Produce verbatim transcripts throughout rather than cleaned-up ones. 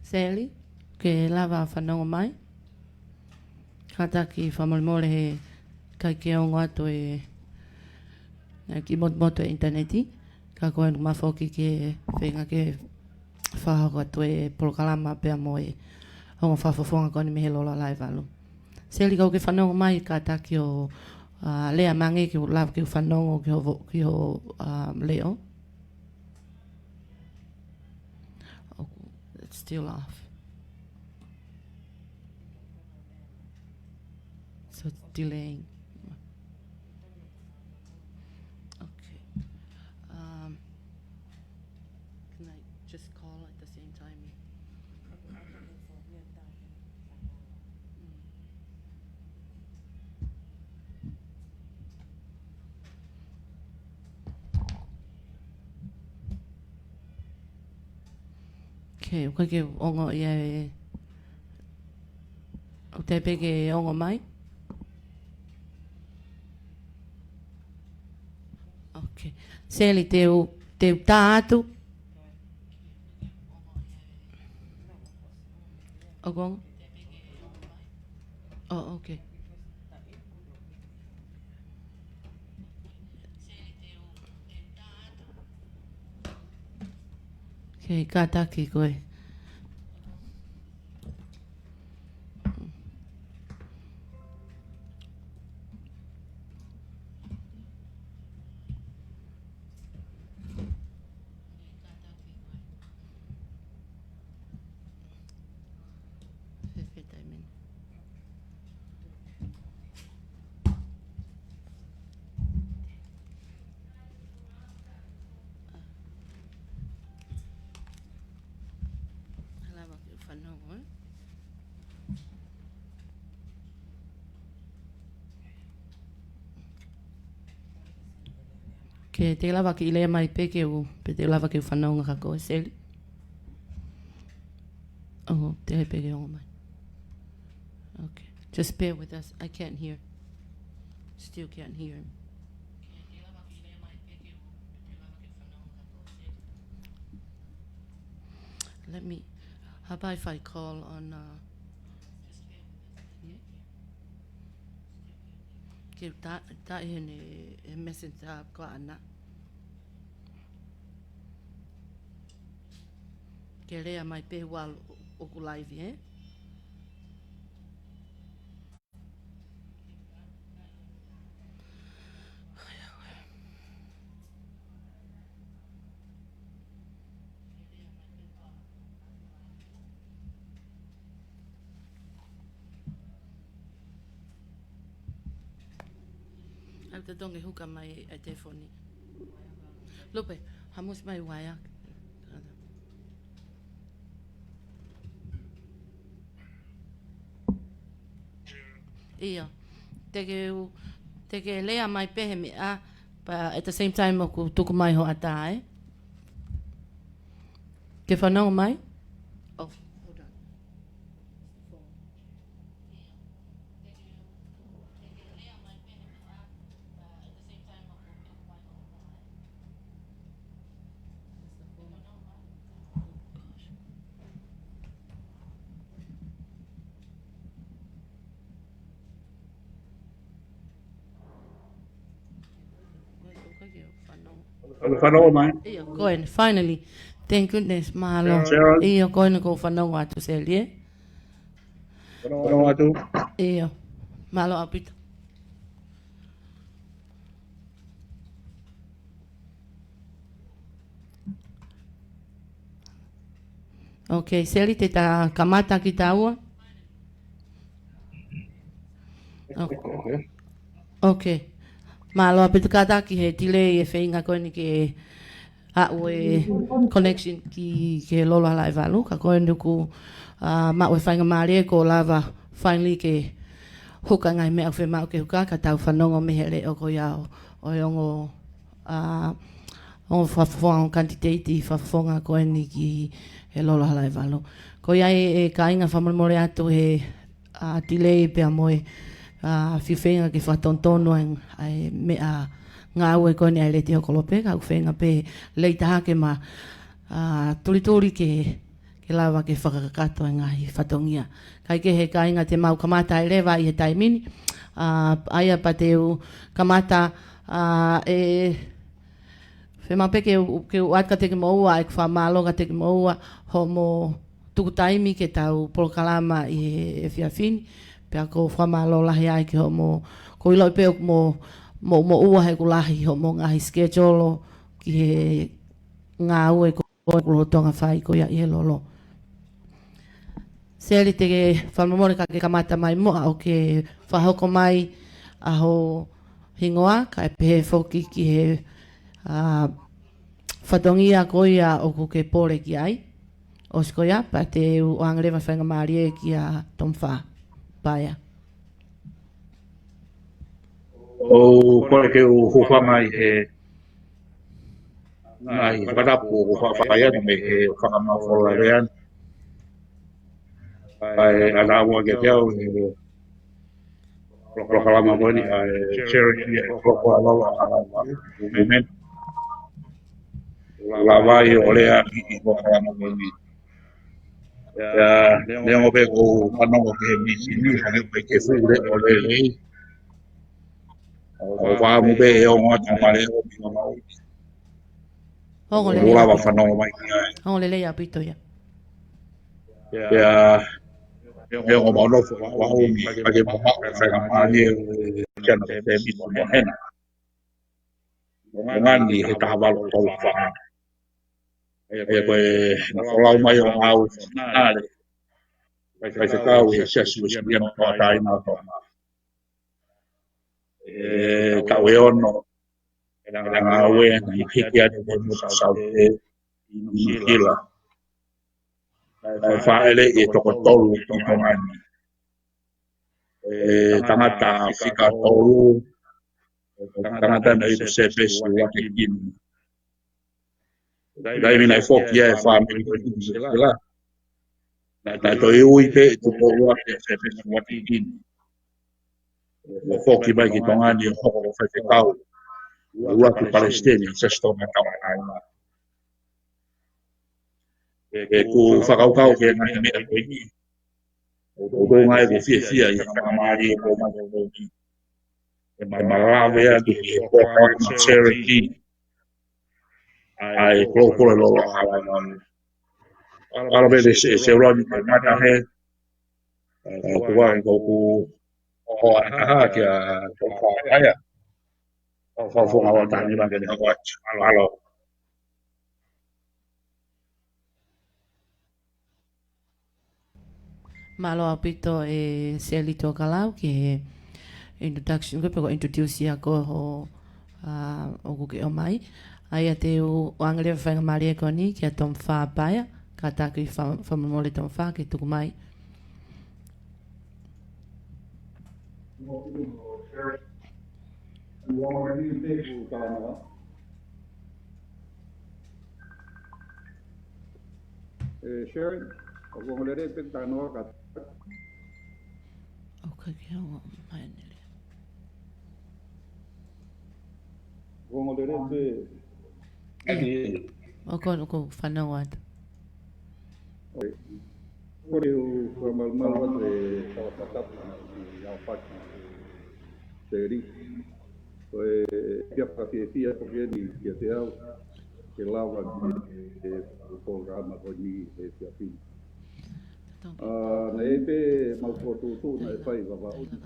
Seli, ke lava fanongo mai. Kātaki fakamolemole he ʻikai ke ongo atu e, e kiʻi motumotu e ʻinitaneti. Ka ko e ʻuhinga foki ke feinga ke fakahoko atu e polokalama pea mo e ongo fakafofonga ko eni mei he Lolo Halaevalu. Seli, kapau ʻokú ke fanongo mai kātaki ʻo, ʻa, lea mai ange ke u lava ke u fanongo ki hoʻo vo-, ki hoʻo, ʻa, leʻo. Oh, it's still off. So it's delaying. Okay. Um, can I just call at the same time? Okay, ʻoku ʻikai ke ongo ia e, ʻoku teʻeki pē ke ongo mai. Okay. Seli, te u, te u tā atu. ʻOku ongo? Oh, okay. Okay, kātaki koe. Lava ke u fanongo, ē? Ke te lava ke lea mai pē ke u, pe te lava ke u fanongo kia koe, Seli. Oh, teʻeki pē ke ongo mai. Okay. Just bear with us. I can't hear. Still can't hear him. Let me, how about if I call on, uh, hmm? Ke u tā, tā ʻi heʻene, he messenger ko ʻana. Ke lea mai pē ʻoku ʻalu ʻoku live, ē? ʻAlu atu ʻo ngaahi huka mai e telefoni. Lupe, hamusi mai uaea. ʻIo. Te ke u, te ke lea mai pē he meʻa, but at the same time ʻoku tuku mai hoʻo ʻatā, ē? Ke fanongo mai? Oh, hold on. Fanongo mai. ʻIo, ko eni, finally. Thank goodness, mālō. Sarah. ʻIo, ko eni kuó u fanongo atu, Seli, ē? Fanongo atu. ʻIo, mālō ʻaupito. Okay, Seli, te ta kamata kitaua. Okay. Okay. Mālō ʻaupito, kātaki he delay e feinga ko eni ke aʻu e connection ki, ki he Lolo Halaevalu, ka ko eni ʻoku, ʻa, maʻu e faingamālie kuo lava finally ke huka ngaahi meʻa ʻoku fiemaʻu ke huka, ka tau fanongo mei he leʻo ko ia ʻo, ʻo e ongo, ʻa, ongo fakafofonga, ongo kanititeiti fakafofonga ko eni ki he Lolo Halaevalu. Ko ia e, e kāinga, fakamolemole atu he, ʻa, delay pea mo e, ʻa, fiu feinga ke fakatonutonu ai ʻa e meʻa ngāue ko eni ʻa e Letiō Kolope, ka ʻoku feinga pē lelei taha ke ma, ʻa, tulituli ke, ke lava ke fakakakato e ngaahi fatongia. Kae kehe kāinga, te mau kamata ai leva ʻi he taimi ni, ʻa, ʻa ia pea te u kamata, ʻa, ʻe fiemaʻu pē ke u, ke u ʻoatu kiate kimoua ʻeku fakamālō kiate kimoua hoʻomo tuku taimi ke tau polokalama ʻi he efiafi ni. Pea ʻoku ou fakamālō lahi ai ki hoʻomo, ʻoku ou ʻiloʻi pē ʻoku mo, mo, moʻua he ʻoku lahi hoʻomo ngaahi schedule ki he ngāue ko ē ʻoku lolotonga fai ko ia ʻi he lolo. Seli, te ke fakamolemole ka ke kamata mai muʻa ʻo ke fakahoko mai ʻa ho hingoa, kae pehē foki ki he, ʻa, fatongia ko ia ʻoku ke pole ki ai. ʻOsi ko ia, pea te u ʻoange leva e faingamālie kia Tomifa Paea. ʻOku ou kole ke u hūfanga ʻi he ngaahi fakatapu ʻoku faʻa fai atu mei he fakamafola lea ni. ʻA e ʻalu atu kiate au he polokalama ko eni, ʻa e charity, ʻa e polokalama, ʻa e movement. Lava ai ʻo lea ʻi he polokalama ko eni. ʻIo, neongo pē ʻoku ou fanongo ki he mīsini, hangē ʻoku ʻikai ke fuʻu leʻo lelei. ʻOku ou fakaʻamu pē ʻe ongo atu ma leʻo ʻo pino mau. Ongo lelei. ʻOku ou lava ʻaupito. Fanongo mai ki ai. Ongo lelei ʻaupito ia. ʻIo, neongo mau nofo ʻi Hawaii, ka ke mau maʻu e faingamālie ʻo e channel ko e Misi Mohenga. ʻO ngani he taha valu tolu fā. ʻA ia ko e, naʻe folau mai ʻo ngāue fakafaifekau ʻi he Siasi Uēsiliana Tauʻatāina ʻo Tonga. ʻI he taʻu ʻe ono ʻena ngāue, naʻe hiki atu ki he motu Saute ʻi Nuʻusila. Naʻe fāʻeleʻi e toko tolu ʻi Tonga ni. ʻE tangata fika tolu, tangata naʻe ʻi he Service Watikini. Taimi naʻe foki ai e fāmili ko ē ki Nuʻusila, naʻe, naʻe toe ui pē e Tupou ʻUluaki e Service Watikini. ʻO foki mai ki Tonga ni ʻo hoko ko e faifekau ʻuluaki palesiteni ʻo e Siasi Tonga Tauʻatāina. ʻOku ou fakakaukau ki he ngaahi meʻa ko eni, ʻoku ou ngāue ʻoku fiefia ʻi he faingamālie ko ē ʻoku ou maʻu ʻi he ʻaho ni. ʻE malava atu ki he polokalama charity ʻa e Kolokolo Lolo ʻAho Lalahi. Kalo pē ʻe Seulani ko e mata he, ʻe, ʻoku ou, ʻoku ou ʻoatu ʻa e kaha kia Tomifa Paea. ʻOku ou fakaʻamu ʻa e taimi ni ke ne hoko atu. Mālō. Mālō ʻaupito ʻe Seli Tokalau ki he introduction, ko e pē ko e introduce ia ko ē ho, ʻa, ʻoku ke ʻomai. ʻA ia te u ʻoange leva e faingamālie ko eni kia Tomifa Paea, kātaki fa-, fakamolemole Tomifa ke tuku mai. ʻE Sharon, ʻoku ongo lelei pē talanoa ka. ʻOku ʻikai ke ongo mai ʻeni. ʻOku ongo lelei pē. ʻIo. ʻOku, ʻoku fanongo atu. ʻOi. Kole u fakamalumalu atu e tau fakatapu ʻi ʻAofaki. Seli. Ko e efiafi fakafiefia ko eni kiate au ke lava ki he, he polokalama ko eni he efiafi ni. ʻA, naʻe ʻi ai pē ʻemau fokotuʻutuʻu naʻe fai Vavaʻu ni.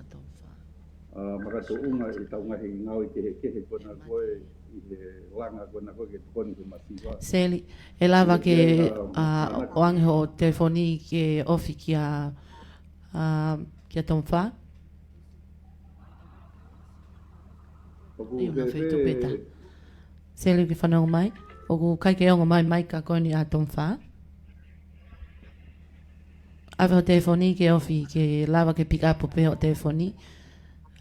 ʻA, makatuʻunga ʻetau ngaahi ngāue kehekehe ko ena ko ē ʻi he langa ko ena ko ē ke tokoni ki he masiva. Seli, ʻe lava ke, ʻa, ʻoange hoʻo telefoni ke ofi kia, ʻa, kia Tomifa? ʻIo, ʻoku feituʻu pē tā. Seli, ke fanongo mai. ʻOku ʻikai ke ongo mai e maika ko eni ʻa Tomifa. ʻAve hoʻo telefoni ke ofi, ke lava ke pick up pē hoʻo telefoni.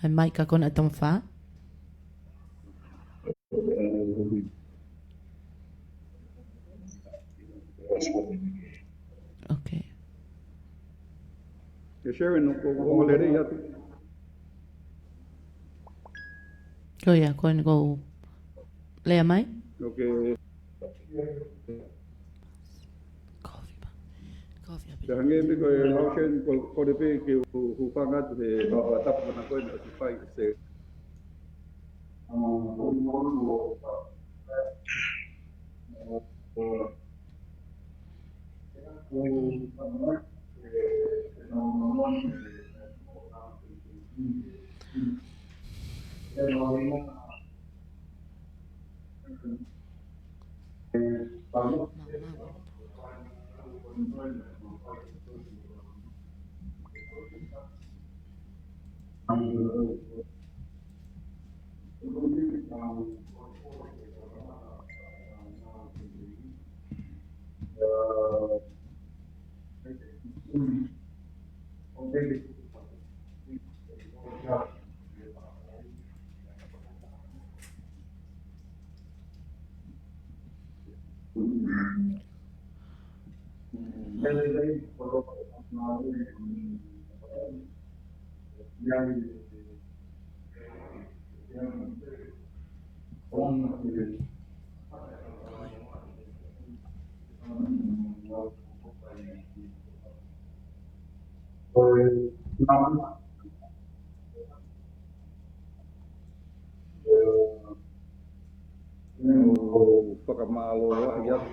ʻA e maika ko ena ʻa Tomifa. Okay. ʻE Sharon, ʻoku, ʻoku ongo lelei atu. Ko ia, ko eni ʻoku ou lea mai. Okay. Kovi pē. Te hangē pē ko e hausen ko, ko le pē ke u, u hūfanga atu he tapu mana ko eni ʻoku fai ʻe se. ʻOku ou fakamālō lahi atu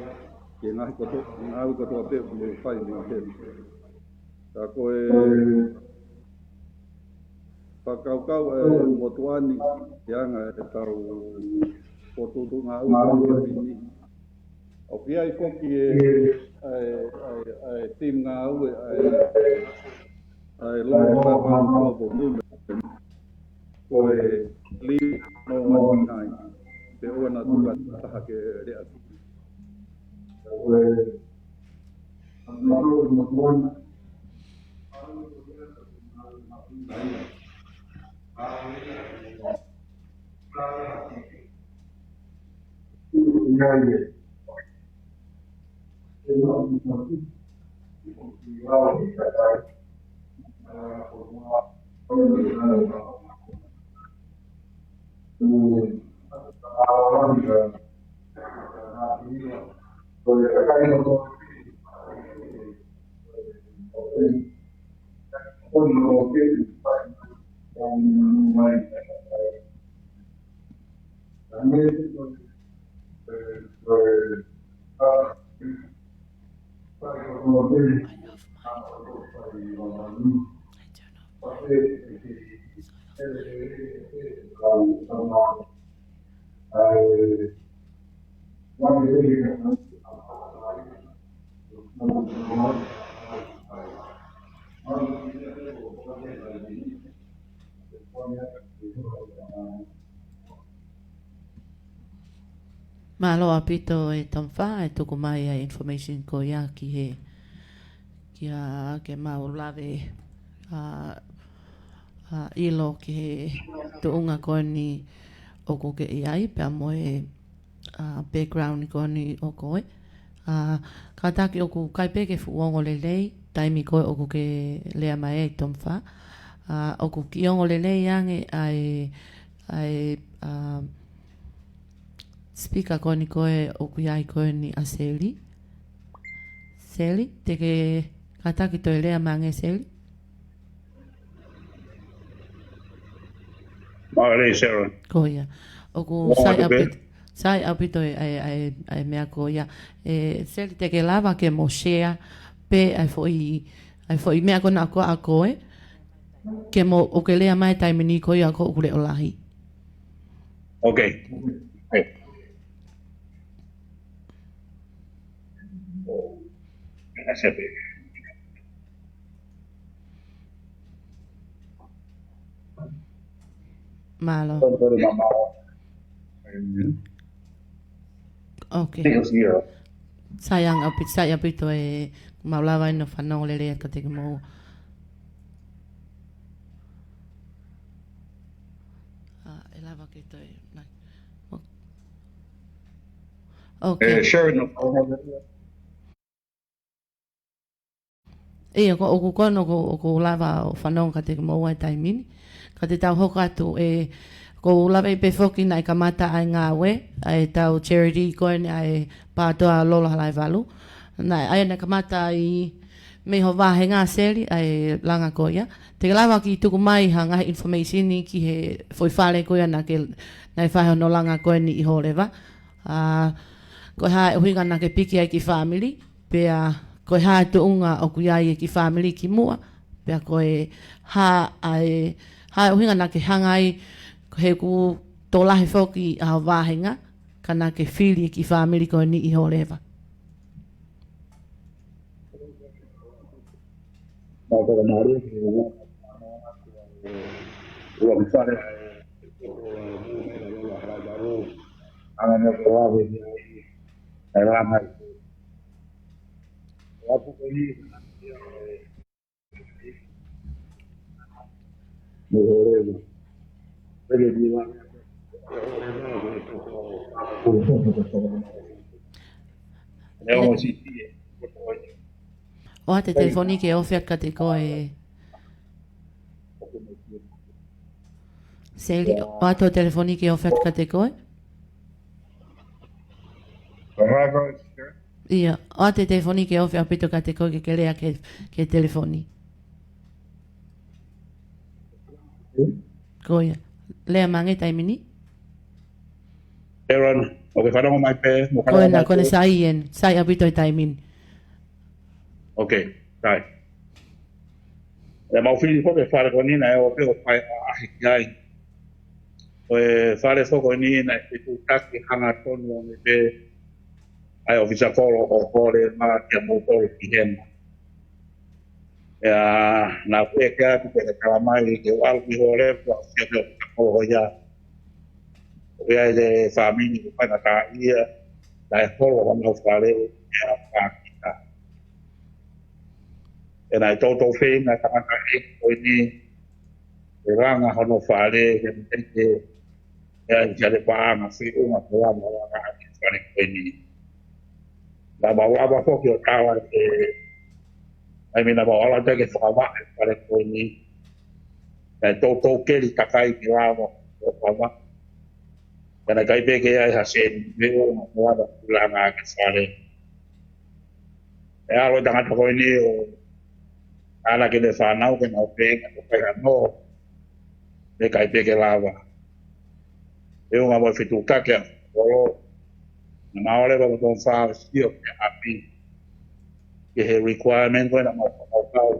ki he ngaahi koto-, ngāue kotoa pē ʻoku mou fai mei heni. Ka ko e fakakaukau ʻa e motuʻa ni, ʻa e anga ʻetau potutuʻanga ʻo e ʻaho ni. ʻOku ʻi ai foki e, ʻa e, ʻa e, ʻa e team ngāue, ʻa e, ʻa e Local Five One Global Movement, ko e Leave No One Behind. Pea ʻoua naʻa tuku ha taha ke leʻa. Mālō ʻaupito e Tomifa, ʻe tuku mai ʻa e information ko ia ki he, ki a, ke mau lave, ʻa, ʻa, ʻilo ki he tuʻunga ko eni ʻoku ke ʻi ai, pea mo e, ʻa, background ko eni ʻo koe. ʻA, kātaki ʻoku ʻikai pē ke fuʻu ongo lelei, taimi ko ē ʻoku ke lea mai ai Tomifa. ʻA, ʻoku kiʻi ongo lelei ange ʻa e, ʻa e, ʻa, speaker ko eni ko ē ʻoku ʻi ai ko eni ʻa Seli. Seli, te ke kātaki toe lea mai ange Seli? Mālō, Sharon. Ko ia. ʻOku sai ʻaupito, sai ʻaupito e, e, e, e meʻa ko ia. ʻE, Seli te ke lava ke mo share pē ʻa e foʻi, ʻa e foʻi meʻa ko ena ʻoku ʻaʻau ko ē. Ke mo, ʻoku ke lea mai taimi ni ko ia ko ʻoku leʻo lahi. Ok. Ok. That's it. Mālō. Ok. Sai ange ʻaupito, sai ʻaupito ʻe mau lava ʻeni ʻo fanongo lelei atu kiate kimoua. ʻA, ʻe lava ke toe, nai. Ok. Eh, Sharon, no, ʻIo, ko ʻoku ou kole ʻoku, ʻoku ou lava ʻo fanongo kiate kimoua he taimi ni. Ka te tau hoko atu ē, ʻoku ou lave pē foki naʻe kamata ʻa e ngāue, ʻa ʻetau charity ko eni ʻa e Pātoa Lolo Halaevalu. Naʻe, ʻa ia naʻe kamata ʻi, Mei ho vāhenga Seli ʻa e langa ko ia. Te ke lava ke tuku mai ha ngaahi information ki he foʻi fale ko ia naʻa ke, naʻe fai hono langa ko eni ʻi Hōleva. ʻA, ko e hā e ʻuhinga naʻa ke piki ai e kiʻi fāmili, pea ko e hā e tuʻunga ʻoku ʻi ai e kiʻi fāmili kimuʻa, pea ko e hā ʻa e, hā e ʻuhinga naʻa ke hanga ai, he ʻoku tokolahi foki ʻa ho vāhenga, ka naʻa ke fili e kiʻi fāmili ko eni ʻi Hōleva. ʻOatu e telefoni ke ofi atu kiate koe. Seli, ʻoatu e telefoni ke ofi atu kiate koe. ʻIo, ʻoatu e telefoni ke ofi ʻaupito kiate koe ke ke lea ki he, ki he telefoni. Ko ia. Lea mai ange he taimi ni. Aaron, ʻoku ke fanongo mai pē, mo Ko ena, fanongo mai ko ena pē. Sai eni, sai ʻaupito he taimi ni. Ok, sai. ʻE mau fili foki e fale ko eni naʻe ʻope ʻo fai ʻa ʻahi ki ai. Ko e fale foki ko eni naʻe fetuʻutaki hangatonu ange pē ʻa e ʻofisa kolo ʻo Hōleva kia moutolu ki hena. ʻIa, naʻa ku ʻeke atu pea ke tala mai ke u ʻalu ki Hōleva ʻo sio ki he ʻofisa kolo ko ia. ʻOku ʻi ai e fāmili ʻoku faingataʻaʻia, naʻe holo honau fale, ʻe ʻa pākita. ʻE naʻe toutou feinga e tangataʻeiki ko eni, ʻe langa hono fale, he ʻikai ke, ʻe ʻi ai ha paʻanga feʻunga ko ia mo langa ʻaki e fale ko eni. Naʻa mau lava foki ʻo tala ke, ʻai mei naʻa mau ala atu ke fakavaʻe e fale ko eni, naʻe toutou keli takai ke lava ʻo fakavaʻe. Ka naʻe ʻikai pē ke ʻi ai ha sēniti feʻunga mo langa ʻaki e fale. ʻE ʻalu e tangata ko eni ʻo ʻana ki heʻene fānau ke nau feinga ke fai hano, naʻe ʻikai pē ke lava. Feʻunga mo e fetuʻutaki ʻa e kolo, naʻa mau leva mo Tonga Fā ʻo sio ki he ʻapi, ki he requirement ko ē naʻa mau fakakaukau.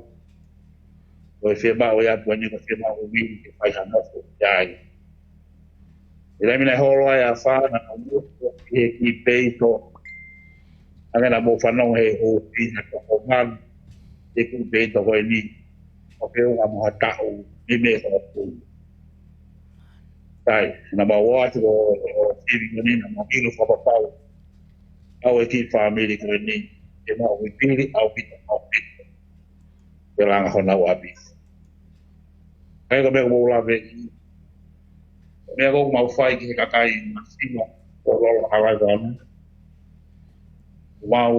Ko e fiemaʻu ia ʻa e puani ko e fiemaʻu ʻo Vili ke fai hano ko ia ai. ʻI he taimi naʻe holo ai ʻa Fā naʻa nau ʻosi ki he kiʻi peito. Hangē naʻa mou fanongo he ʻosi naʻa toko malu he kiʻi peito ko eni. ʻO feʻunga mo ha taʻu nima ʻe toko tolu. Sai, naʻa mau ō atu ʻo, ʻo sivi ko eni naʻa mau ʻilo fakapapau. ʻA e kiʻi fāmili ko eni, ʻe mau ʻi Vili, ʻaupito, ʻaupito. Ke langa honau ʻapi. ʻA ia ko e meʻa ʻoku mou lave ki ai. Ko e meʻa ʻoku mau fai ki he kakai masiva ʻo Lolo Hawaiʻi Vanu. Mau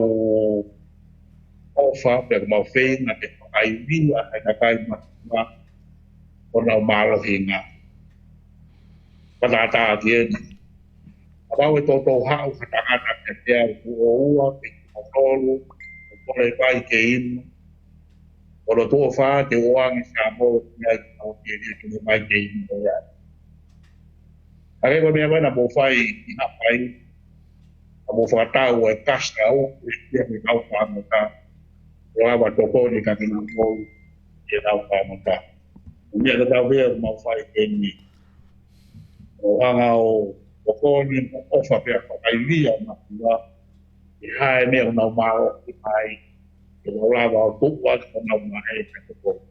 ʻofa, pea ʻoku mau feinga ke fakaivia ʻa e kakai masiva ʻo nau mālohinga. Pea tātā ki heni. Kapau ʻe toutou haʻu ha tangata kiate au, tuʻo ua pe tuʻo tolu, ʻo kole mai ke inu. ʻO lotu ʻo fā ke ʻoange Samoa ki ai, ʻo ke lia ke ne mai ke inu ko ia. ʻA ia ko e meʻa ko ē naʻa mou fai ʻi Haʻapai, naʻa mou fakatau e kasi ʻa ʻoku ʻi ai e kau Fāmota, ʻo lava tokoni kiate kinautolu, ʻi he kau Fāmota. Ko e meʻa tatau pē ʻoku mau fai ki heni. ʻO hanga ʻo tokoni mo ʻofa pea fakaivia ʻa e masiva, ʻi he hā e meʻa ʻoku nau mālohi mai, ke nau lava ʻo tuʻu atu ʻo nau maʻu e tokoni.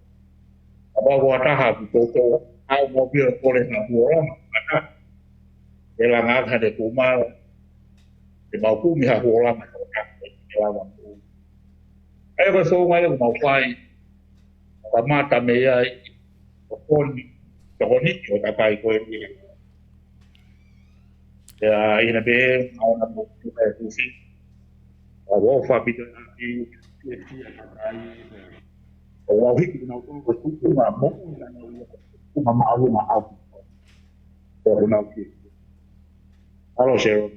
Kapau ko ha taha ʻoku toutou haʻu mo pia ʻo kole ha huolanga, ʻa e taha, ke langa ʻaki haʻane kūmala, ke mau kumi ha huolanga, ke lava ʻo tuʻu. ʻA ia ko e founga ia ʻoku mau fai, ʻo kamata mei ai, ʻo tokoni, tokoni ki he kakai ko eni. ʻIa, ʻi heʻene pehē, ʻaona mo e kufi. ʻOku ou ʻofa ʻaupito ʻa e ʻapi, ʻi he kakai. ʻOku ou hiki kinautolu ko e tuʻunga moʻui ʻanautolu ia, tuʻunga māʻolunga ʻaupito. ʻOku nau ki. Mālō, Sharon.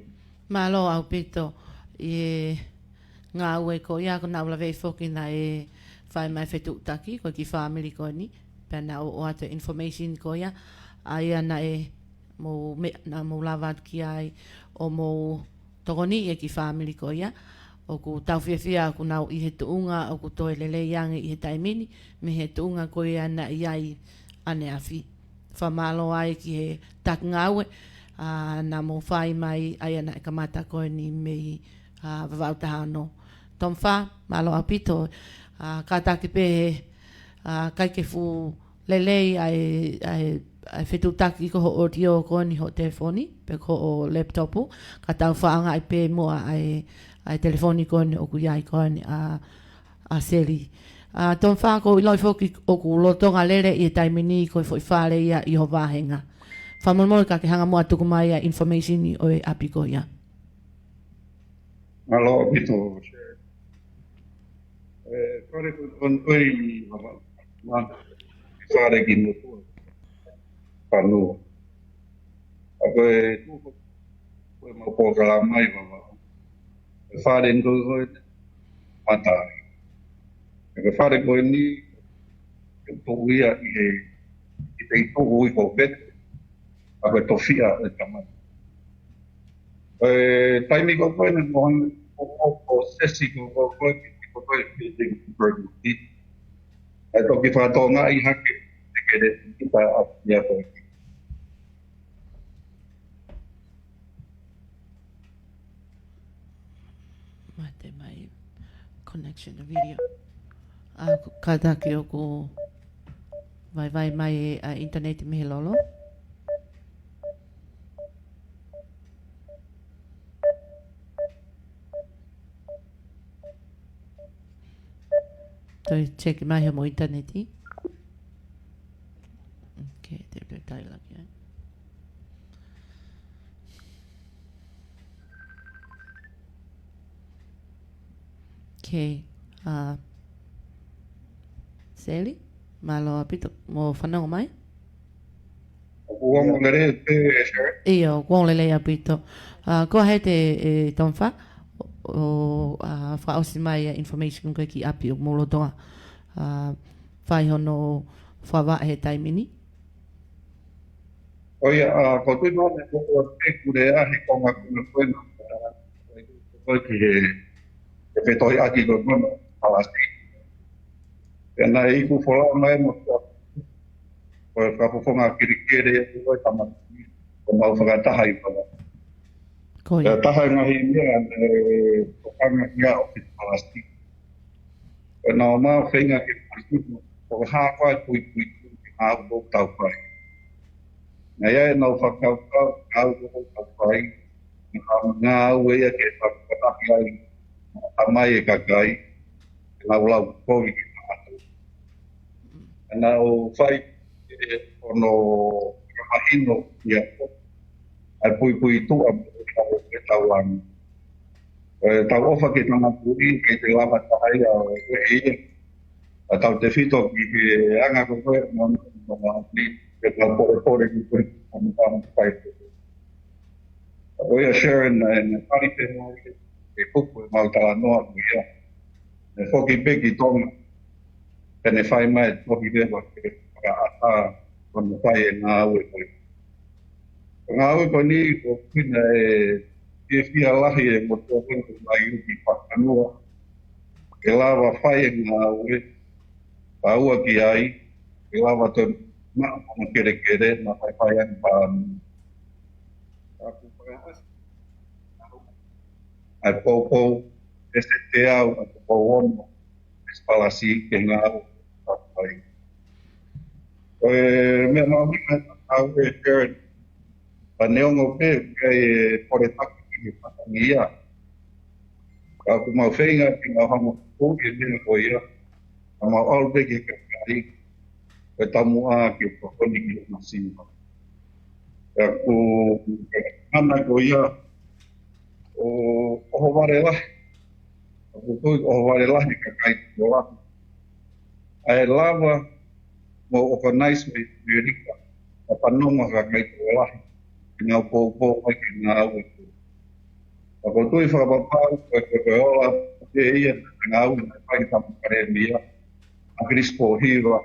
Mālō ʻaupito. ʻI he ngāue ko ia, ʻoku ou laveʻi foki naʻe fai mai fetuʻutaki ko e kiʻi fāmili ko eni, pea naʻa ʻoatu e information ko ia, ʻa ia naʻe mou me-, naʻa mou lava atu ki ai ʻo mou tokoniʻi e kiʻi fāmili ko ia. ʻOku tau fiefia ʻoku nau ʻi he tuʻunga ʻoku toe lelei ange ʻi he taimi ni, mei he tuʻunga ko ia naʻe ʻi ai ʻaneafi. Fakamālō ai ki he taki ngāue, ʻa, naʻa mou fai mai, ʻa ia naʻe kamata ko eni mei, ʻa, Vavaʻu taha ono. Tomifa, mālō ʻaupito, ʻa, kātaki pē he, ʻa, ʻikai ke fuʻu lelei ʻa e, ʻa e, ʻa e fetuʻutaki ko hoʻo ʻōtiō ko eni hoʻo telefoni, pe ko hoʻo laptop, ka tau fakaʻaongaʻi pē muʻa ʻa e, ʻa e telefoni ko eni ʻoku ʻi ai ko eni ʻa, ʻa Seli. ʻA, Tomifa, ʻoku ou ʻiloʻi foki ʻoku lolotonga lele ʻi he taimi ni ko e foʻi fale ia ʻi ho vāhenga. Fakamolemole ka ke hanga muʻa ʻo tuku mai ʻa e information ʻo e ʻapi ko ia. Mālō ʻaupito, Sharon. ʻE, fale ko, ko, ko e ʻi Vavaʻu. Ma, fale ki motu. Fanua. ʻA ko e tuʻu ko, ko e mau polokalama ʻi Vavaʻu. ʻE fale ko, ko e mata ai. ʻE fale ko eni, ʻe tuʻu ia ʻi he, ʻi he tuʻu ʻi ko Pete. ʻA ko e tofiʻa e tamai. ʻE, taimi ko ko eni, mo hang, ko, ko, ko sesi ko, ko, ko, ko, ko, ko, ko, ʻe toki fakatokangaʻi hake, te ke le, kita ʻa ia ko. Mate mai connection to video. ʻA, kātaki ʻoku vaivai mai ʻa e internet mei he lolo. Toe check mai he mo internet. Okay, te u toe tali lagi ai. Okay, ʻa, Seli, mālō ʻaupito, mo fanongo mai. ʻOku ongo lelei pē, Sharon. ʻIo, ʻoku ongo lelei ʻaupito. ʻA, ko e hā e te, ʻe, Tomifa, ʻo, ʻa, fakaʻosi mai ʻa e information ko e kiʻi ʻapi ʻoku mou lolotonga, ʻa, fai hono fakavaʻe he taimi ni. ʻOia, ʻa, ko tui nō ne ko ko te kule ʻa he konga kuna koe na. Ko ki he, he fetohiʻaki ko koe na palasi. Pea naʻe iku folau mai mo ko e fakafofonga kerekere ko e tamaki. Ko mau fakataha ʻi Vavaʻu. Ko ia. Pea taha e ngaahi meʻa ne tokanga ki ai ʻo fito palasi. Ko e nau mau feinga ke palasi. Ko e hā ko e puipuituʻa ke ngāue ʻoku tau fai. Naʻe ʻi ai ʻenau fakakaukau, ngāue ʻoku tau fai, naʻa ngāue ia ke fakataha ai, ʻa mai e kakai, ke nau lau kovi ki he tangata. Naʻa nau fai, ʻe, hono mahino ia, ʻa e puipuituʻa mo e tau, e tau langi. ʻE, tau ʻofa ki he tangata ʻi he, ke te lava taha ia, ʻe, ʻe ia. ʻA tautefito ki he anga ko koe, mo, mo, mo, ni, ke tau pole pole ki koe, mo, mo, mo, kai. ʻA ko ia Sharon, ʻe, ne pali pē mo, ke kupu e mau talanoa ko ia. Ne foki pē ki Tonga, ke ne fai mai, foki pē mo, ke, ka, a, a, mo, mo, fai e ngāue ko ia. Ngāue ko eni ko kina e fiefia lahi e motuʻa ko eni ko mai uki fakanua. Ke lava fai e ngāue, paua ki ai, ke lava to ma, ma kelekele, ma fai fai ai pa. Aku pa. Ai poupou, ese te au, ai poupou ono, ese palasi, ke ngāue, pa fai. Ko e meʻa mahuʻinga ʻaʻaku ʻe Karen, ka neongo pē, ʻikai e kole taki ki he fakangia. Ka ʻoku mau feinga ke mau hanga ʻo tuʻu ʻi he meʻa ko ia, ka mau ʻalu pē ki he kakai, ko e taumuʻa ke tokoni ki he masiva. Ka ʻoku, ka hana ko ia, ʻo, ʻohovale lahi. ʻOku tui ʻohovale lahi kakai tokolahi. ʻA e lava mo organize mei Amerika, ʻa fanongo kakai tokolahi, ke nau poupou mai ke ngāue. ʻOku tui fakapapau, ko e, ko e, ko e ola, ʻe ia, ngāue, na pai tamu kare mia. ʻa Kilisi Pōhiva,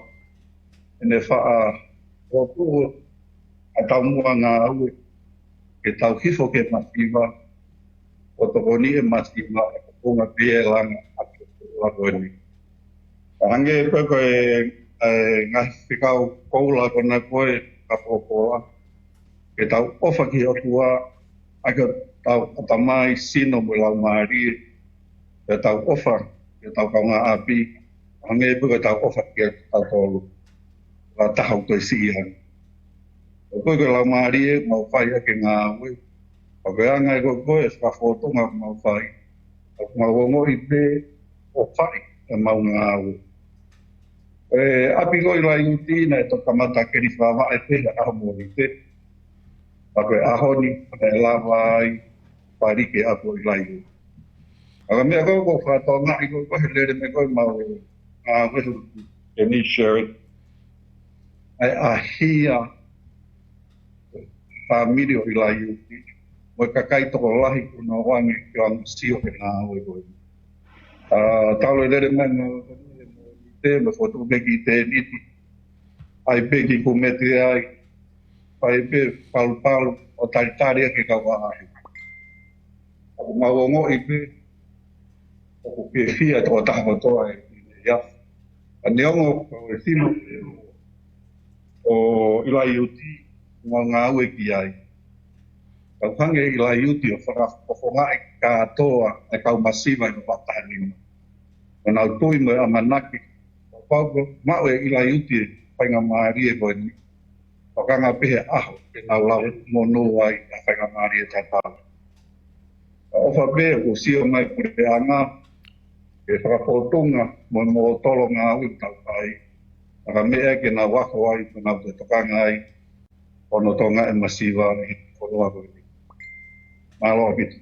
ʻene faʻa lotu ʻa e taumuʻa ngāue ke tau hifo ki he masiva, ʻo tokoni e masiva ʻa e kuonga pē ʻa e langa ʻa e kuonga ko eni. Hangē pē ko e, e ngaahi fekau koula ko ena ko e ka popola, ke tau ʻofa ki he ʻOtua, ʻa ke tau ʻatamai, sino mo e laumālie, ke tau ʻofa ki he tau kaungāʻapi, hangē pē ko e tau ʻofa ki he tau tolu. Ka taha ʻoku toe siʻi ange. ʻO ko e ko e laumālie mau fai ʻaki e ngāue. ʻO ko e anga e ko e ko e fakafotunga mau fai. ʻOku mau ongoʻi pē ʻoku fai e mau ngāue. E ʻapi ko ē ʻi Laiuti naʻe toki kamata ke li favaʻe pē he ʻaho Mōnite. Ka ko e ʻaho ni, naʻe lava ai, pali ke ʻapi ʻi Laiuti. ʻA ka meʻa ko ē ʻoku fakatokangaʻi ko ē he lele mai ko ē mau ngāue ʻi New Sherry. ʻA e ʻaʻahi ʻa e fāmili ʻo ʻi Laiuti, mo e kakai tokolahi ʻoku nau ʻoange ke ʻoange sio he ngāue ko ē. ʻA, tau lele mai ngāue ko ē, mo e te, mo e fotu pē ki tēniti. ʻAi pē ki kumete ai, ʻai pē palupalu, ʻo talitali ʻaki e kau ʻaʻahi. ʻOku mau ongoʻi pē, ʻoku fiefia e tokotaha kotoa ʻi he ʻaho. Ka neongo ko e sino ʻo ʻi Laiuti, mau ngāue ki ai. Kau hangē ʻi Laiuti ʻo fakafofongaʻi kātoa e kau masiva ʻi he fakataha nima. ʻO nau tui mo e ʻamanaki, ʻo pau ko maʻu ʻe ʻi Laiuti e faingamālie ko eni. ʻO ka ngā pehē ʻaho, ke nau lau monū ai ʻa e faingamālie tatau. ʻOfa pē ʻoku sio mai puleʻanga, ke fakafotunga mo e mo tolo ngāue ʻoku tau fai. ʻA ka meʻa ke nau ako ai, ke nau te tokanga ai, ʻo nau tonga e masiva ʻi he fonua ko eni. Mālō ʻaupito.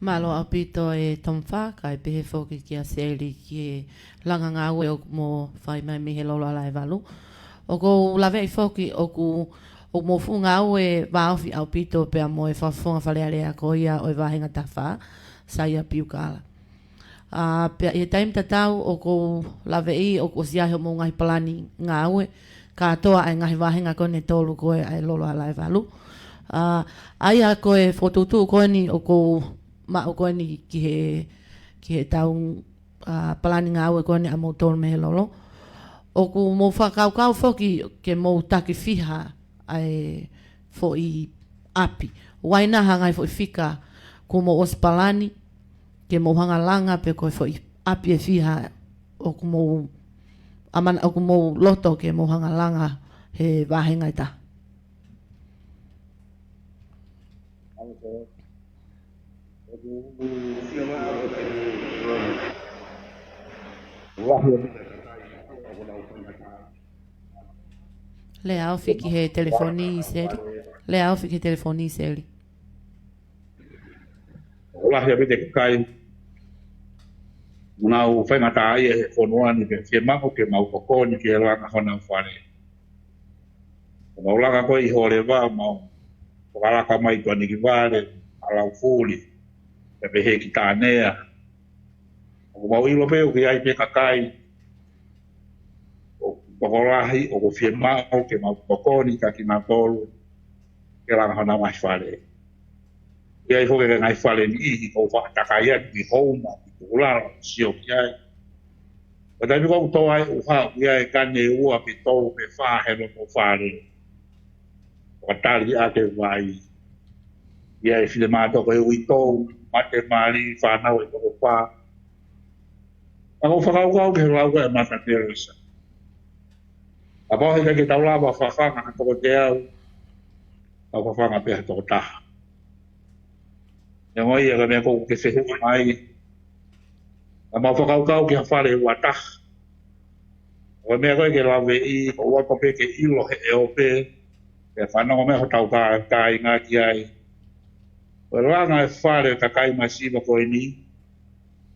Mālō ʻaupito e Tomifa, kae pehē foki kia Seli ki he langa ngāue ʻoku mo fai mai mei he Lolo ʻAla ʻe Valu. ʻOku ou laveʻi foki ʻoku, ʻoku mo fuʻu ngāue vāofi ʻaupito pea mo e fakafofonga Fale Alea ko ia ʻo e vāhenga taha fā, Saia Piukala. ʻA, pea ʻi he taimi tatau ʻoku ou laveʻi ʻoku ʻosi ʻi ai hoʻomou ngaahi palani ngāue, kātoa ʻa e ngaahi vāhenga ko eni ʻe tolu ko ē ʻa e Lolo ʻAla ʻe Valu. ʻA, ʻa ia ko e fokotuʻutuʻu ko eni ʻoku ou maʻu ko eni ki he, ki he tau, ʻa, palani ngāue ko eni ʻa moutolu mei he Lolo. ʻOku mou fakakaukau foki ke mou taki fiha ʻa e foʻi ʻapi. ʻOku ʻi ai nai ha ngaahi foʻi fika kuo mou ʻosi palani, ke mou hanga langa pe ko e foʻi ʻapi ʻe fiha ʻoku mou ʻamanaki ʻoku mou loto ke mou hanga langa he vāhenga ʻe taha. Lea ofi ki he telefoni Seli. Lea ofi ki he telefoni Seli. ʻOku lahi ʻaupito e kakai ʻoku nau faingataʻaʻia he fonua ni pea fiemaʻu ke mau tokoni ki he langa honau fale. ʻOku mau langa ko ē ʻi Hōleva, mau fakalaka mai Tuʻanikivale, ʻa Laufuli, pea pehē ki Tānea. ʻOku mau ʻilo pē ʻoku ʻi ai pē kakai ʻoku tokolahi ʻoku fiemaʻu ke mau tokoni kia kinautolu ke langa honau ngaahi fale. ʻI ai foki e ngaahi fale niʻihi ʻoku ou faʻa takai atu ki Houma, ki Tukulala, sio ki ai. Ko e taimi ko ē ʻoku tō ai ʻoku haʻu ki ai e kane ua pe tolu pe fā he loto fale. ʻO ka tali ʻaki e vai. ʻI ai e finemātuʻa ko e uitou, mate mali, fānau ʻe toko fā. ʻOku ou fakakaukau ki he lau ko ē ʻa Mother Teresa. Kapau heʻikai ke tau lava fafanga ha toko teau, tau fafanga pē ha toko taha. Neongo ia ka meʻa ko ē ʻoku ke fehuʻi mai, ka mau fakakaukau ki ha fale ua taha. Ko e meʻa ko ē ke laveʻi, ko ʻeku ako pē ke ʻilo he ʻeo pē, ke fanongo mai hotau kā-, kāinga ki ai. Ko e langa e fale ʻo e kakai masiva ko eni,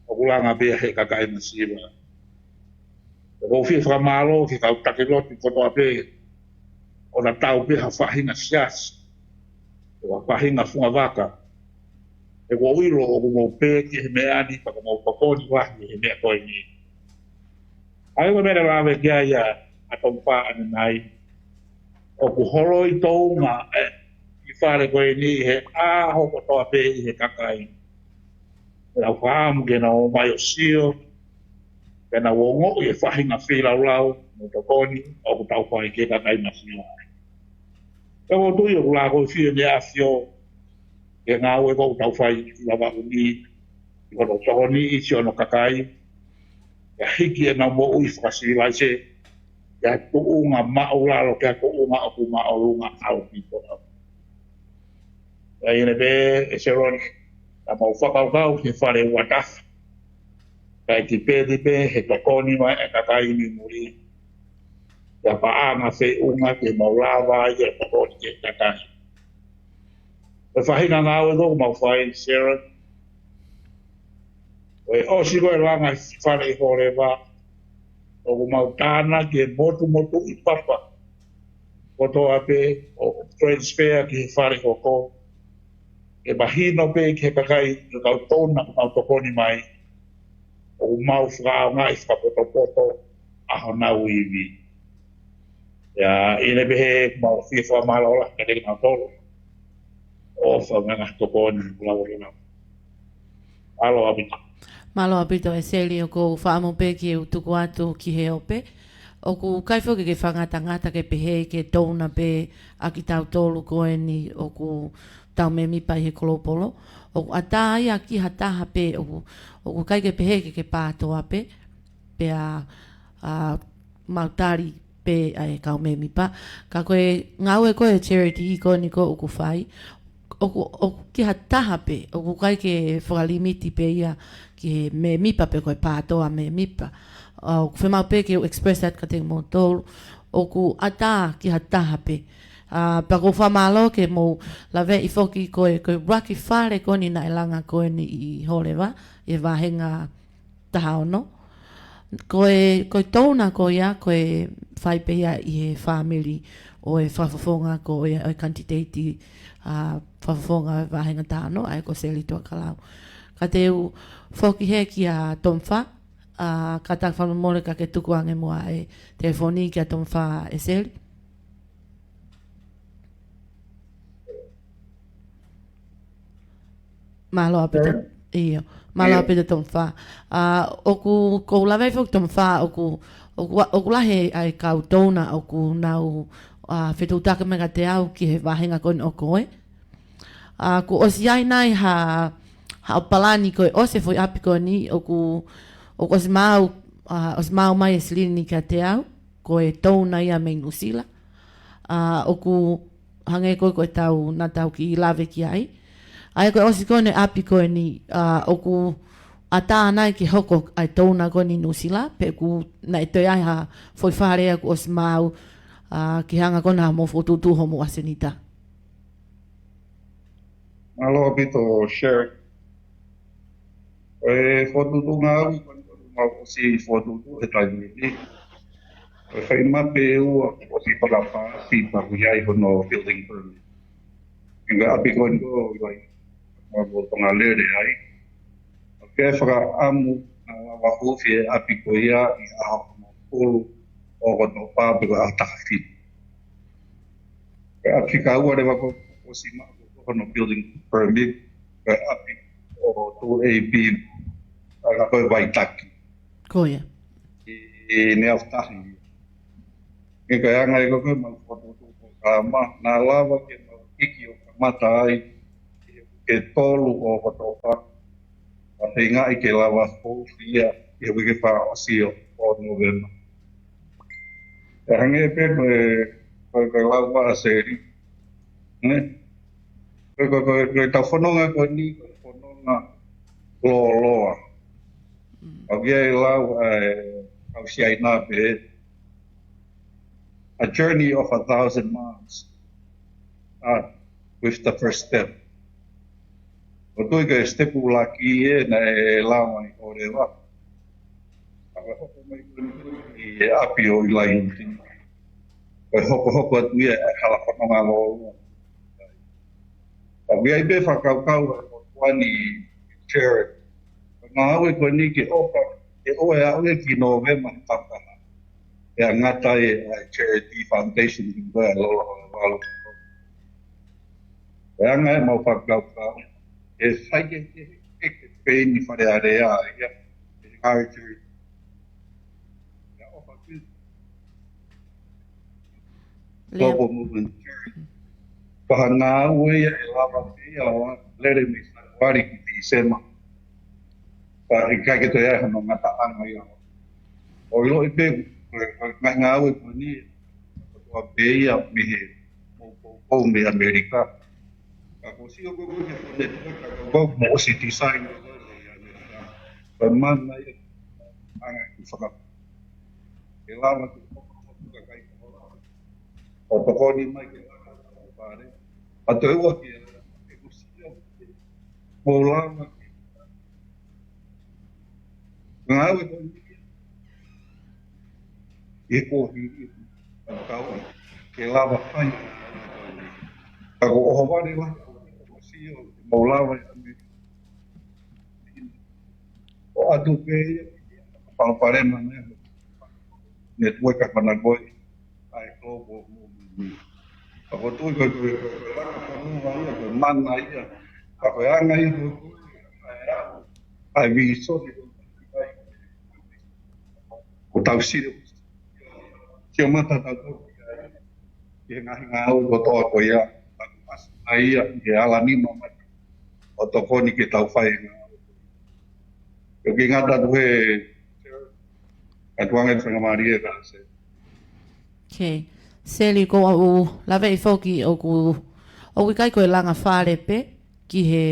ʻoku langa pē ʻe he kakai masiva. ʻOku ou fie fakamālō ki he kau taki lotu kotoa pē, ʻo na tau pē ha faʻahinga siasi, ʻo ha faʻahinga fungavaka. He ʻoku ou ʻilo ʻoku mou pē ki he meʻa ni, pea ʻoku mou tokoni lahi he meʻa ko eni. ʻA ia ko e meʻa naʻe lave ki ai ʻa Tomifa ʻanenai, ʻoku holoi tounga ʻa e fale ko eni he ʻaho kotoa pē ʻi he kakai. Pea ʻoku ou fakaʻamu ke nau ō mai ʻo sio, pea nau ongoʻi e faʻahinga feilaulau mo e tokoni ʻoku tau fai ki he kakai Masiva. Pea ʻoku ou tui ʻoku lakoifio ʻEne ʻAfio ki he ngāue ʻoku tau fai ʻi Vavaʻu ni, ʻi hono tokoniʻi siʻono kakai, ke hiki ʻenau moʻui fakasivilaise ki ha tuʻunga māʻulalo, ki ha tuʻunga ʻoku māʻolunga ʻaupito. ʻA ia ʻi heʻene pehē, ʻe Sheroni, ka mau fakakaukau ki he fale uatafu, kae tipeni pē he tokoni mai ʻa e kakai mei muli, ʻa e paʻanga feʻunga ke mau lava ai ke tokoni ki he kakai. Ko e faʻahinga ngāue ʻoku mau fai, Sheroni, ko e ʻosi ko e langa e fale ʻi Hōleva, ʻoku mau tānaki e motumotuʻi papa kotoa pē ʻo transfer ki he fale hoko, ke mahino pē ki he kakai, ki he kau touna ʻoku mau tokoni mai, ʻoku mau fakaʻaongaʻi fakapotopoto ʻa honau ivi. ʻA ia ʻi heʻene pehē, mau fie fakamālō lahi kiate kinautolu ʻoku fai e ngaahi tokoni ʻoku lau ʻo lau. Mālō ʻaupito. Mālō ʻaupito ʻEseli, ʻoku ou fakaʻamu pē ke u tuku atu ki he ope. ʻOku ʻikai foki ke fakangatangata ke pehē ke touna pē ʻa kitautolu ko eni ʻoku tau mēmipa ʻi he kolopolo. ʻOku ʻatā ia ki ha taha pē, ʻoku, ʻoku ʻikai ke pehē ke ke pātoa pē, pea, ʻa, mau tali pē ʻa e kau mēmipa. Ka ko e ngāue ko e charity ko eni ko ʻoku fai, ʻoku, ʻoku ki ha taha pē, ʻoku ʻikai ke fakalimiti pē ia ki he mēmipa pe ko e pātoa mēmipa. ʻA, ʻoku fiemaʻu pē ke u express that kiate kimoutolu, ʻoku ʻatā ki ha taha pē. ʻA, pea ʻoku ou fakamālō ke mou laveʻi foki ko e, ko e ʻuluaki fale ko eni naʻe langa ko eni ʻi Hōleva, ʻi he vāhenga taha ono. Ko e, ko e touna ko ia, ko e fai pē ia ʻi he fāmili ʻo e fakafofonga ko ia ʻo e kanititeiti, ʻa, fakafofonga vāhenga taha ono, ʻa ia ko Seli Tuʻakalau. Ka te u foki hē kia Tomifa, ʻa, ka ta fakamolemole ka ke tuku ange muʻa e telefoni kia Tomifa ʻEseli. Mālō ʻaupito. ʻIo. Mālō ʻaupito Tomifa. ʻA, ʻoku, ʻoku ou lave foki Tomifa, ʻoku, ʻoku, ʻoku lahi ʻa e kau touna ʻoku nau, ʻa, fetuʻutaki mai kiate au ki he vāhenga ko eni ʻo koe. ʻA, kuo ʻosi ʻi ai nai ha, ha palani ko e ʻosi e foʻi ʻapi ko eni, ʻoku, ʻoku ʻosi maʻu, ʻa, ʻosi maʻu mai e silini kiate au, ko e touna ia mei Nuʻusila. ʻA, ʻoku hangē ko e, ko e tau, naʻa tau kiʻi lave ki ai. ʻA ia ko e ʻosi ko eni e ʻapi ko eni, ʻa, ʻoku ʻatā nai ke hoko ʻa e touna ko eni Nuʻusila, pe ʻoku naʻe toe ʻi ai ha foʻi fale ia kuo ʻosi maʻu, ʻa, ke hanga ko ena ʻo fokotuʻutuʻu hoʻomou ʻasenita. Mālō ʻaupito, Sheroni. Ko e fokotuʻutuʻu ngāue ko eni ʻoku mau ʻosi fokotuʻutuʻu he taimi ni. Ko e fai mape ʻe ua kuo ʻosi fakapāsi pea kuo ʻi ai hono building permit. Ko e ʻapi ko eni ʻoku ʻi ai, ʻoku mau tongalele ai. ʻOku ou fakaʻamu naʻa lava hūfi e ʻapi ko ia ʻi he ʻaho hongofulu ʻo ʻOkatopa pe ko e ʻaho taha fitu. Ko e ʻapi fika ua leva kuo ʻosi maʻu hono building permit, ko e ʻapi ʻo Tuʻu A B, ʻa ia ko e Vaitaki. Ko ia. ʻI, ʻi Neautahi. Ke ka anga e ko e mau fokotuʻutuʻu polokalama, naʻa lava ke mau hiki ʻo kamata ai, ke tolu ʻo Ōkatopa, ʻa feingaʻi ke lava hūfi ia, ʻi he uike fakaʻosi ʻo Nōvema. ʻE hangē pē ko e, ko e, ko e lau ʻa Seli. Ne? Ko e, ko e, ko e, ko e tau fononga ko eni, ko e fononga lōloa. ʻOku ʻi ai e lau ʻa e kau Siaina pē, a journey of a thousand miles start with the first step. ʻOku ou tui ko e step ʻuluaki ē naʻe langa ʻi Hōleva. ʻA ia ko e hoko mai ko eni ʻi he ʻapi ʻo ʻIlaiuti. Ko e hokohoko atu ia e hala fononga lōloa. ʻOku ʻi ai pē fakakaukau ʻa e motuʻa ni, Jared. Ko e ngāue ko eni ke ʻofa ʻE ʻoe aʻu ia ki Nōvema he tapu taha. ʻE ngata ai ʻa e Charity Foundation ki ko e lolo ho lalo. ʻE anga e mau fakakaukau. ʻE fai ke ke ke ke peni fare area ia. ʻE ngāue Charity. ʻE ʻofa ki Leo. Global Movement Charity. Pea ngāue ia ʻe lava pē ia ʻo lele mei Fēpuali ki Tīsema. Pea ʻikai ke toe ai hano ngataʻanga ia. ʻO ʻiloʻi pē, ko e, ko e ngaahi ngāue ko eni, ko e pē ia mei he moʻui poupou mei ʻAmelika. Ka ko e sio ko ē ki he koneti, ka ko e mo ʻosi design ko ē ʻi ʻAmelika. Ko e mana ia, anga ki faka-, ke lava ki he kakai ko ē. ʻO tokoni mai ke lava ki he fale. ʻA toe ua ki he, ke ʻosi ia, mo lava ki he ngāue ko eni. ʻE ko hili, ka kau, ke lava fai. Ka ko ʻohovale la, ko sio, mo lava ʻi ʻAmelika. ʻO atu pē ia, palopalema ne, ne tuai ka pana koe, ʻa e global movement. Ka ko tui ko, ko, ko, ko, laka ka mua ia, ko mana ia, ka ko e anga ia, ko, ko, ʻa e, ʻa e vīsone, ko tau siri, sio mata tau tau, ki he ngaahi ngāue kotoa ko ia, ʻa ia, ki he ala nima mai, ʻo tokoni ke tau fai e ngāue. ʻOku ʻikai ngata atu he, atu ange faingamālie ka se. Okay. Seli, ko au lave i foki ʻoku, ʻoku ʻikai ko e langa fale pē ki he,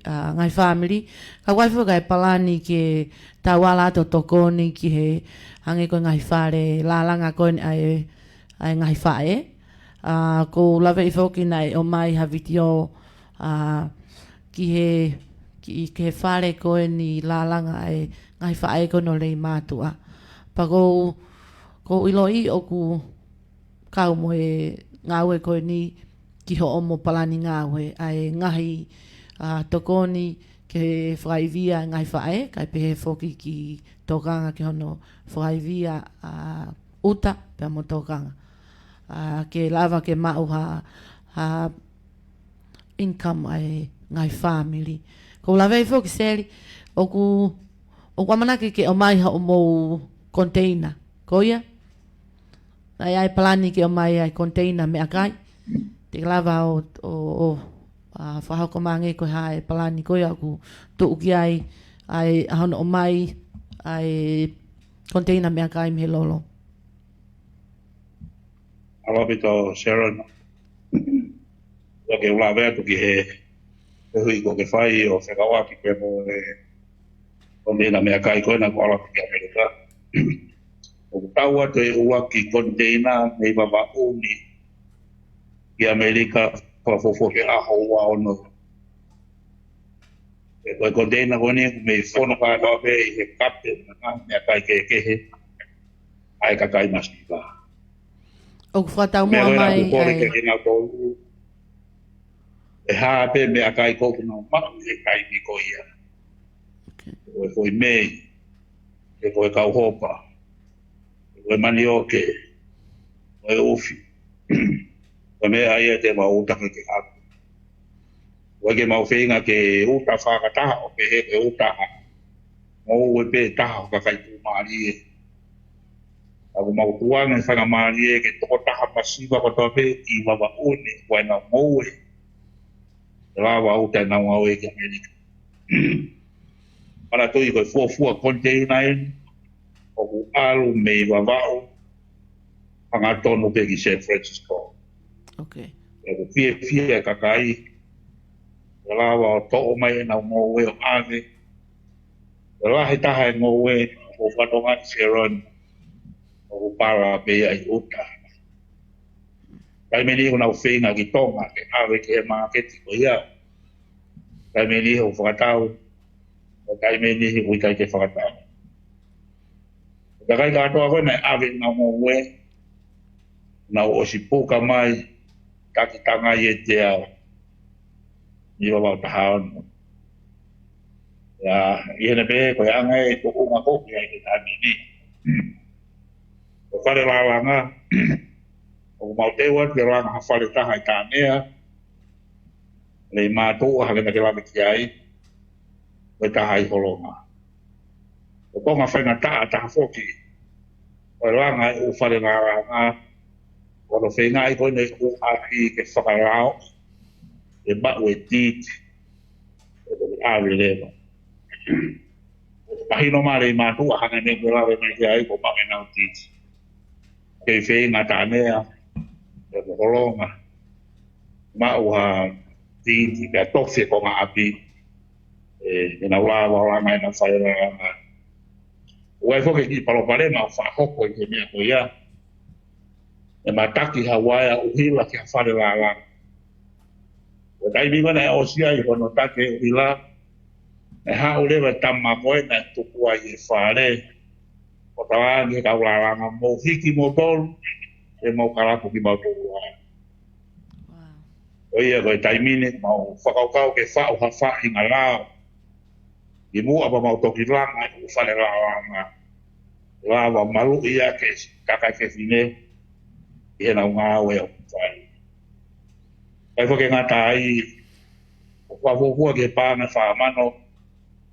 ʻa, ngaahi fāmili. Ka ʻoku ʻi ai foki e palani ke tau ala atu ʻo tokoni ki he hangē ko e ngaahi fale lālanga ko eni ʻa e, ʻa e ngaahi faʻē. ʻA, ʻoku ou lave i foki naʻe ʻomai ha vitiō, ʻa, ki he, ki, ki he fale ko eni lālanga ʻa e ngaahi faʻē ko eni ʻo Leimātuʻa. Pea ʻoku ou, ʻoku ou ʻiloʻi ʻoku kau mo e ngāue ko eni ki hoʻomo palani ngāue ʻa e ngaahi, ʻa, tokoni ke fakaivia e ngaahi faʻē, kae pehē foki ki tokanga ki hono fakaivia, ʻa, ʻuta pea mo tokanga. ʻA, ke lava ke maʻu ha, ha income ʻa e ngaahi fāmili. ʻOku ou lave i foki Seli, ʻoku, ʻoku ʻamanaki ke ʻomai haʻomou container. Ko ia? ʻA ia ʻa e palani ke ʻomai ʻa e container meʻakai. Te ke lava ʻo, ʻo, ʻo, ʻa, fakahoko mai ange ko e hā e palani ko ia ʻoku tuʻu ki ai ʻa e, ʻa hono ʻomai ʻa e container meʻakai mei he lolo. ʻAlā pē tau Sharon. ʻOku ou lave atu ki he, he hui ko ke fai ʻo fekauʻaki pē mo e container meʻakai ko ena ko ala ki ʻAmelika. ʻOku tau atu e ʻuluaki container mei Vavaʻu ni ki ʻAmelika, fakafuofua ki he ʻaho ua ono. ʻE ko e container ko eni ʻoku mei fono kātoa pē ʻi he kape mo e ngaahi meʻakai kehekehe ʻa e kakai masiva. ʻOku fakataumuʻa mai ʻa e, ʻoku kole ke kinautolu ʻe hā pē meʻakai ko ē ʻoku nau maʻu he taimi ko ia. Okay. Ko e foʻi mei, ʻe ko e kauhopa, ko e manioke, ko e ʻufi, ko e meʻa ia te mau ʻuta ke ke haku. ʻOku ʻikai ke mau feinga ke ʻuta fakataha ʻo pehē ko e ʻuta ha ngoue pē taha ʻo kakai tuʻumālie. ʻOku mau tukuange faingamālie ki he tokotaha masiva kotoa pē ʻi Vavaʻu ni ʻoku ʻi ai ʻenau ngoue. Ke lava ʻo ʻuta ʻenau ngāue ki ʻAmelika. Manatuʻi ko e fuofua container eni ʻoku ʻalu mei Vavaʻu hangatonu pē ki San Francisco. Okay. ʻOku fiefia e kakai ke lava ʻo toʻo mai ʻenau ngoue ʻo ʻave. Ko e lahi taha e ngoue ʻoku fakatokangaʻi Sharon ʻoku pala pē ia ʻi ʻuta. Taimi ni ʻoku nau feinga ki Tonga ke ʻave ki he māketi ko ia. Taimi ni ʻoku fakatau, ʻo taimi ni ʻoku ʻikai ke fakatau. Ko e kakai kātoa ko ē naʻe ʻave ʻenau ngoue, nau ʻosi puka mai, taki tangai ʻe te au, ʻi Vavaʻu taha ono. Ia, ʻi heʻene pehē ko e anga e tuʻunga ko ia ʻi he taimi ni. Ko e fale lālanga, ʻoku mau teu atu ke langa ha fale taha ʻi Taʻanea, Leimātuʻa, hangē naʻa ke lave ki ai, ko e taha ʻi Holonga. Ko e konga faingataʻa taha foki ʻo e langa e ʻū fale lālanga, ko hono feingaʻi ko eni e ʻū ʻapi ke fakalao, ke maʻu e tiiti, ʻe toki ʻave leva. Mahino mai Leimātuʻa hangē ne u lave mai ki ai, ko e maʻu ʻenau tiiti. Kei feinga Taʻanea, ʻe ko Holonga, maʻu ha tiiti, pea tofi e konga ʻapi, ʻe, ʻenau lava ʻo langa ʻenau fale lālanga. ʻOku ʻi ai foki e kiʻi palopalema ʻoku faʻa hoko ʻi he meʻa ko ia. ʻE mataki ha uaea ʻuhila ki ha fale lālanga. Ko e taimi ko ē naʻe ʻosi ai hono taki e ʻuhila, naʻe haʻu leva e tama ko ē naʻe tuku ai e fale, ʻo talaange ki he kau lālanga, mou hiki moutolu, ʻe mau kalapu kimautolu ai. Wow. Ko ia ko e taimi ni, mau fakakaukau ke faʻu ha faʻahinga lao. ʻI muʻa pea mau toki langa e ʻū fale lālanga. Lava maluʻi ʻaki e kakai fefine ʻi heʻenau ngāue ʻoku fai. ʻIkai foki ke ngata ai, ʻoku fuofua ke paʻanga fāmano,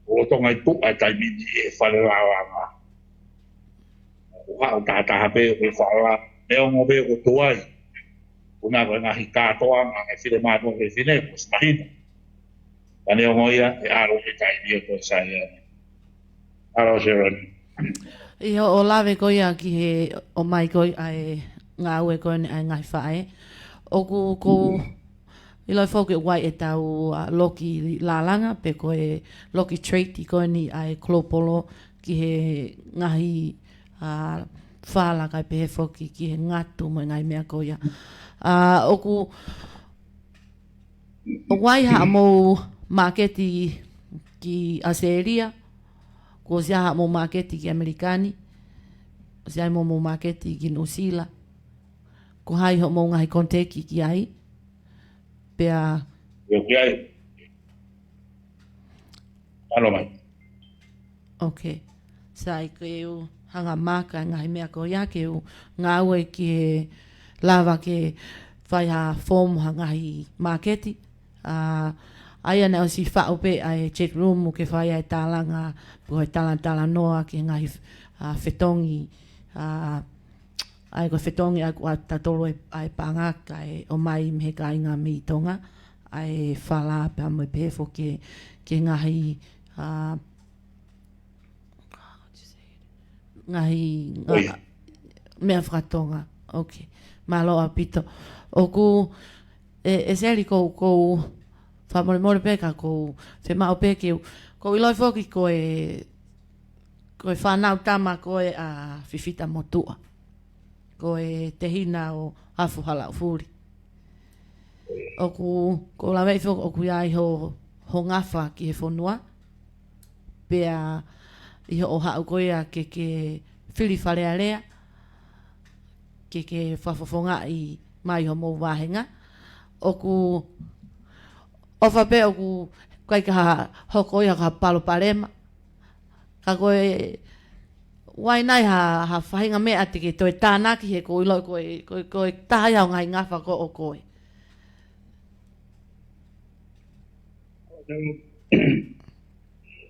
ʻo lolotonga ʻi tuʻa e taimi ni e fale lālanga. ʻOku haʻu tahataha pē ʻoku fala, neongo pē ʻoku tuai. Ko e ngaahi kātoanga, e finemātuʻa fefine, kuo ʻosi mahino. Ka neongo ia, ʻe ʻalu e taimi ʻo e sai ia. ʻAlu Sharon. ʻI hoʻo lave ko ia ki he ʻomai ko ia ʻa e ngāue ko eni ʻa e ngaahi faʻē. ʻOku, ʻoku ou ʻilo foki ʻoku ʻi ai ʻetau, ʻa, loki lālanga, pe ko e loki trade ko eni ʻa e Global ki he ngaahi, ʻa, fala kae pehē foki ki he ngatu mo e ngaahi meʻa ko ia. ʻA, ʻoku, ʻoku ʻi ai haʻamou māketi ki ʻAositelēlia, kuo ʻosi ʻi ai haʻamou māketi ki ʻAmelika ni, ʻosi ʻi ai mo hoʻomou māketi ki Nuʻusila. Ko hai hoʻomou ngaahi contact ki ai? Pea ʻIo, ki ai. ʻAlu mai. Ok. Sai, ke u hanga maka ngaahi meʻa ko ia ke u ngāue ki he lava ke fai ha form ha ngaahi māketi. ʻA, ʻa ia naʻe ʻosi faʻu pē ʻa e chat room ke fai ʻa e tālanga, ko e talanoa ki he ngaahi, ʻa, fetongi, ʻa, ʻa ia ko e fetongi ʻa ia ʻoku ʻoatu ʻe tautolu ʻa e paʻanga kae ʻomai mei he kāinga mei Tonga, ʻa e fala pea mo e pehē foki ki he ngaahi, ʻa, ngaahi, ʻOia. Meʻa fakatonga. Ok. Mālō ʻaupito. ʻOku, ʻe, ʻe Seli kou, kou fakamolemole pē ka kou fiemaʻu pē ke u, kou ʻiloʻi foki ko e, ko e fānau tama ko ē ʻa Fifita Motuʻa. Ko e tehina ʻo Afu Halaʻofuli. ʻOku, kou laveʻi foki ʻoku ʻi ai ho, ho ngafa ki he fonua. Pea ʻi hoʻo haʻu ko ia ke, ke fili Fale Alea, ke, ke fakafofongaʻi mai homou vāhenga. ʻOku ʻofa pē ʻoku ʻikai ke hoko ia ko ha palopalema. Ka ko e, ʻoku ʻi ai nai ha, ha faʻahinga meʻa te ke toe tānaki he kou ʻilo ko e, ko e, ko e taha ia ʻo e ngaahi ngafa ko ē ʻo koe.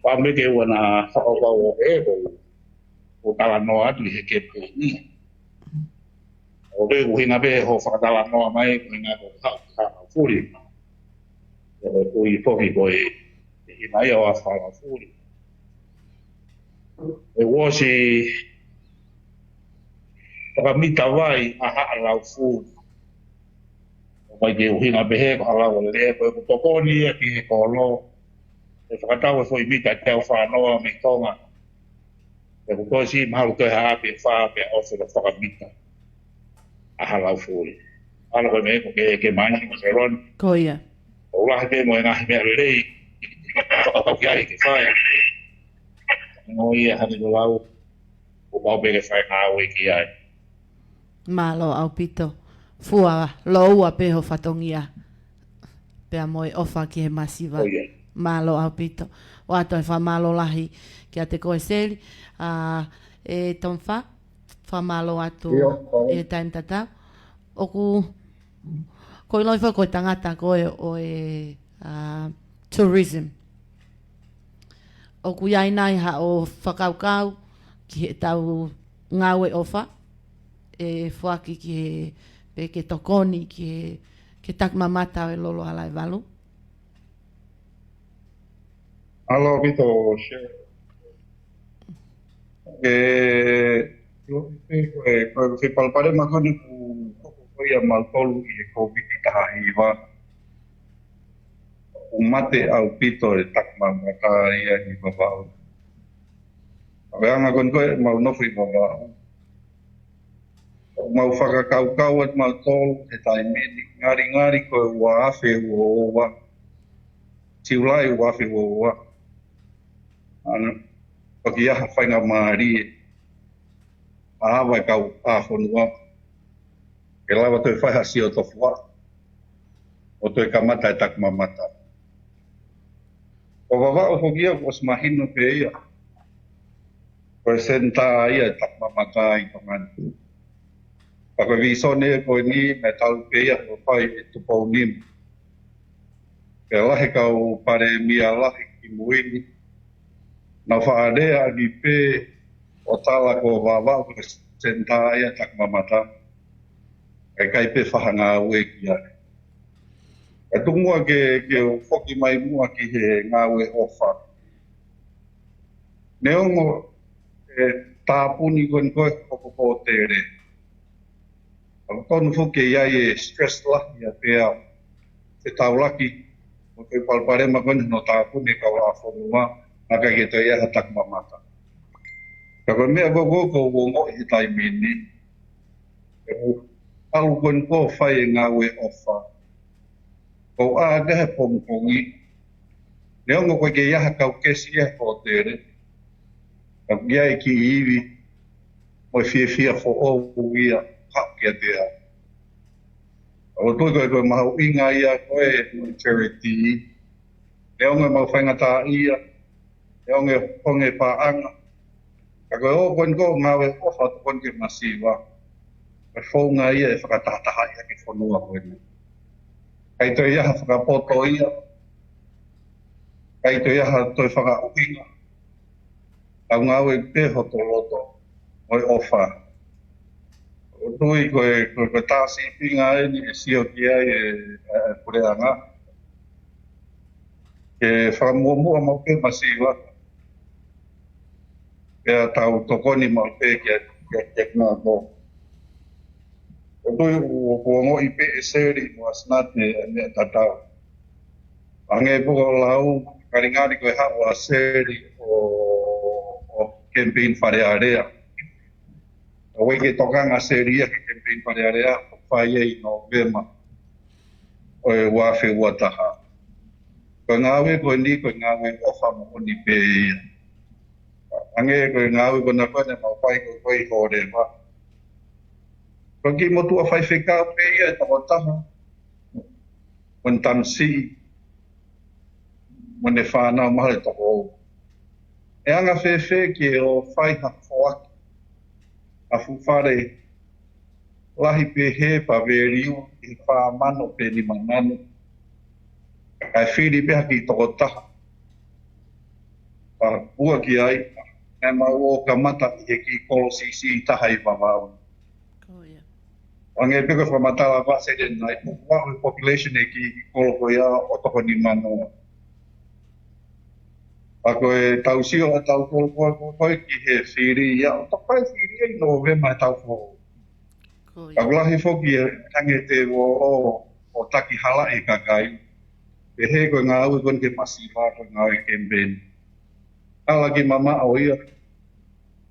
Pea mei he ʻoku ou ʻi ai ha fakakaukau ʻo e, kou, kou talanoa atu ʻi he kempeini. ʻOku ʻuhinga pē hoʻo fakatalanoa mai, ko e ʻuhinga ko e haʻu ki Halaʻofuli. ʻOku ou tui foki ko e, ʻi mai ʻo Afu Halaʻofuli. ʻE ʻosi fakamita vai ʻa Halaʻofuli. ʻOku ʻikai ke ʻuhinga pehē ko Halaʻofuli, ko e ʻoku tokoni ia ki he kolo. ʻE fakatau e foʻi mita ʻe teau fā noa mei Tonga. ʻOku toe siʻi mahalo toe ha ʻapi ʻe fā pea ʻosi ʻo fakamita ʻa Halaʻofuli. ʻAlu ko e meʻa ko ē ke, ke mai ko Seloni. Ko ia. ʻOku lahi pē mo e ngaahi meʻa lelei. Fakapapauʻi ai ke fai. Mo ia hane ko lau. ʻOku pau pē ke fai ngāue ki ai. Mālō ʻaupito. Fua lōua pē ho fatongia. Pea mo e ʻofa ki he masiva. Ko ia. Mālō ʻaupito. ʻOatu e fakamālō lahi kiate koe Seli. ʻA, ʻe Tomifa, fakamālō atu ʻIo, ʻo. ʻi he taimi tatau. ʻOku, ʻoku ou ʻiloʻi foki ko e tangata koe ʻo e, ʻa, tourism. ʻOku ʻi ai nai haʻo fakakaukau ki heʻetau ngāue ʻofa, ʻe foaki ki he, pe ke tokoni ki he, ke takimamata ʻo e Lolo Halaevalu? Mālō ʻaupito, Seli. ʻE, ko e, ko e, ko e palopalema ko eni ʻoku, ʻoku ʻi ai ʻa mautolu ʻi he Kōviti taha hiva. ʻOku mate ʻaupito e takimamata ia ʻi Vavaʻu. ʻA e anga ko eni ko ē ʻemau nofo ʻi Vavaʻu, ʻoku mau fakakaukau atu mautolu he taimi ni, ngalingali ko e ua afe ua ua, Siulai ua afe ua ua, ʻa ena, ʻoku ʻi ai ha faingamālie ʻa ʻa e kau ʻa fonua ke lava toe fai ha sio tofuaʻa ʻo toe kamata e takimamata. Ko Vavaʻu foki ia kuo ʻosi mahino pē ia ko e senitā ia e takimamata ʻi Tonga ni. Ka ko e vīsone ko eni naʻe talu pē ia ʻo fai ʻe Tupou Nima. Pea lahi e kau palēmia lahi kimui ni, nau faʻa lea ʻaki pē ʻo tala ko Vavaʻu ko e senitā ia e takimamata, kae ʻikai pē fai ha ngāue ki ai. Kae tuku muʻa ke, ke u foki mai muʻa ki he ngāue ʻofa. Neongo e tāpuni ko eni ko ē hoko ko tele, ʻoku tonu foki ke ʻi ai e stress lahi ia pea fetaulaki mo e palopalema ko eni hono tāpuni e kau ʻa fonua, naʻe ʻikai ke toe ʻi ai ha takimamata. Ka ko e meʻa ko ē ʻoku ou ongoʻi he taimi ni, ʻe ʻalu ko eni ʻo fai e ngāue ʻofa. Ko e ʻā ʻa e pongipongi, neongo ʻoku ʻikai ke ʻi ai ha kau kesi ia he hōtele, ka ʻoku ʻi ai e kiʻi ivi mo e fiefia foʻou ia ʻoku haʻu kiate au. ʻOku ou tui ko e, ko e mahuʻinga ia ko ē ʻo e charity, neongo ʻemau faingataʻaʻia, neongo e honge paʻanga, ka ko e ʻoku ʻi ai ko ē ngāue ʻofa tokoni ki he masiva, ko e founga ia ʻe fakatahatahaʻi ʻaki e fonua ko eni. ʻIkai toe ʻi ai ha fakapoto ia, ʻikai toe ʻi ai ha toe fakaʻuhinga, tau ngāue pē hoto loto mo e ʻofa. ʻOku ou tui ko e, ko e, ko e tā sīpinga eni ʻe sio ki ai e, e, e puleʻanga, ke fakamuʻomuʻa maʻu pē masiva, pea tau tokoni maʻu pē kia, kia, kia kinautolu. ʻOku ou tui ʻoku, ʻoku ongoʻi pē ʻe Seli mo ʻAsinate e meʻa tatau. Hangē pē ko e lau, ngalingali ko e haʻu ʻa Seli ʻo, ʻo campaign Fale Alea. ʻOku ʻikai ke tokanga ʻa Seli ia ki he campaign Fale Alea, ʻoku fai ia ʻi Nōvema ʻo e ua afe ua taha. Ko e ngāue ko eni, ko e ngāue ʻofa moʻoni pē ia. Hangē ko e ngāue ko ena ko ē naʻa mau fai ko ē ʻi Hōleva. Ko e kiʻi motuʻa faifekau pē ia ʻe toko taha mo ʻene tamasiʻi mo ʻene fānau mahalo ʻe toko ua. ʻE anga fēfē ke ō ʻo fai ha foaki ha fuʻu fale lahi pehē, pea value ʻi he fā mano pe nima mano, kae fili pē ha kiʻi toko taha, pea ʻoua ki ai, naʻa mau ō ʻo kamata ʻi he kiʻi kolo siʻisiʻi taha ʻi Vavaʻu. Ko ia. Hangē pē ko e fakamatala ʻa Seli ʻanenai, ʻoku ʻi ai e population e kiʻi kolo ko ia ʻo toko nima noa. Pea ko ʻetau sio ʻatautolu ko ē, ko ē ki he fili ia, ʻoku toki fai fili ia ʻi Nōvema ʻi he taʻu foʻou. Ko ia. Ka ʻoku lahi foki e hangē te ō ʻo, ʻo taki halaʻi e kakai. Pehē ko e ngāue ko eni ki he masiva, ko e ngāue campaign. Ala ke mamaʻo ia,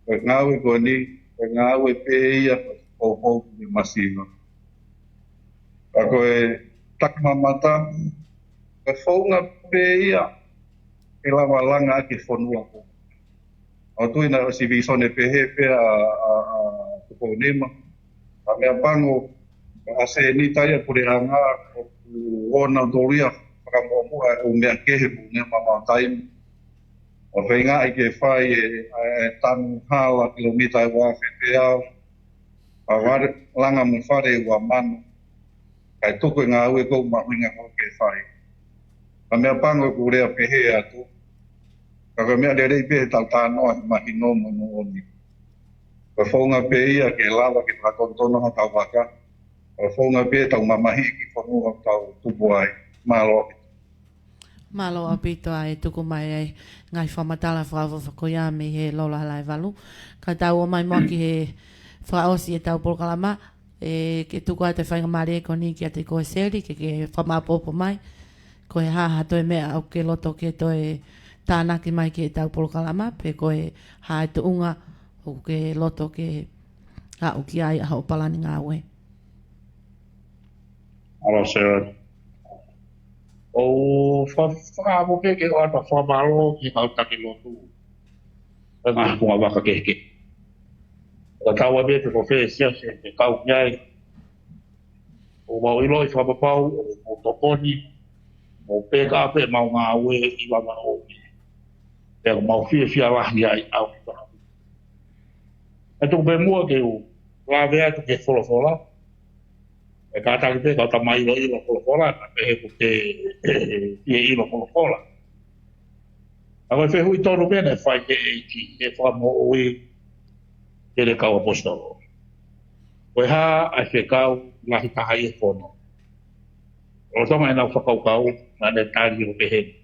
ko e ngāue ko eni, ko e ngāue pē ia ʻoku fou ki he masiva. Ka ko e takimamata, ko e founga pē ia ʻe lava langa ʻaki e fonua ko ē. ʻOku ou tui naʻe ʻosi vīsone pehē pē ʻa, ʻa, ʻa Tupou Nima. Ka meʻapango, ʻa Sēnita ia puleʻanga, ʻoku ʻonautolu ia fakamuʻomuʻa ʻo meʻa kehe mo ne mamau taimi. ʻO feingaʻi ke fai e, e tanu hala kilomita ʻe ua afe teau, ʻa vale langa mo fale ʻe ua mano, kae tuku e ngāue ʻoku mahuʻinga ko ē ke fai. Ka meʻapango ʻeku lea pehē atu, ka ko e meʻa lelei pē ʻetau talanoa he mahino mo e moʻoni. Ko e founga pē ia ke lava ke fakatonutonu hotau vaka, ko e founga pē ʻetau mamahiʻi e kiʻi fonua ʻoku tau tupu ai. Mālō. Mālō ʻaupito ʻa e tuku mai ʻa e ngaahi fakamatala fakaʻofoʻofa ko ia mei he Lolo Halaevalu. Ka tau ō mai muʻa ki he fakaʻosi ʻetau polokalama, ʻe, ke tuku atu e faingamālie ko eni kiate koe Seli, ke, ke fakamaʻopoʻopo mai. Ko e hā ha toe meʻa ʻoku ke loto ke toe tānaki mai ki heʻetau polokalama, pe ko e hā e tuʻunga ʻoku ke loto ke aʻu ki ai ʻa hoʻo palani ngāue. Mālō Seli. ʻOku ou fa-, fakaʻamu pē ke ʻoatu ʻa e fakamālō ki he kau taki lotu. Ko e ngaahi konga vaka kehekehe. Ka tau ʻave pē ko fē siasi ʻe kau ki ai. ʻOku mau ʻiloʻi fakapapau ʻoku mou tokoni, mou peka pē ʻemau ngāue ʻi Vavaʻu ni. Pea ʻoku mau fiefia lahi ai ʻaupito. ʻE tuku pē muʻa ke u lave atu ki he folofola. ʻE kātaki pē kau tama ʻiloʻilo folofola, ka pehē ʻoku te fie ʻilo folofola. Ka ko e fehuʻi tonu pē naʻe fai ki he ʻEiki, he fakamoʻui ki heʻene kau ʻaposetolo. Ko e hā ʻa e fekau lahi taha ʻi he fono? Lolotonga ʻenau fakakaukau, naʻa ne tali ʻo pehē ni: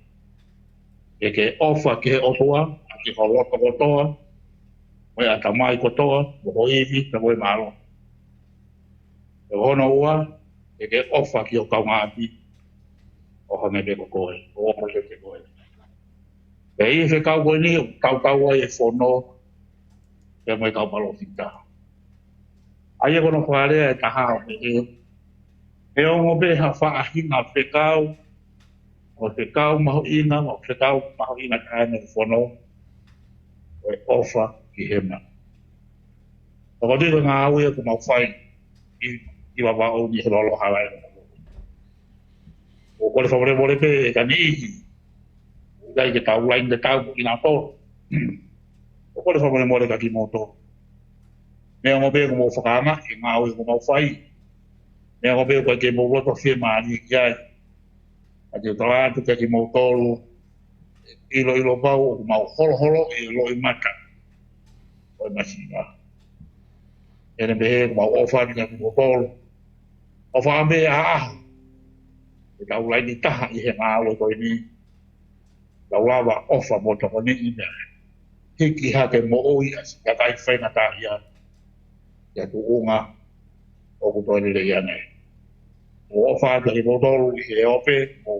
Ke ke ʻofa ki he ʻOtua ʻaki ho loto kotoa, mo e ʻatamai kotoa, mo ho ivi, pea mo e mālohi. Pea ko hono ua, ke ke ʻofa ki ho kaungāʻapi ʻo hangē pē ko koe, ʻo hangē pē ko koe. Pea ʻi he fekau ko eni ʻoku tautau ai e fono pea mo e kau palōfita. ʻA ia ko hono fakalea ʻe taha ʻo pehē, neongo pē ha faʻahinga fekau, ʻo fekau mahuʻinga, ʻo fekau mahuʻinga taha ʻi he fono, ko e ʻofa ki hema. Ka ko e ngāue ʻoku mau fai ʻi, ʻi Vavaʻu ni he Lolo Halaevalu. ʻOku kole fakamolemole pē ka niʻihi ʻoku ʻikai ke tau laine tatau mo kinautolu. ʻOku kole fakamolemole kiate kimoutolu. Neongo pē ʻoku mou fakaangaʻi e ngāue ʻoku mau fai. Neongo pē ʻoku ʻikai ke mou loto fiemālie ki ai. Ka te u tala atu kiate kimoutolu, ʻiloʻilo pau ʻoku mau holoholoʻi e loʻimata ʻo e māsina. ʻEne pehē ʻoku mau ʻofa atu kiate kimoutolu. ʻOfa ʻa e meʻa ʻaʻahi. Ke tau laine taha ʻi he ngāue ko eni. Tau lava ʻofa mo tokoniʻi meʻa. Hiki hake moʻui ʻa siʻi kakai faingataʻaʻia ki ha tuʻunga ʻoku toe lelei ange. ʻOku ou ʻofa atu kiate kimoutolu ʻi he ope, mo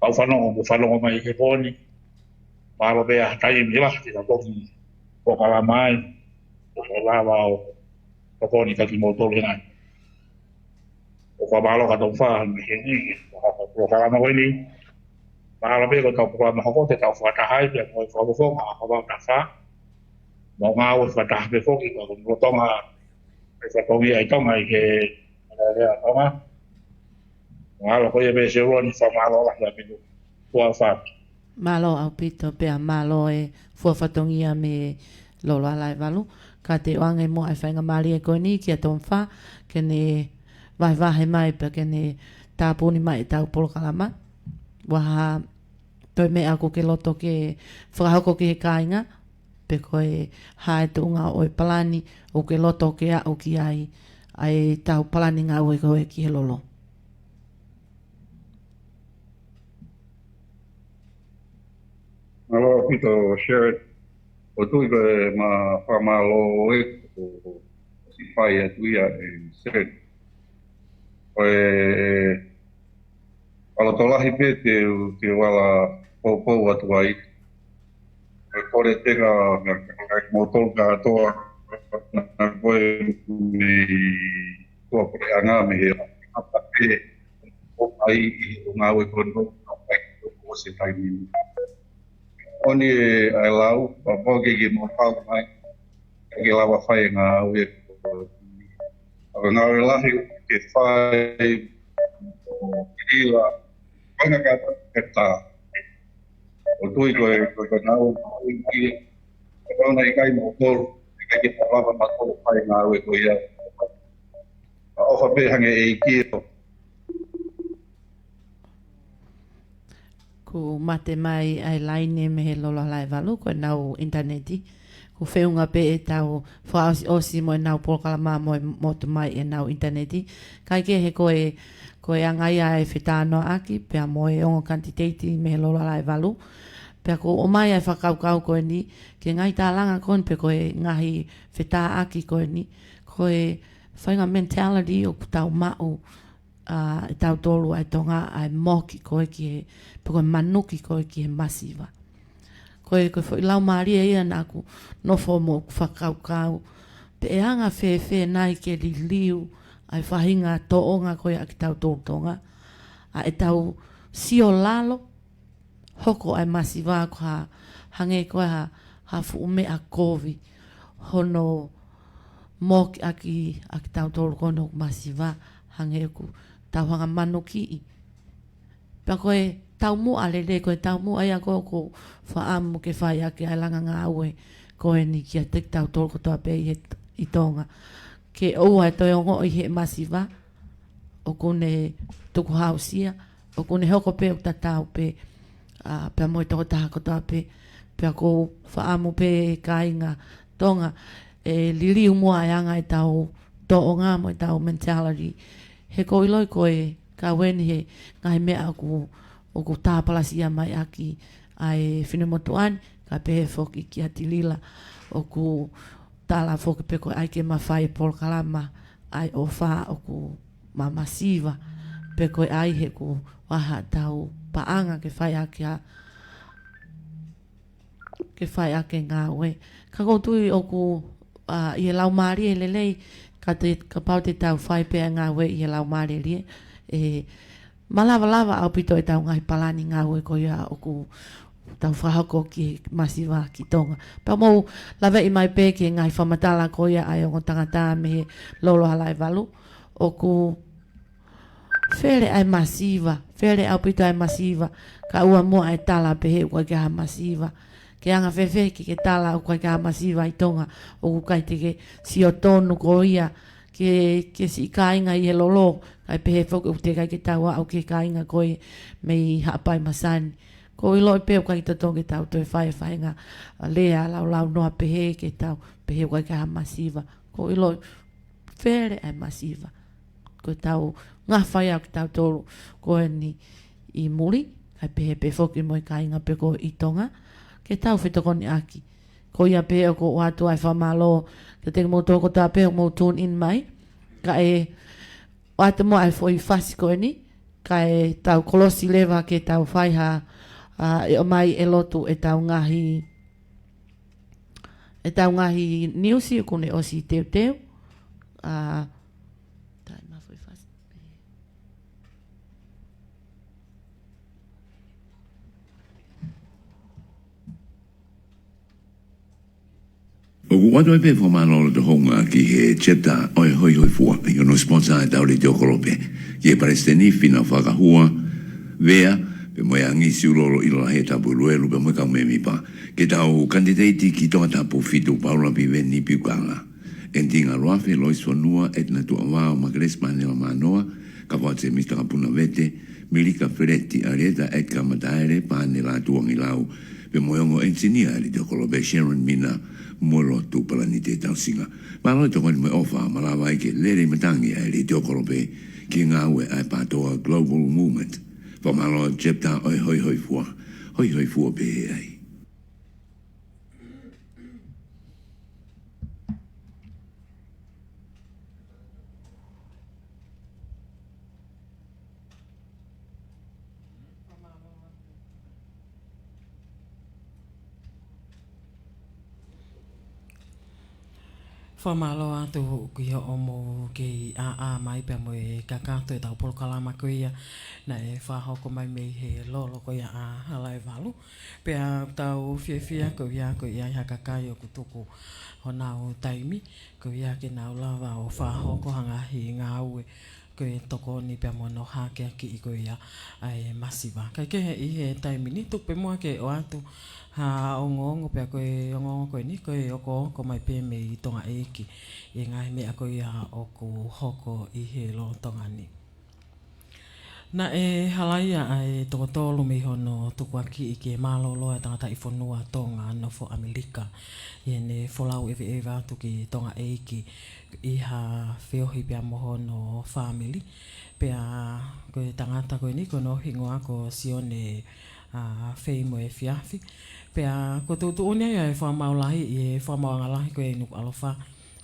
kau fanongo, mo fanongo mai he pō ni. Mālō pē ʻa e taimi lahi te tau toki polokalama ai, ʻo lava ʻo tokoni kiate kimoutolu he ngaahi. ʻOku ou fakamālō ki he Tohi Tapu he ni, ʻo e polokalama ko eni. Mahalo pē ko ʻetau polokalama hoko te tau fakataha ai pea mo e Fakafofonga ʻa Vavaʻu taha fā. Mau ngāue fakataha pē foki, ka ko e lolotonga e fatongia ʻi Tonga ʻi he alea Tonga. Mahalo ko ia pē Seli, fakamālō lahi ʻaupito. Tuʻa ʻofa atu. Mālō ʻaupito pea mālō e fua fatongia mei Lolo Halaevalu. Ka te u ʻoange muʻa e faingamālie ko eni kia Tomifa, ke ne vahevahe mai pea ke ne tāpuni mai ʻetau polokalama. Vaha toe meʻa ʻoku ke loto ke fakahoko ki he kāinga, pe ko e hā e tuʻunga ʻo e palani ʻoku ke loto ke aʻu ki ai, ʻa ʻetau palani ngāue ko ē ki he Lolo. Mālō ʻaupito Seli, ʻoku ou tui ko e ma fakamālō ē ʻoku ʻosi fai atu ia ʻe Seli. Ko e fakalotolahi pē te u, te u ala poupou atu ai. Ko e kole pē kia, kia, kia kimoutolu kātoa, naʻa ko e mei tuʻapuleʻanga mei he ʻapi pē, ʻo ʻai ʻi he ngāue ko eni, ʻo ʻai ʻo se taimi ni. ʻOni ʻa e lau, pea pau ke ke mau pau mai, ke lava fai e ngāue ko eni. ʻA e ngāue lahi ke fai, ʻo ila, Ko e ngaahi kātaki ke tā. ʻOku ou tui ko e, ko e, ko e ngāue, ko e ʻikai ke tau lava maʻu tolu, ʻikai ke tau lava maʻu tolu fai ngāue ko ia. ʻOfa pē hangē ʻEiki ʻo. Kuo mate mai ʻa e laine mei he Lolo Halaevalu, ko ʻenau ʻinitaneti. Kuo feʻunga pē ʻetau fakaʻosiʻosi mo ʻenau polokalama mo e motu mai ʻenau ʻinitaneti. Kae kehe ko e, ko e anga ia e fetānoaʻaki, pea mo e ongo kanititeiti mei he Lolo Halaevalu. Pea kuo ʻomai ʻa e fakakaukau ko eni, ki he ngaahi tālanga ko eni pe ko e ngaahi fetāʻaki ko eni, ko e faʻahinga mentality ʻoku tau maʻu, ʻa, ʻe tautolu ʻa e Tonga, ʻa e moki ko ē ki he, pe ko e manuki ko ē ki he masiva. Ko e, ko e foʻi laumālie ia naʻa ku nofo mo ʻeku fakakaukau, pe ʻe anga fēfē nai ke liliu ʻa e faʻahinga tōʻonga ko ē ʻa kitautolu Tonga, ʻa ʻetau sio lalo, hoko ʻa e masiva ko ha, hangē ko ha, ha fuʻu meʻa kovi, hono moki ʻaki, ʻaki tautolu ko ē ʻoku masiva, hangē ʻoku tau hanga manukiʻi. Pea ko e taumuʻa lelei, ko e taumuʻa ia ko ē ʻoku ou fakaʻamu ke fai ʻaki ʻa e langa ngāue ko eni kiate kitautolu kotoa pē ʻi he, ʻi Tonga. Ke ʻoua ʻe toe ongoʻi he masiva, ʻoku ne tukuhāusia, ʻoku ne hoko pē ʻoku tatau pē, ʻa, pea mo e tokotaha kotoa pē, pea ʻoku ou fakaʻamu pē kāinga Tonga, ʻe liliu muʻa ʻa e anga ʻetau tōʻonga mo ʻetau mentality. He ʻoku ou ʻiloʻi ko e kau eni he ngaahi meʻa ʻoku, ʻoku tāpalasia mai ʻaki ʻa e finemotuʻa ni, kae pehē foki kia Tilila, ʻoku tala foki pe ko e ʻai ke ma fai e polokalama ʻa e ʻofa ʻoku ma masiva, pe ko e ʻai he ʻoku ʻi ai haʻatau paʻanga ke fai ʻaki ʻa, ke fai ʻaki e ngāue. Ka ʻoku ou tui ʻoku, ʻa, ʻi he laumālie lelei, ka te, kapau te tau fai pē ʻa e ngāue ʻi he laumālie lelei, ʻe malava lava ʻaupito ʻetau ngaahi palani ngāue ko ia ʻoku tau fakahoko ki he masiva ki Tonga. Pea mou laveʻi mai pē ki he ngaahi fakamatala ko ia ʻa e ongo tangata mei he Lolo Halaevalu. ʻOku fele ʻa e masiva, fele ʻaupito ʻa e masiva, kae ʻoua muʻa ʻe tala pehē ʻoku ʻikai ke ʻi ai ha masiva. Ke anga fēfē ke ke tala ʻoku ʻikai ke ʻi ai ha masiva ʻi Tonga, ʻoku ʻikai te ke sio tonu koe ia, ke, ke siʻi kāinga ʻi he Lolo, kae pehē foki ʻoku teʻeki ai ke tau aʻu ki he kāinga ko ē mei Haʻapai Masani. ʻOku ou ʻiloʻi pē ʻoku ʻikai totonu ke tau toe fai e faʻahinga lea laulaunoa pehē ke tau pehē ʻoku ʻikai ke ʻi ai ha masiva. ʻOku ou ʻiloʻi fele ʻa e masiva. Ko ʻetau ngafa ia kitautolu ko eni ʻi muli, kae pehē pē foki mo e kāinga pē ko ē ʻi Tonga, ke tau fetokoniʻaki. Ko ia pē ʻoku ou ʻoatu ʻa e fakamālō kiate kimoutolu kotoa pē ʻoku mou tune in mai, kae ʻoatu muʻa ʻa e foʻi fasi ko eni, kae tau kolosi leva ke tau fai ha, ʻa, ʻe ʻomai e lotu ʻetau ngaahi, ʻetau ngaahi niusi ʻoku ne ʻosi teuteu. ʻA, tai ma foʻi fasi. ʻOku ou ʻoatu ai pē fakamālō loto houngaʻia ki he chapter ʻo e Hoihoifua, ʻi hono sponsor ʻetau Letiō Kolope, ki he Palesiteni Fina Fakahua Vea, pea mo e Angi Siulolo ʻIlo Lahi ʻa Tapueluelu, pea mo e kau mēmipa. Ke tau kanititeiti ki Tongatapu fitu, Paula Piveni Piukala, Entinga Loafe, Lois Fonua, Edna Tuʻavao, Makelesi Panela Manoa, Kavaʻo Semisi Takapuna Vete, Milika Feleti, ʻAlieta Edgar Mataele, Panela Tuangilau, pea mo e ongo ʻenisinia ʻa e Letiō Kolope, Sharon Mina, mo Lotu Palanite Tausinga. Mālō e tokoni mo e ʻofa, malava ai ke lele matangi ʻa e Letiō Kolope ki he ngāue ʻa e PTOA Global Movement. Fakamālō chapter ʻo e Hoihoifua, hoihoifua pehē ai. Fakamālō atu ki hoʻomou kei ʻāʻā mai pea mo e kakato ʻetau polokalama ko ia naʻe fakahoko mai mei he Lolo ko ia ʻa Halaevalu. Pea tau fiefia ko ia, ko ia ʻi ha kakai ʻoku tuku honau taimi, ko ia ke nau lava ʻo fakahoko ha ngaahi ngāue ko e tokoni pea mo hono hakeakiʻi ko ia ʻa e masiva. Kae kehe ʻi he taimi ni tuku pē muʻa ke ʻoatu ha ongoongo pea ko e ongoongo ko eni ko e okooko mai pē mei Tonga ʻEiki ʻi he ngaahi meʻa ko ia ʻoku hoko ʻi he lolotonga ni. Naʻe halaia ʻa e toko tolu mei hono tukuakiʻi ke mālōlō ʻa e tangataʻi fonua Tonga nofo ʻAmelika ʻi heʻene folau ʻeveʻeva atu ki Tonga ʻEiki ʻi ha feohi pea mo hono fāmili. Pea ko e tangata ko eni ko hono hingoa ko Sione, ʻa, Feimoefiafi. Pea kuo tuʻutuʻuni ai ʻa e fakamaau lahi ʻi he fakamaauʻanga lahi ko ia ʻi Nukuʻalofa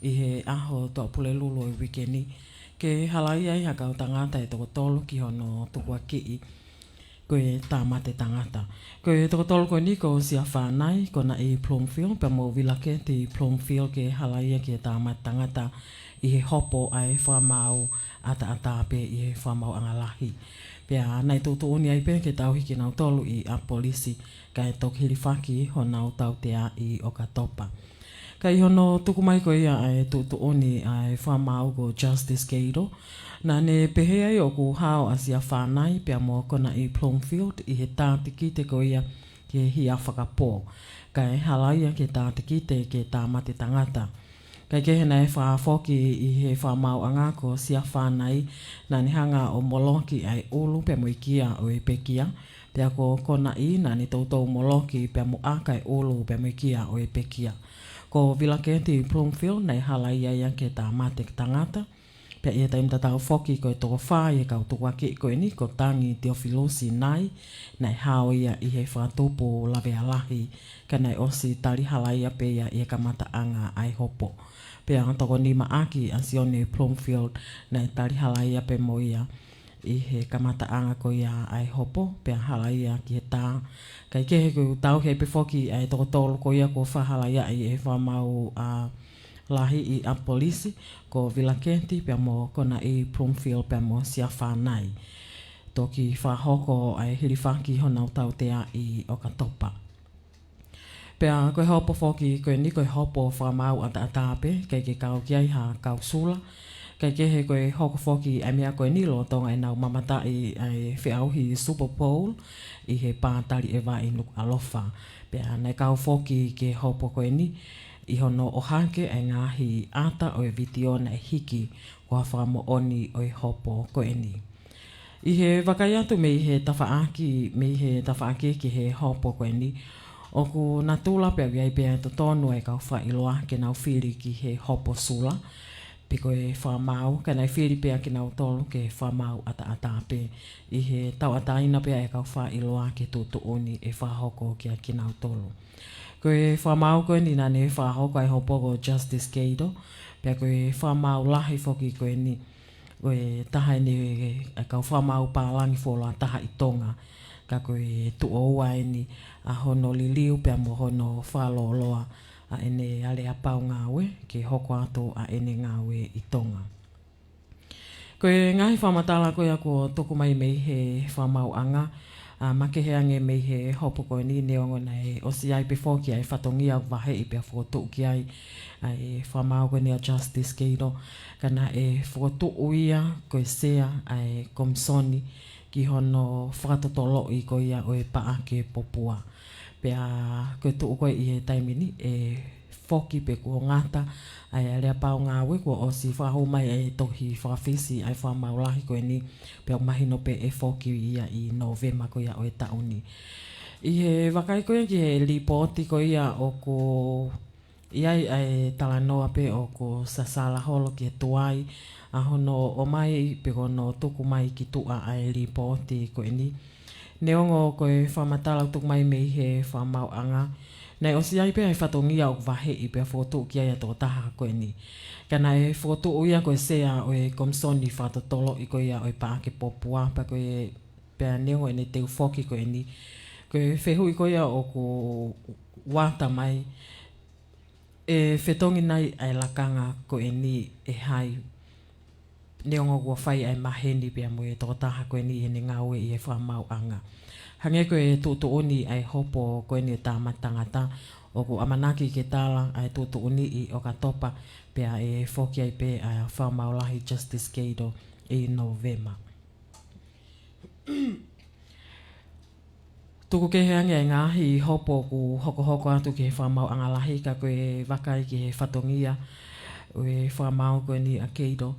ʻi he ʻaho Tuʻapulelulu ʻo e uike ni ke halaia ai ha kau tangata ʻe toko tolu ki hono tukuakiʻi ko e tāmate tangata. Ko e toko tolu ko eni ko Siafānai, Konaʻi Bloomfield pea mo Vilaketi Bloomfield ke halaia ki he tāmate tangata ʻi he hopo ʻa e fakamaau ʻataʻatā pē ʻi he fakamaauʻanga lahi. Pea naʻe tuʻutuʻuni ai pē ke tauhi kinautolu ʻi ʻapi polisi kae toki hilifaki honau tautea ʻi ʻOkatopa. Ka ʻi hono tuku mai ko ia ʻa e tuʻutuʻuni ʻa e fakamaau ko Justice Keiro, naʻa ne pehē ai ʻoku hao ʻa Siafānai pea mo Konaʻi Bloomfield ʻi he tā tikite ko ia ki he hia fakapō, kae halaia ki he tā tikite ke tāmate tangata. Kae kehe naʻe fakafoki ʻi he fakamaauʻanga ko Siafānai naʻa ne hanga ʻo moloki ʻa e ʻulu pea mo e kia ʻo e pekia, pea ko Konaʻi naʻa ne toutou moloki pea mo ʻaka e ʻulu pea mo e kia ʻo e pekia. Ko Vilaketi Bloomfield naʻe halaia ia ki he tāmate tangata. Pea ʻi he taimi tatau foki ko e toko fā ʻi he kau tukuakiʻi ko eni ko Tangi Teofilusi Nai, naʻe hao ia ʻi he fakatupu lavea lahi, ka naʻe ʻosi tali halaia pē ia ʻi he kamataʻanga ʻa e hopo. Pea toko nima ʻaki ʻa Sione Bloomfield, naʻe tali halaia pē mo ia ʻi he kamataʻanga ko ia ʻa e hopo, pea halaia ki he tā. Kae kehe kuo tauhi ai pē foki ʻa e toko tolu ko ia kuo fakahalaia ʻi he fakamaau, ʻa, lahi ʻi ʻapi polisi, ko Vilaketi pea mo Konaʻi Bloomfield pea mo Siafānai. Toki fakahoko ʻa e hilifaki honau tautea ʻi ʻOkatopa. Pea ko e hopo foki ko eni ko e hopo fakamaau ʻataʻatā pē, ʻikai ke kau ki ai ha kau sula. Kae kehe ko e hoko foki ʻa e meʻa ko eni lolotonga ʻenau mamataʻi ʻa e feʻauhi Super Bowl ʻi he pā taliʻeva ʻi Nukuʻalofa. Pea naʻe kau foki ki he hopo ko eni ʻi hono ʻohake ʻa e ngaahi ʻata ʻo e vitiō naʻe hiki ko ha fakamoʻoni ʻo e hopo ko eni. ʻI he vakai atu mei he tafaʻaki, mei he tafaʻaki ki he hopo ko eni, ʻoku natula pea ʻoku ʻi ai pē ʻa e totonu ʻa e kau fakaʻiloa ke nau fili ki he hopo sula pe ko e fakamaau, ka naʻe fili pē ʻa kinautolu ke fakamaau ʻataʻatā pē, ʻi he tauʻatāina pē ʻa e kau fakaʻiloa ki he tuʻutuʻuni ʻe fakahoko kia kinautolu. Ko e fakamaau ko eni naʻa ne fakahoko ʻa e hopo ko Justice Keiro, pea ko e fakamaau lahi foki ko eni, ko e taha eni ʻa e kau fakamaau pālangi fuoloa taha ʻi Tonga, ka ko e tuʻo ua eni ʻa hono liliu pea mo hono fakalōloa ʻa ʻene aleapau ngāue ke hoko atu ʻa ʻene ngāue ʻi Tonga. Ko e ngaahi fakamatala ko ia kuo tuku mai mei he fakamaauʻanga, ʻa, makehe ange mei he hopo ko eni, neongo naʻe ʻosi ʻi ai pē foki ʻa e fatongia ʻoku vaheʻi pea fokotuʻu ki ai ʻa e fakamaau ko eni ʻa Justice Keiro, ka naʻe fokotuʻu ia ko e sea ʻa e komisoni ki hono fakatotoloʻi ko ia ʻo e paʻake popua. Pea ko e tuʻu ko ē ʻi he taimi ni ʻe foki pe kuo ngata ʻa e aleapau ngāue, kuo ʻosi fakahū mai ʻa e tohi fakafisi ʻa e fakamaau lahi ko eni, pea ʻoku mahino pē ʻe foki ia ʻi Nōvema ko ia ʻo e taʻu ni. ʻI he vakai ko ia ki he lipooti ko ia ʻoku ʻi ai ʻa e talanoa pē ʻoku sasala holo ki he tuai ʻa hono ʻomai pe ko hono tuku mai ki tuʻa ʻa e lipooti ko eni. Neongo ko e fakamatala ʻoku tuku mai mei he fakamaauʻanga, naʻe ʻosi ʻi ai pē ʻa e fatongia ʻoku vaheʻi pea fokotuʻu ki ai ʻa e tokotaha ko eni. Ka naʻe fokotuʻu ia ko e sea ʻo e komisoni fakatotoloʻi ko ia ʻo e paʻake popua, pea ko e, pea neongo ʻene teu foki ko eni, ko e fehuʻi ko ia ʻoku uata mai, ʻe fetongi nai ʻa e lakanga ko eni ʻe hai, neongo kuo fai ʻa e maheni pea mo e tokotaha ko eni ʻi heʻene ngāue ʻi he fakamaauʻanga. Hangē ko e tuʻutuʻuni ʻa e hopo ko eni ʻo e tāmate tangata, ʻoku ʻamanaki ke tala ʻa e tuʻutuʻuni ʻi ʻOkatopa, pea ʻe foki ai pē ʻa e fakamaau lahi Justice Keiro ʻi Nōvema. Tuku kehe ange e ngaahi hopo ʻoku hokohoko atu ki he fakamaauʻanga lahi, ka ko e vakai ki he fatongia ʻo e fakamaau ko eni ʻa Keito,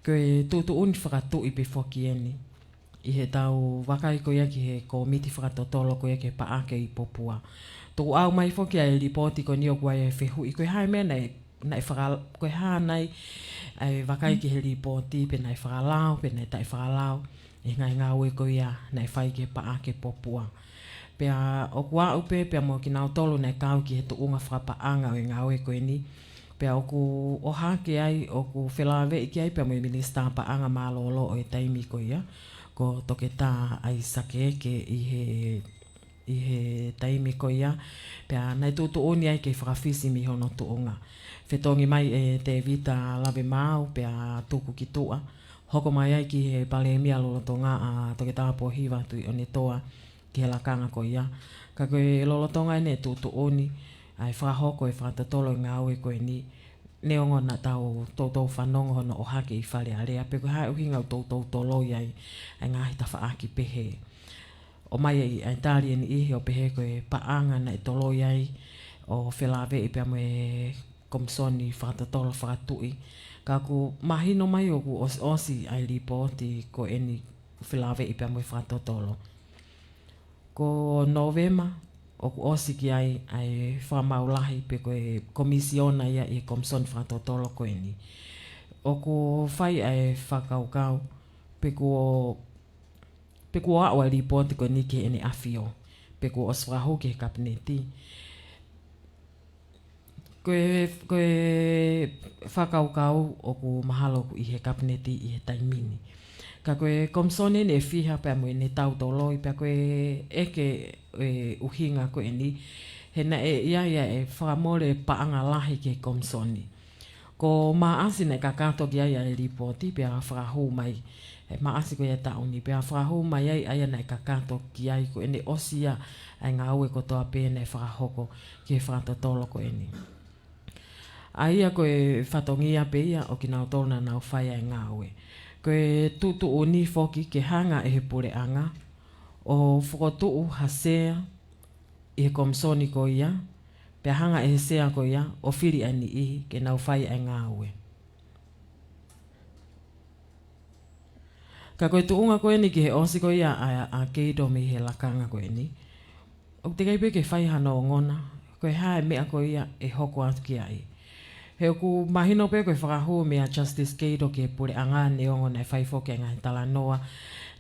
ko e tuʻutuʻuni fakatuʻi pē foki eni ʻi heʻetau vakai ko ia ki he kōmiti fakatotolo ko ia ki he paʻake ʻi Popua. Tuku ʻau mai foki ʻa e lipooti ko eni ʻoku ʻi ai e fehuʻi, ko e hā e meʻa naʻe, naʻe faka-, ko e hā nai ʻa e vakai ki he lipooti, pe naʻe fakalao, pe naʻe taʻefakalao ʻi he ngaahi ngāue ko ia naʻe fai ki he paʻake Popua. Pea ʻoku aʻu pē, pea mo kinautolu naʻe kau ki he tuʻunga fakapaʻanga ʻo e ngāue ko eni, pea ʻoku ʻohake ai, ʻoku felāveʻi ki ai pea mo e Minisitā Paʻanga mālōlō ʻo e taimi ko ia, ko Toketā ʻAisake Eke, ʻi he, ʻi he taimi ko ia, pea naʻe tuʻutuʻuni ai ke fakafisi mei hono tuʻunga. Fetongi mai ʻe Tēvita Lavemaau, pea tuku ki tuʻa, hoko mai ai ki he Palēmia lolotonga ʻa Toketā Pōhiva Tuʻiʻonetoa ki he lakanga ko ia. Ka ko e lolotonga eni e tuʻutuʻuni ʻa e fakahoko e fakatotolo e ngāue ko eni, neongo naʻa tau toutou fanongo hono ʻohake ʻi Fale Alea, pe ko e hā e ʻuhinga ʻoku toutou toloi ai ʻa e ngaahi tafaʻaki pehē. ʻOmai ai ʻa e tali ʻe niʻihi ʻo pehē ko e paʻanga naʻe toloi ai ʻo felāveʻi pea mo e Komisoni Fakatotolo Fakatuʻi. Ka ʻoku mahino mai ʻoku ʻosiʻosi ʻa e lipooti ko eni felāveʻi pea mo e fakatotolo. Ko Nōvema, ʻoku ʻosi ki ai ʻa e fakamaau lahi pe ko e komisiona ia ʻi he Komisoni Fakatotolo ko eni. ʻOku fai ʻa e fakakaukau, pe kuo, pe kuo aʻu ʻa e lipooti ko eni ki heʻene ʻAfio, pe kuo ʻosi fakahū ki he Kapineti. Ko e, ko e fakakaukau ʻoku mahalo ʻoku ʻi he Kapineti ʻi he taimi ni. Ka ko e Komisoni eni ʻe fiha pea mo ʻene tau toloi, pea ko e ʻeke e ʻuhinga ko eni, he naʻe ʻi ai ʻa e fakamole paʻanga lahi ki he Komisoni. Ko Maʻasi naʻe kakato ki ai ʻa e lipooti pea fakahū mai, ʻe Maʻasi ko ia taʻu ni, pea fakahū mai ai ʻa ia naʻe kakato ki ai ko ʻene ʻosi ia ʻa e ngāue kotoa pē naʻe fakahoko ki he fakatotolo ko eni. ʻA ia ko e fatongia pē ia ʻo kinautolu naʻa nau fai ʻa e ngāue. Ko e tuʻutuʻuni foki ke hanga ʻe he puleʻanga ʻo fokotuʻu ha sea ʻi he Komisoni ko ia, pea hanga ʻe he sea ko ia ʻo fili ʻa e niʻihi ke nau fai ʻa e ngāue. Ka ko e tuʻunga ko eni ki he ʻosi ko ia ʻa, ʻa Keito mei he lakanga ko eni, ʻoku teʻeki ai pē ke fai hano ongona, ko e hā e meʻa ko ia ʻe hoko atu ki ai. He ʻoku mahino pē ko e fakahū meia Justice Keito ki he puleʻanga, neongo naʻe fai foki ʻa e ngaahi talanoa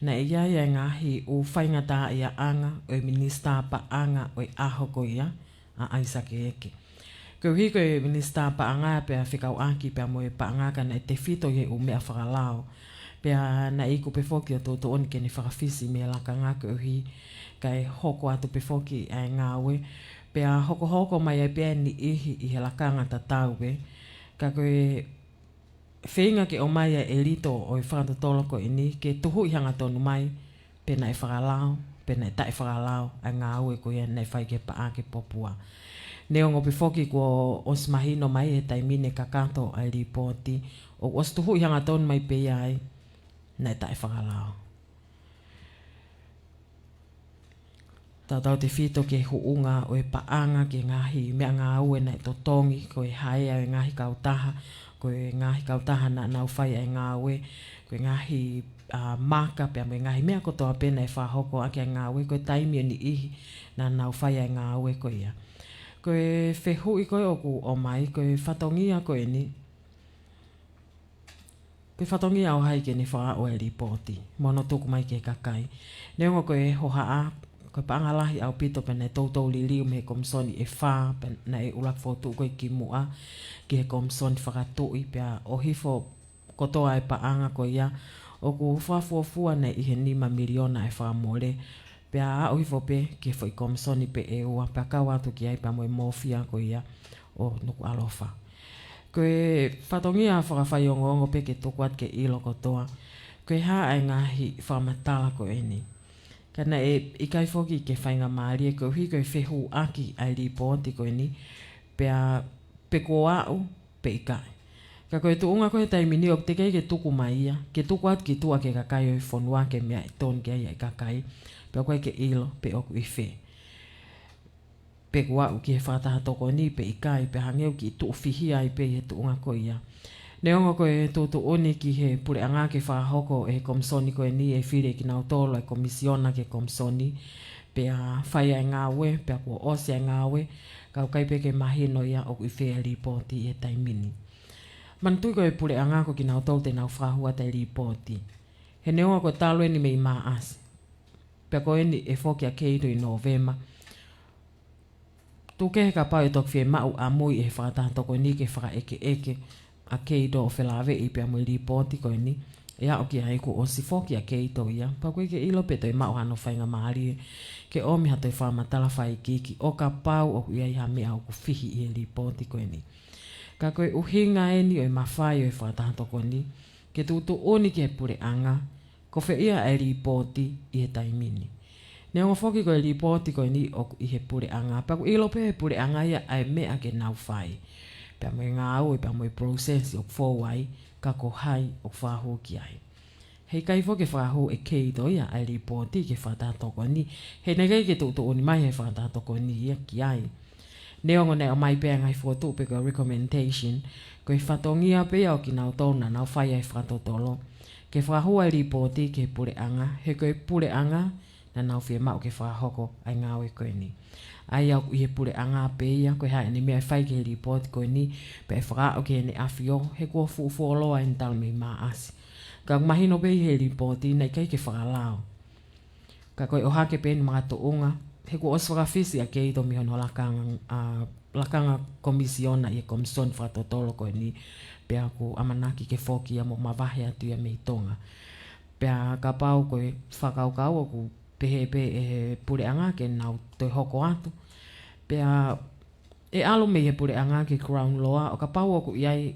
naʻe ʻi ai ʻa e ngaahi ʻū faingataʻaʻiaʻanga ʻo e Minisitā Paʻanga ʻo e ʻaho ko ia, ʻa ʻAisake Eke. Koeʻuhi ko e Minisitā Paʻanga pea fekauʻaki pea mo e paʻanga ka naʻe tefito ʻi he ʻū meʻa fakalao. Pea naʻe iku pē foki ʻo tuʻutuʻuni ke ne fakafisi mei he lakanga koeʻuhi kae hoko atu pē foki ʻa e ngāue. Pea hokohoko mai ai pē ʻa e niʻihi ʻi he lakanga tatau pē. Ka ko e feinga ke ʻomai ʻa e ʻelito ʻo e fakatotolo ko eni ke tuhuʻi hangatonu mai pe naʻe fakalao, pe naʻe taʻefakalao ʻa e ngāue ko ia naʻe fai ki he paʻake Popua. Neongo pē foki kuo ʻosi mahino mai he taimi naʻe kakato ʻa e lipooti, ʻoku ʻosi tuhuʻi hangatonu mai pē ia ai naʻe taʻefakalao. Tautautefito ki he huʻunga ʻo e paʻanga ki he ngaahi meʻangāue naʻe totongi, ko e haea ʻo e ngaahi kautaha, ko e ngaahi kautaha naʻa nau fai ʻa e ngāue, ko e ngaahi, ʻa, maka pea mo e ngaahi meʻa kotoa pē naʻe fakahoko ʻaki ʻa e ngāue, ko e taimi ʻo e niʻihi naʻa nau fai ʻa e ngāue ko ia. Ko e fehuʻi ko ē ʻoku ʻomai, ko e fatongia ko eni, ko e fatongia ʻo hai ke ne fakaaʻu e lipooti mo hono tuku mai ki he kakai. Neongo ko e hohaʻa, ko e paʻanga lahi ʻaupito pea naʻe toutou liliu mei he Komisoni ʻe fā, pea naʻe ʻuluaki fokotuʻu ko ē kimuʻa ki he Komisoni Fakatuʻi, pea ʻohifo kotoa e paʻanga ko ia, ʻoku fakafuofua naʻe ʻi he nima miliona e fakamole, pea aʻu hifo pē ki he foʻi Komisoni pē ʻe ua, pea kau atu ki ai pea mo e mafia ko ia ʻo Nukuʻalofa. Ko e fatongia fakafaiongoongo pē ke tuku atu ke ʻilo kotoa, ko e hā ʻa e ngaahi fakamatala ko eni. Ka naʻe ʻikai foki ke faingamālie koeʻuhi ko e fehuʻaki ʻa e lipooti ko eni, pea pe kuo aʻu pe ʻikai. Ka ko e tuʻunga ko ē he taimi ni ʻoku teʻeki ai ke tuku mai ia, ke tuku atu ki tuʻa ki he kakai ʻo e fonua ke meʻa ʻe tonu ki ai ʻa e kakai, pea ʻoku ʻikai ke ʻilo pe ʻoku ʻi fē. Pe kuo aʻu ki he fakataha tokoni pe ʻikai, pea hangē ʻoku kiʻi tuʻufihi ai pē ʻi he tuʻunga ko ia. Neongo ko e tuʻutuʻuni ki he puleʻanga ke fakahoko ʻe he komisoni ko eni ʻe fili ʻe kinautolu ʻa e komisiona ki he komisoni, pea fai ʻa e ngāue, pea kuo ʻosi ʻa e ngāue, ka ʻoku ʻikai pē ke mahino ia ʻoku ʻi fē ʻa e lipooti ʻi he taimi ni. Manatuʻi ko e puleʻanga ko kinautolu te nau fakahū atu ʻa e lipooti. He neongo ko e talu eni mei Maʻasi, pea ko eni ʻe foki ʻa Keito ʻi Nōvema. Tuku kehe kapau ʻe toki fiemaʻu ʻamui ʻe he fakataha tokoni ke fakaʻekeʻeke ʻa Keito ʻo felāveʻi pea mo e lipooti ko eni, ʻe aʻu ki ai kuo ʻosi foki ʻa Keito ia, pea ʻoku ʻikai ke ʻilo pe toe maʻu hano faingamālie ke ʻomi ha toe fakamatala fakaikiiki ʻo kapau ʻoku ʻi ai ha meʻa ʻoku fihi ʻi he lipooti ko eni. Ka ko e ʻuhinga eni ʻo e mafai ʻo e fakataha tokoni ke tuʻutuʻuni ki he puleʻanga, ko fē ia ʻa e lipooti ʻi he taimi ni. Neongo foki ko e lipooti ko eni ʻoku ʻi he puleʻanga, pea ʻoku ʻilo pē ʻe he puleʻanga ia ʻa e meʻa ke nau fai, pea mo e ngāue, pea mo e process ʻoku fou ai, ka ko hai ʻoku fakahū ki ai. Heʻikai foki ke fakahū ʻe Keito ia ʻa e lipooti ki he fakataha tokoni, he naʻe ʻikai ke tuʻutuʻuni mai ʻe he fakataha tokoni ia ki ai. Neongo naʻe ʻomai pē ʻa e ngaahi fokotuʻu pe ko e recommendation, ko e fatongia pē ia ʻo kinautolu naʻa nau fai ʻa e fakatotolo ke fakahū ʻa e lipooti ki he puleʻanga, he ko e puleʻanga naʻa nau fiemaʻu ke fakahoko ʻa e ngāue ko eni. ʻA ia ʻoku ʻi he puleʻanga pē ia ko e hā ʻene meʻa ʻe fai ki he lipooti ko eni, pea ʻe fakaaʻu ki heʻene ʻAfio, he kuo fuʻu fuoloa eni talu mei Maʻasi. Ka ʻoku mahino pē ʻi he lipooti naʻe ʻikai ke fakalao. Ka ko e ʻohake pē eni makatuʻunga, he kuo ʻosi fakafisi ʻa Keito mei hono lakanga, ʻa, lakanga komisiona ʻi he komisoni fakatotolo ko eni, pea ʻoku ʻamanaki ke foki ia mo mavahe atu ia mei Tonga. Pea kapau ko e fakakaukau ʻoku pehē pē ʻe he puleʻanga ke nau toe hoko atu. Pea ʻe ʻalu mei he puleʻanga ki he Crown Law, ʻo kapau ʻoku ʻi ai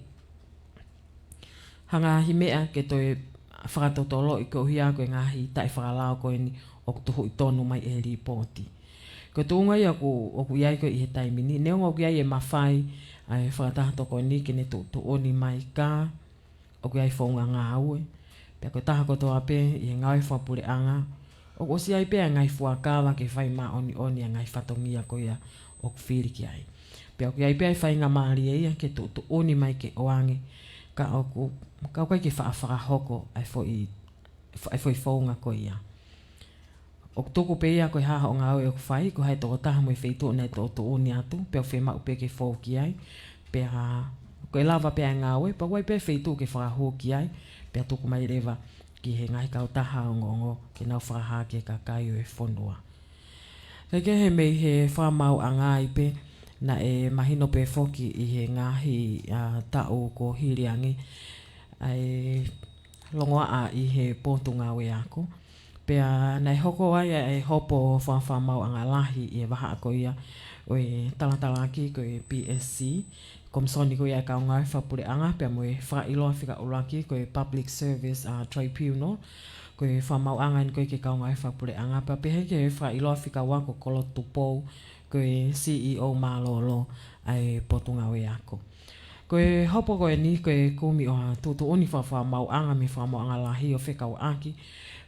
ha ngaahi meʻa ke toe fakatotoloʻi koeʻuhi ko e ngaahi taʻefakalao ko eni ʻoku tuhuʻi tonu mai ʻe he lipooti. Ko e tuʻunga ia ʻoku, ʻoku ʻi ai ko ē ʻi he taimi ni, neongo ʻoku ʻi ai e mafai ʻa e fakataha tokoni ke ne tuʻutuʻuni mai ka ʻoku ʻi ai founga ngāue. Pea ko e taha kotoa pē ʻi he ngāue fakapuleʻanga, ʻoku ʻosi ʻi ai pē ʻa e ngaahi fuakava ke fai māʻoniʻoni ʻa e ngaahi fatongia ko ia ʻoku fili ki ai. Pea ʻoku ʻi ai pē ʻa e faingamālie ia ke tuʻutuʻuni mai ke ʻoange, ka ʻoku, ka ʻoku ʻikai ke faʻa fakahoko ʻa e foʻi, ʻa e foʻi founga ko ia. ʻOku tuku pē ia ko e hā hoʻo ngāue ʻoku fai, ko hai e tokotaha mo e feituʻu naʻe tuʻutuʻuni atu, pea ʻoku fiemaʻu pē ke fou ki ai. Pea ko e lava pē ʻa e ngāue, pea ʻoku ʻi ai pē feituʻu ke fakahū ki ai, pea tuku mai leva ki he ngaahi kautaha ongoongo ke nau fakahā ki he kakai ʻo e fonua. Kae kehe mei he fakamaauʻanga ai pē, naʻe mahino pē foki ʻi he ngaahi, ʻa, taʻu kuo hili ange ʻa e longoaʻa ʻi he Potungāue Ako. Pea naʻe hoko ai ʻa e hopo fakamaauʻanga lahi ʻi he vahaʻa ko ia ʻo e talatalaki ko e P S C, Komisoni ko ia ʻo e Kau Ngāue Fakapuleʻanga, pea mo e fakaʻiloa fika ʻuluaki ko e Public Service, ʻa, Tribunal, ko e fakamaauʻanga eni ko ē ki he Kau Ngāue Fakapuleʻanga, pea pehē ki he fakaʻiloa fika ua ko Kolo Tupou, ko e C E O mālōlō ʻa e Potungāue Ako. Ko e hopo ko eni ko e kumi ʻo ha tuʻutuʻuni fakamaauʻanga mei he Fakamaauʻanga Lahi ʻo fekauʻaki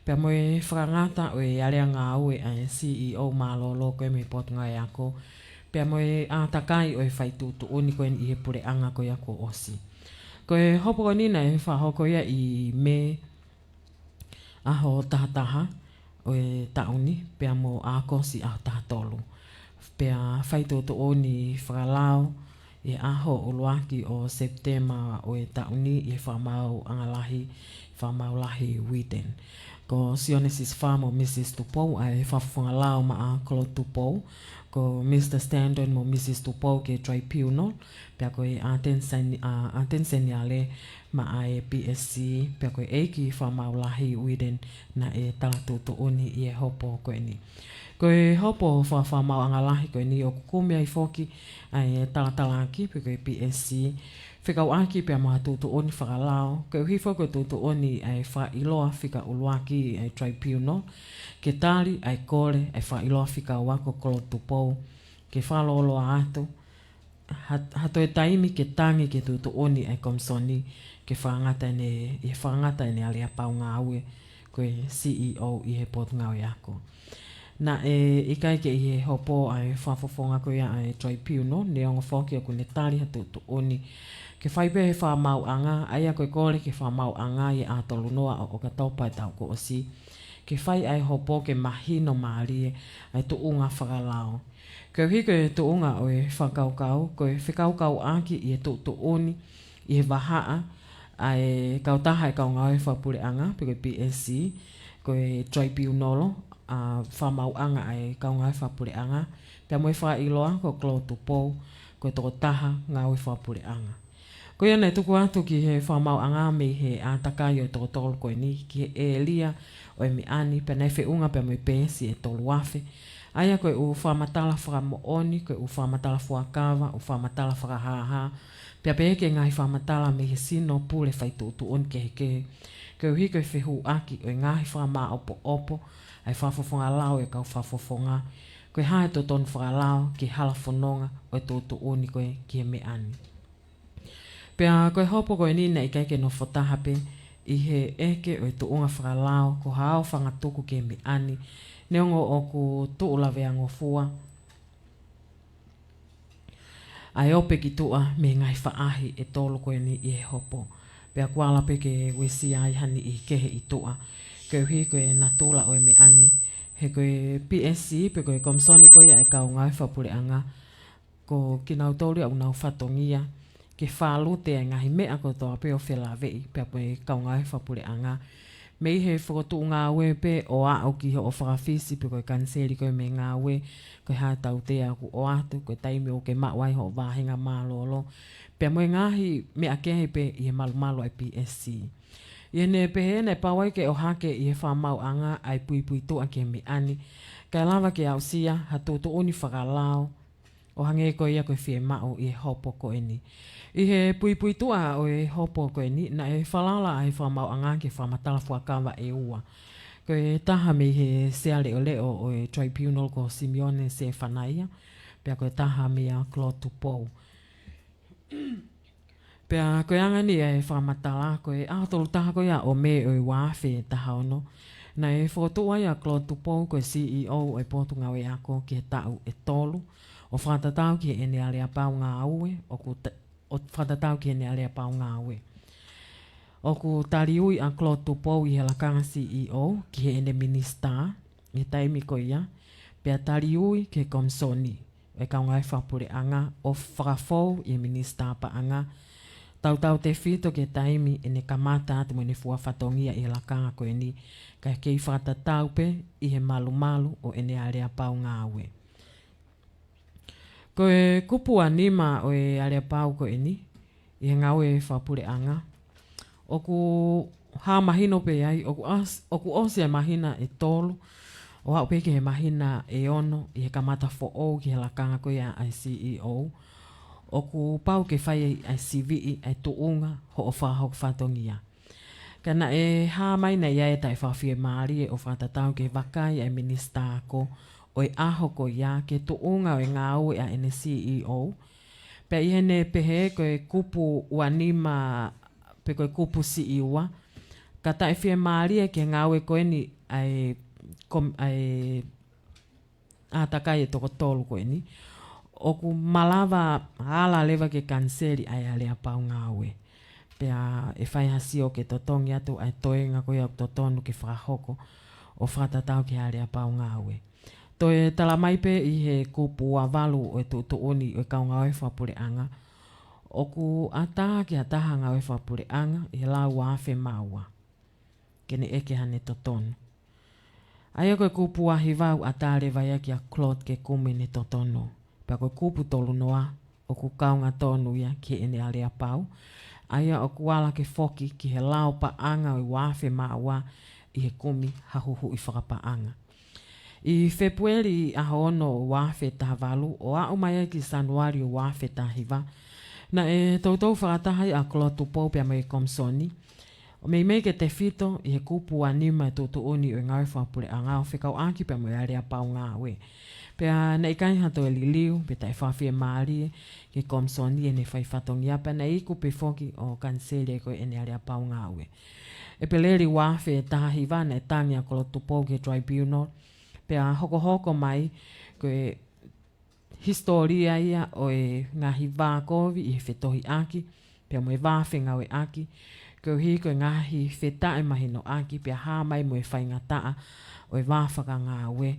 pea mo e fakangata ʻo e alea ngāue ʻa e C E O mālōlō ko ē mei he Potungāue Ako, pea mo e ʻātakai ʻo e fai tuʻutuʻuni ko eni ʻi he puleʻanga ko ia kuo ʻosi. Ko e hopo ko eni naʻe fakahoko ia ʻi Mē ʻaho taha taha ʻo e taʻu ni, pea mo ʻAokosi ʻaho taha tolu. Pea fai tuʻutuʻuni fakalao ʻi he ʻaho ʻuluaki ʻo Sepitema ʻo e taʻu ni ʻi he Fakamaauʻanga Lahi, Fakamaau Lahi Whetten. Ko Sione Sisifā mo Mrs Tupou ʻa e fakafofonga lao maʻa Kolo Tupou, ko Mr Standon mo Mrs Tupou ki he Tribunal, pea ko e ʻAteni Seni-, ʻa, ʻAteni Seniale maʻa e P S C, pea ko e ʻEiki Fakamaau Lahi Whetten naʻe tala tuʻutuʻuni ʻi he hopo ko eni. Ko e hopo faka-, Fakamaauʻanga Lahi ko eni ʻoku kumi ai foki ʻa e talatalaki pe ko e P S C, fekauʻaki pea mo ha tuʻutuʻuni fakalao, koeʻuhi foki ko e tuʻutuʻuni ʻa e fakaʻiloa fika ʻuluaki ʻa e Tribunal, ke tali ʻa e kole ʻa e fakaʻiloa fika ua ko Kolo Tupou, ke fakalōloa atu ha, ha toe taimi ke tangi ki he tuʻutuʻuni ʻa e Komisoni ke fakangata ʻene, ʻi he fakangata ʻene aleapau ngāue ko e C E O ʻi he Potungāue Ako. Naʻe ʻikai ke ʻi he hopo ʻa e fakafofonga ko ia ʻa e Tribunal, neongo foki ʻoku ne tali ha tuʻutuʻuni ke fai pē he fakamaauʻanga, ʻa ia ko e kole ke fakamaauʻanga ʻi he ʻaho tolu noa ʻo ʻOkatopa ʻo e taʻu kuo ʻosi, ke fai ʻa e hopo ke mahino mālie ʻa e tuʻunga fakalao. Koeʻuhi ko e tuʻunga ʻo e fakakaukau, ko e fekaukauʻaki ʻi he tuʻutuʻuni ʻi he vahaʻa ʻa e kautaha ʻa e kau ngāue fakapuleʻanga, pe ko e P S C, ko e Tribunal, ʻa, fakamaauʻanga ʻa e kau ngāue fakapuleʻanga, pea mo e fakaʻiloa ko Claude Tupou, ko e tokotaha ngāue fakapuleʻanga. Ko ia naʻe tuku atu ki he fakamaauʻanga mei he ʻātakai ʻo e toko tolu ko eni ki he ʻēlia ʻo e meʻa ni, pea naʻe feʻunga pea mo e peesi ʻe tolu afe. ʻA ia ko e ʻū fakamatala fakamoʻoni, ko e ʻū fakamatala fuakava, ʻū fakamatala fakahāhā, pea pehē ki he ngaahi fakamatala mei he sino pule fai tuʻutuʻuni kehekehe, koeʻuhi ko e fehuʻaki ʻo e ngaahi fakamāʻopoʻopo ʻa e fakafofonga lao ʻo e kau fakafofonga, ko e hā e totonu fakalao ki he hala fononga ʻo e tuʻutuʻuni ko ē ki he meʻa ni. Pea ko e hopo ko eni naʻe ʻikai ke nofo taha pē ʻi he ʻeke ʻo e tuʻunga fakalao ko haʻo fangatuku ki he meʻa ni, neongo ʻoku tuʻu laveangofua ʻa e ope ki tuʻa mei he ngaahi faʻahi ʻe tolu ko eni ʻi he hopo. Pea kuo ala pē ke uesia ai ha niʻihi kehe ʻi tuʻa, koeʻuhi ko e natula ʻo e meʻa ni, he ko e P S C, pe ko e Komisoni ko ia ʻa e kau ngāue fakapuleʻanga, ko kinautolu ia ʻoku nau fatongia ke fālute ʻa e ngaahi meʻa kotoa pē ʻo felaveʻi pea mo e kau ngāue fakapuleʻanga. Mei he fokotuʻu ngāue pē ʻo aʻu ki hoʻo fakafisi pe ko e kaniseli ko ē mei he ngāue, ko e hā e tautea ʻoku ʻoatu, ko e taimi ʻoku ke maʻu ai hoʻo vāhenga mālōlō, pea mo e ngaahi meʻa kehe pē ʻi he malumalu ʻa e P S C. ʻI heʻene pehē naʻe pau ai ke ʻohake ʻi he fakamaauʻanga ʻa e puipuituʻa ki he meʻa ni, kae lava ke aʻusia ha tuʻutuʻuni fakalao, ʻo hangē ko ia ko e fiemaʻu ʻi he hopo ko eni. ʻI he puipuituʻa ʻo e hopo ko eni, naʻe falala ʻa e fakamaauʻanga ki he fakamatala fuakava ʻe ua. Ko e taha mei he Sea Leʻoleʻo ʻo e Tribunal ko Simione Sefanaia, pea ko e taha meia Claude Tupou. Pea ko e anga eni ʻa e fakamatala, ko e ʻaho tolu taha ko ia ʻo Mē ʻo e ua afe taha ono, naʻe fokotuʻu ai ʻa Claude Tupou ko e C E O ʻo e Potungāue Ako ki he taʻu ʻe tolu, ʻo fakatatau ki heʻene aleapau ngāue, ʻoku ta-, ʻo fakatatau ki heʻene aleapau ngāue. ʻOku taliui ʻa Claude Tupou ʻi he lakanga C E O ki heʻene minisitā ʻi he taimi ko ia, pea taliui ki he Komisoni ʻo e kau ngāue fakapuleʻanga ʻo fakafou ʻi he minisitā paʻanga, tautautefito ki he taimi ʻene kamata atu mo ʻene fua fatongia ʻi he lakanga ko eni, kae kei fakatatau pē ʻi he malumalu ʻo ʻene aleapau ngāue. Ko e kupu ʻe nima ʻo e aleapau ko eni, ʻi he ngāue fakapuleʻanga, ʻoku hā mahino pē ai, ʻoku ʻos-, ʻoku ʻosi ʻa e māhina ʻe tolu, ʻo aʻu pē ki he māhina ʻe ono ʻi he kamata foʻou ki he lakanga ko ia ʻa e C E O, ʻoku pau ke fai ai ʻa e siviʻi ʻa e tuʻunga hoʻo fakahoko fatongia. Ka naʻe hā mai naʻe ʻi ai e taʻefakafiemālie ʻo fakatatau ki he vakai ʻa e minisitā ako ʻo e ʻaho ko ia ki he tuʻunga ʻo e ngāue ʻa ʻene C E O. Pea ʻi heʻene pehē ko e kupu ua nima, pe ko e kupu siʻi ua, ka taʻefiemālie ki he ngāue ko eni ʻa e kom-, ʻa e ʻātakai ʻe toko tolu ko eni, ʻoku malava ala leva ke kaniseli ʻa e aleapau ngāue. Pea ʻe fai ha sio ke totongi atu ʻa e toenga ko ia ʻoku totonu ke fakahoko ʻo fakatatau ki he aleapau ngāue. Toe tala mai pē ʻi he kupu ua valu ʻo e tuʻutuʻuni ʻo e kau ngāue fakapuleʻanga, ʻoku ʻatā ki ha taha ngāue fakapuleʻanga ʻi he lau ua afe mā ua ke ne ʻeke haʻane totonu. ʻA ia ko e kupu ua hiva ʻoku ʻatā leva ia kia Claude ke kumi ʻene totonu. Pea ko e kupu tolu noa ʻoku kaunga tonu ia ki heʻene aleapau. ʻA ia ʻoku ala ke foki ki he lao paʻanga ʻo e ua afe mā ua ʻi he kumi ha huhuʻi fakapaʻanga. ʻI Fēpueli ʻaho ono ua afe taha valu, ʻo aʻu mai ai ki Sānuali ua afe taha hiva, naʻe toutou fakataha ai ʻa Claude Tupou pea mo e Komisoni, ʻo meimei ke tefito ʻi he kupu uanima e tuʻutuʻuni ʻo e ngāue fakapuleʻanga ʻo fekauʻaki pea mo e aleapau ngāue. Pea naʻe ʻikai ha toe liliu pe taʻefiemālie ki he komisoni ʻene fai fatongia pea naʻe iku pē foki ʻo kaniseli ai ko ē ʻene aleapau ngāue. ʻEpeleli ua afe taha hiva naʻe tangi ʻa Kolotu Tupou ki he tribunal, pea hokohoko mai ko e hisitōlia ia ʻo e ngaahi vā kovi ʻi he fetohiʻaki pea mo e vā fengāueʻaki, koeʻuhi ko e ngaahi fetaʻemahinoʻaki pea hā mai mo e faingataʻa ʻo e vā fakangāue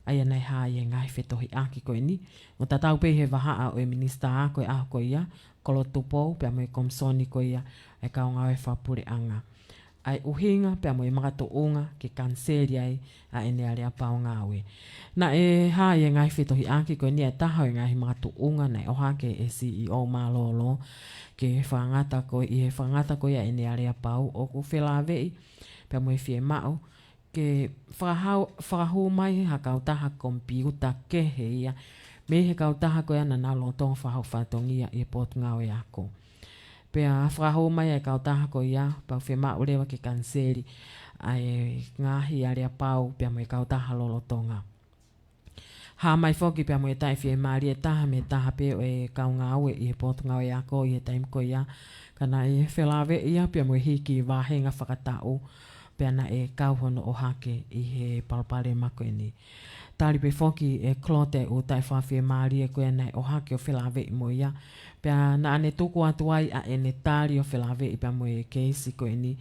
ʻa ia naʻe hā ʻi he ngaahi fetohiʻaki ko eni. ʻO tatau pē ʻi he vahaʻa ʻo e minisitā ko ē ʻaho ko ia, Kolotu Tupou pea mo e komisoni ko ia ʻa e kau ngāue fakapuleʻanga, ʻa e ʻuhinga pea mo e makatuʻunga ke kaniseli ai ʻa ʻene aleapau ngāue. Naʻe hā ʻi he ngaahi fetohiʻaki ko eni ʻa e taha ʻo e ngaahi makatuʻunga naʻe ʻohake ʻe he C E O mālōlō ke fakangata ko ē, ʻi he fakangata ko ia ʻene aleapau, ʻoku felāveʻi pea mo e fiemaʻu ke fakahau-, fakahū mai ha kautaha komipiuta kehe ia mei he kautaha ko ia naʻa nau lolotonga fakahoko fatongia ʻi he Potungāue Ako. Pea fakahū mai ʻa e kautaha ko ia, pea ʻoku fiemaʻu leva ke kaniseli ʻa e ngaahi aleapau pea mo e kautaha lolotonga. Hā mai foki pea mo e taʻefiemālie ʻe taha mei he taha pē ʻo e kau ngāue ʻi he Potungāue Ako ʻi he taimi ko ia, ka naʻe felāveʻi ia pea mo e hiki vāhenga fakataʻu, pea naʻe kau hono ʻohake ʻi he palopalema ko eni. Tali pē foki ʻe Claude ʻa e ʻū taʻefiemālie ko ia naʻe ʻohake ʻo felāveʻi mo ia, pea naʻa ne tuku atu ai ʻa ʻene tali ʻo felāveʻi pea mo e keisi ko eni,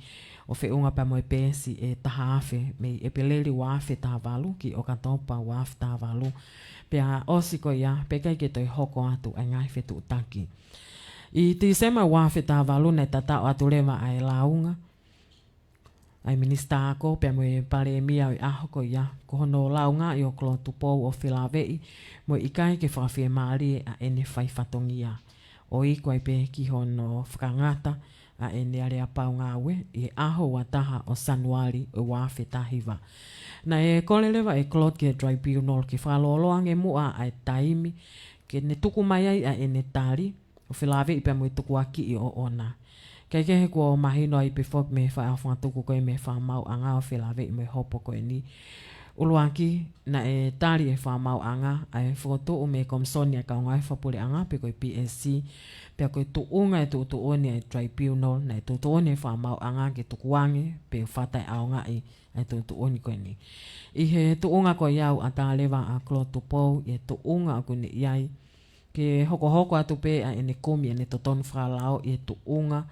ʻo feʻunga pea mo e peesi ʻe taha afe mei ʻEpeleli ua afe taha valu ki ʻOkatopa ua afe taha valu. Pea ʻosi ko ia, pea ʻikai ke toe hoko atu ʻa e ngaahi fetuʻutaki. ʻI Tīsema ua afe taha valu naʻe tataʻo atu leva ʻa e lāunga ʻa e minisitā ako pea mo e palēmia ʻo e ʻaho ko ia, ko hono lāungaʻi ʻo Kolotu Tupou ʻo felāveʻi mo e ʻikai ke fakafiemālie ʻa ʻene fai fatongia, ʻo iku ai pē ki hono fakangata ʻa ʻene aleapau ngāue ʻi he ʻaho ua taha ʻo Sānuali ʻo e ua afe taha hiva. Naʻe kole leva ʻe Claude ki he tribunal ke fakalōloa ange muʻa ʻa e taimi ke ne tuku mai ai ʻa ʻene tali, ʻo felāveʻi pea mo e tukuakiʻi ʻoʻona. Kae kehe kuo mahino ai pē foki mei he faʻahinga fakatuku ko ē mei he fakamaauʻanga ʻo felāveʻi mo e hopo ko eni. ʻUluaki, naʻe tali ʻe he fakamaauʻanga ʻa e fokotuʻu mei he Komisoni ʻa e Kau Ngāue Fakapuleʻanga pe ko e P S C, pea ko e tuʻunga e tuʻutuʻuni ʻa e tribunal, naʻe tuʻutuʻuni ʻe he fakamaauʻanga ke tukuange pe fakataʻeʻaongaʻi ʻa e tuʻutuʻuni ko eni. ʻI he tuʻunga ko ia ʻoku ʻatā leva ʻa Kolotu Tupou ʻi he tuʻunga ʻoku ne ʻi ai ke hokohoko atu pē ʻa ʻene kumi ʻene totonu fakalao ʻi he tuʻunga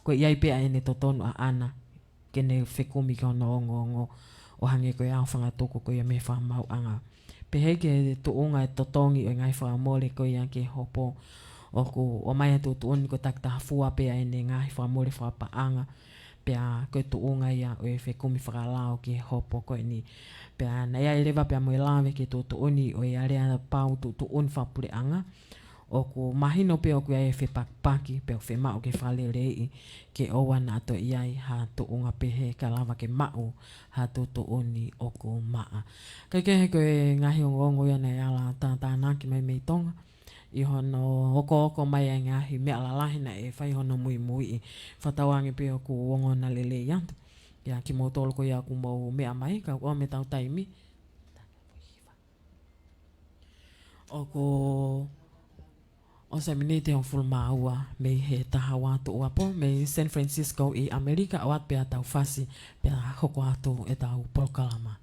ko ia pē ʻa ʻene totonu ʻaʻana ke ne fekumi ki hono ongoongo, ʻo hangē ko e ʻaho fakatuku ko ia mei he fakamaauʻanga. Pehē ki he tuʻunga e totongi ʻo e ngaahi fakamole ko ia ki he hopo, ʻoku ʻomai ʻa e tuʻutuʻuni ko e takitaha fua pē ʻa ʻene ngaahi fakamole fakapaʻanga, pea ko e tuʻunga ia ʻo e fekumi fakalao ki he hopo ko eni. Pea naʻe ʻi ai leva pea mo e lave ki he tuʻutuʻuni ʻo e aleapau tuʻutuʻuni fakapuleʻanga, ʻoku mahino pē ʻoku ʻi ai e fepakipaki, pea ʻoku fiemaʻu ke fakaleleiʻi ke ʻoua naʻa toe ʻi ai ha tuʻunga pehē kae lava ke maʻu ha tuʻutuʻuni ʻoku maʻa. Kae kehe ko e ngaahi ongoongo ia naʻe ala tātānaki mai mei Tonga, ʻi hono okooko mai ʻa e ngaahi meʻa lalahi naʻe fai hono muimuiʻi. Fakatauange pē ʻoku ongona lelei atu. Kiate kimoutolu ko ia ʻoku mou meʻa mai, ka ʻoku ʻomi ʻetau taimi. ʻOku ʻosi e miniti ʻe hongofulu mā ua mei he taha ua tuʻuapo, mei San Francisco ʻi ʻAmelika, ʻoatu pē ʻa e tau fasi, pea hoko atu ʻetau polokalama.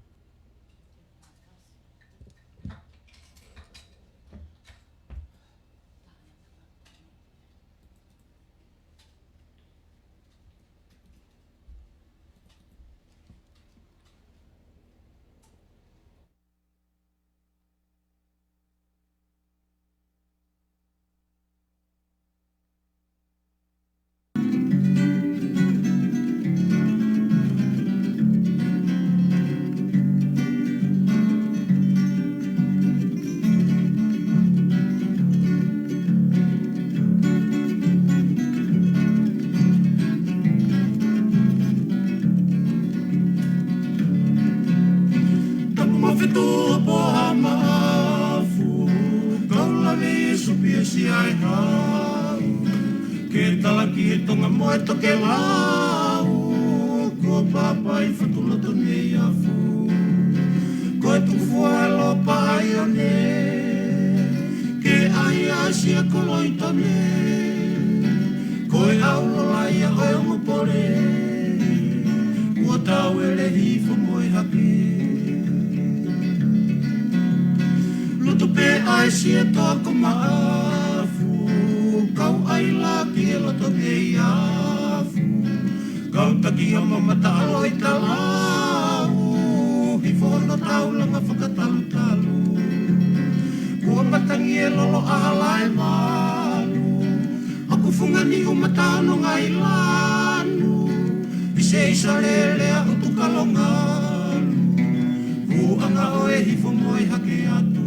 Tapu mo Fetuʻu, Poa mo Afu, kau lave ʻi Supi ʻo Siaʻihau, ke talaki e Tonga mo e Tokelā. ʻo pāpai fatuloto nei afu. Ko e tuku fua e lopa ʻa ʻIone, ke ʻai ʻa Sia Koloitone. Ko e ʻaulola ia ʻo e ongo pole, kuo tau ʻele hifo mo e hake. Loto pē ʻa e Sia Toa ko Maʻafu, kau ʻai lā ki he loto nei afu. Kau taki hama mata ʻalo i talau, hifo hono taulanga fakatalutalu. Kuo matangi e lolo ʻa Halaevalu, ʻoku funga ni umata ono ngai lanu, ʻi se ʻisa lele ʻa ʻUtukalongalu, kuo anga ʻo e hifo mo e hake atu.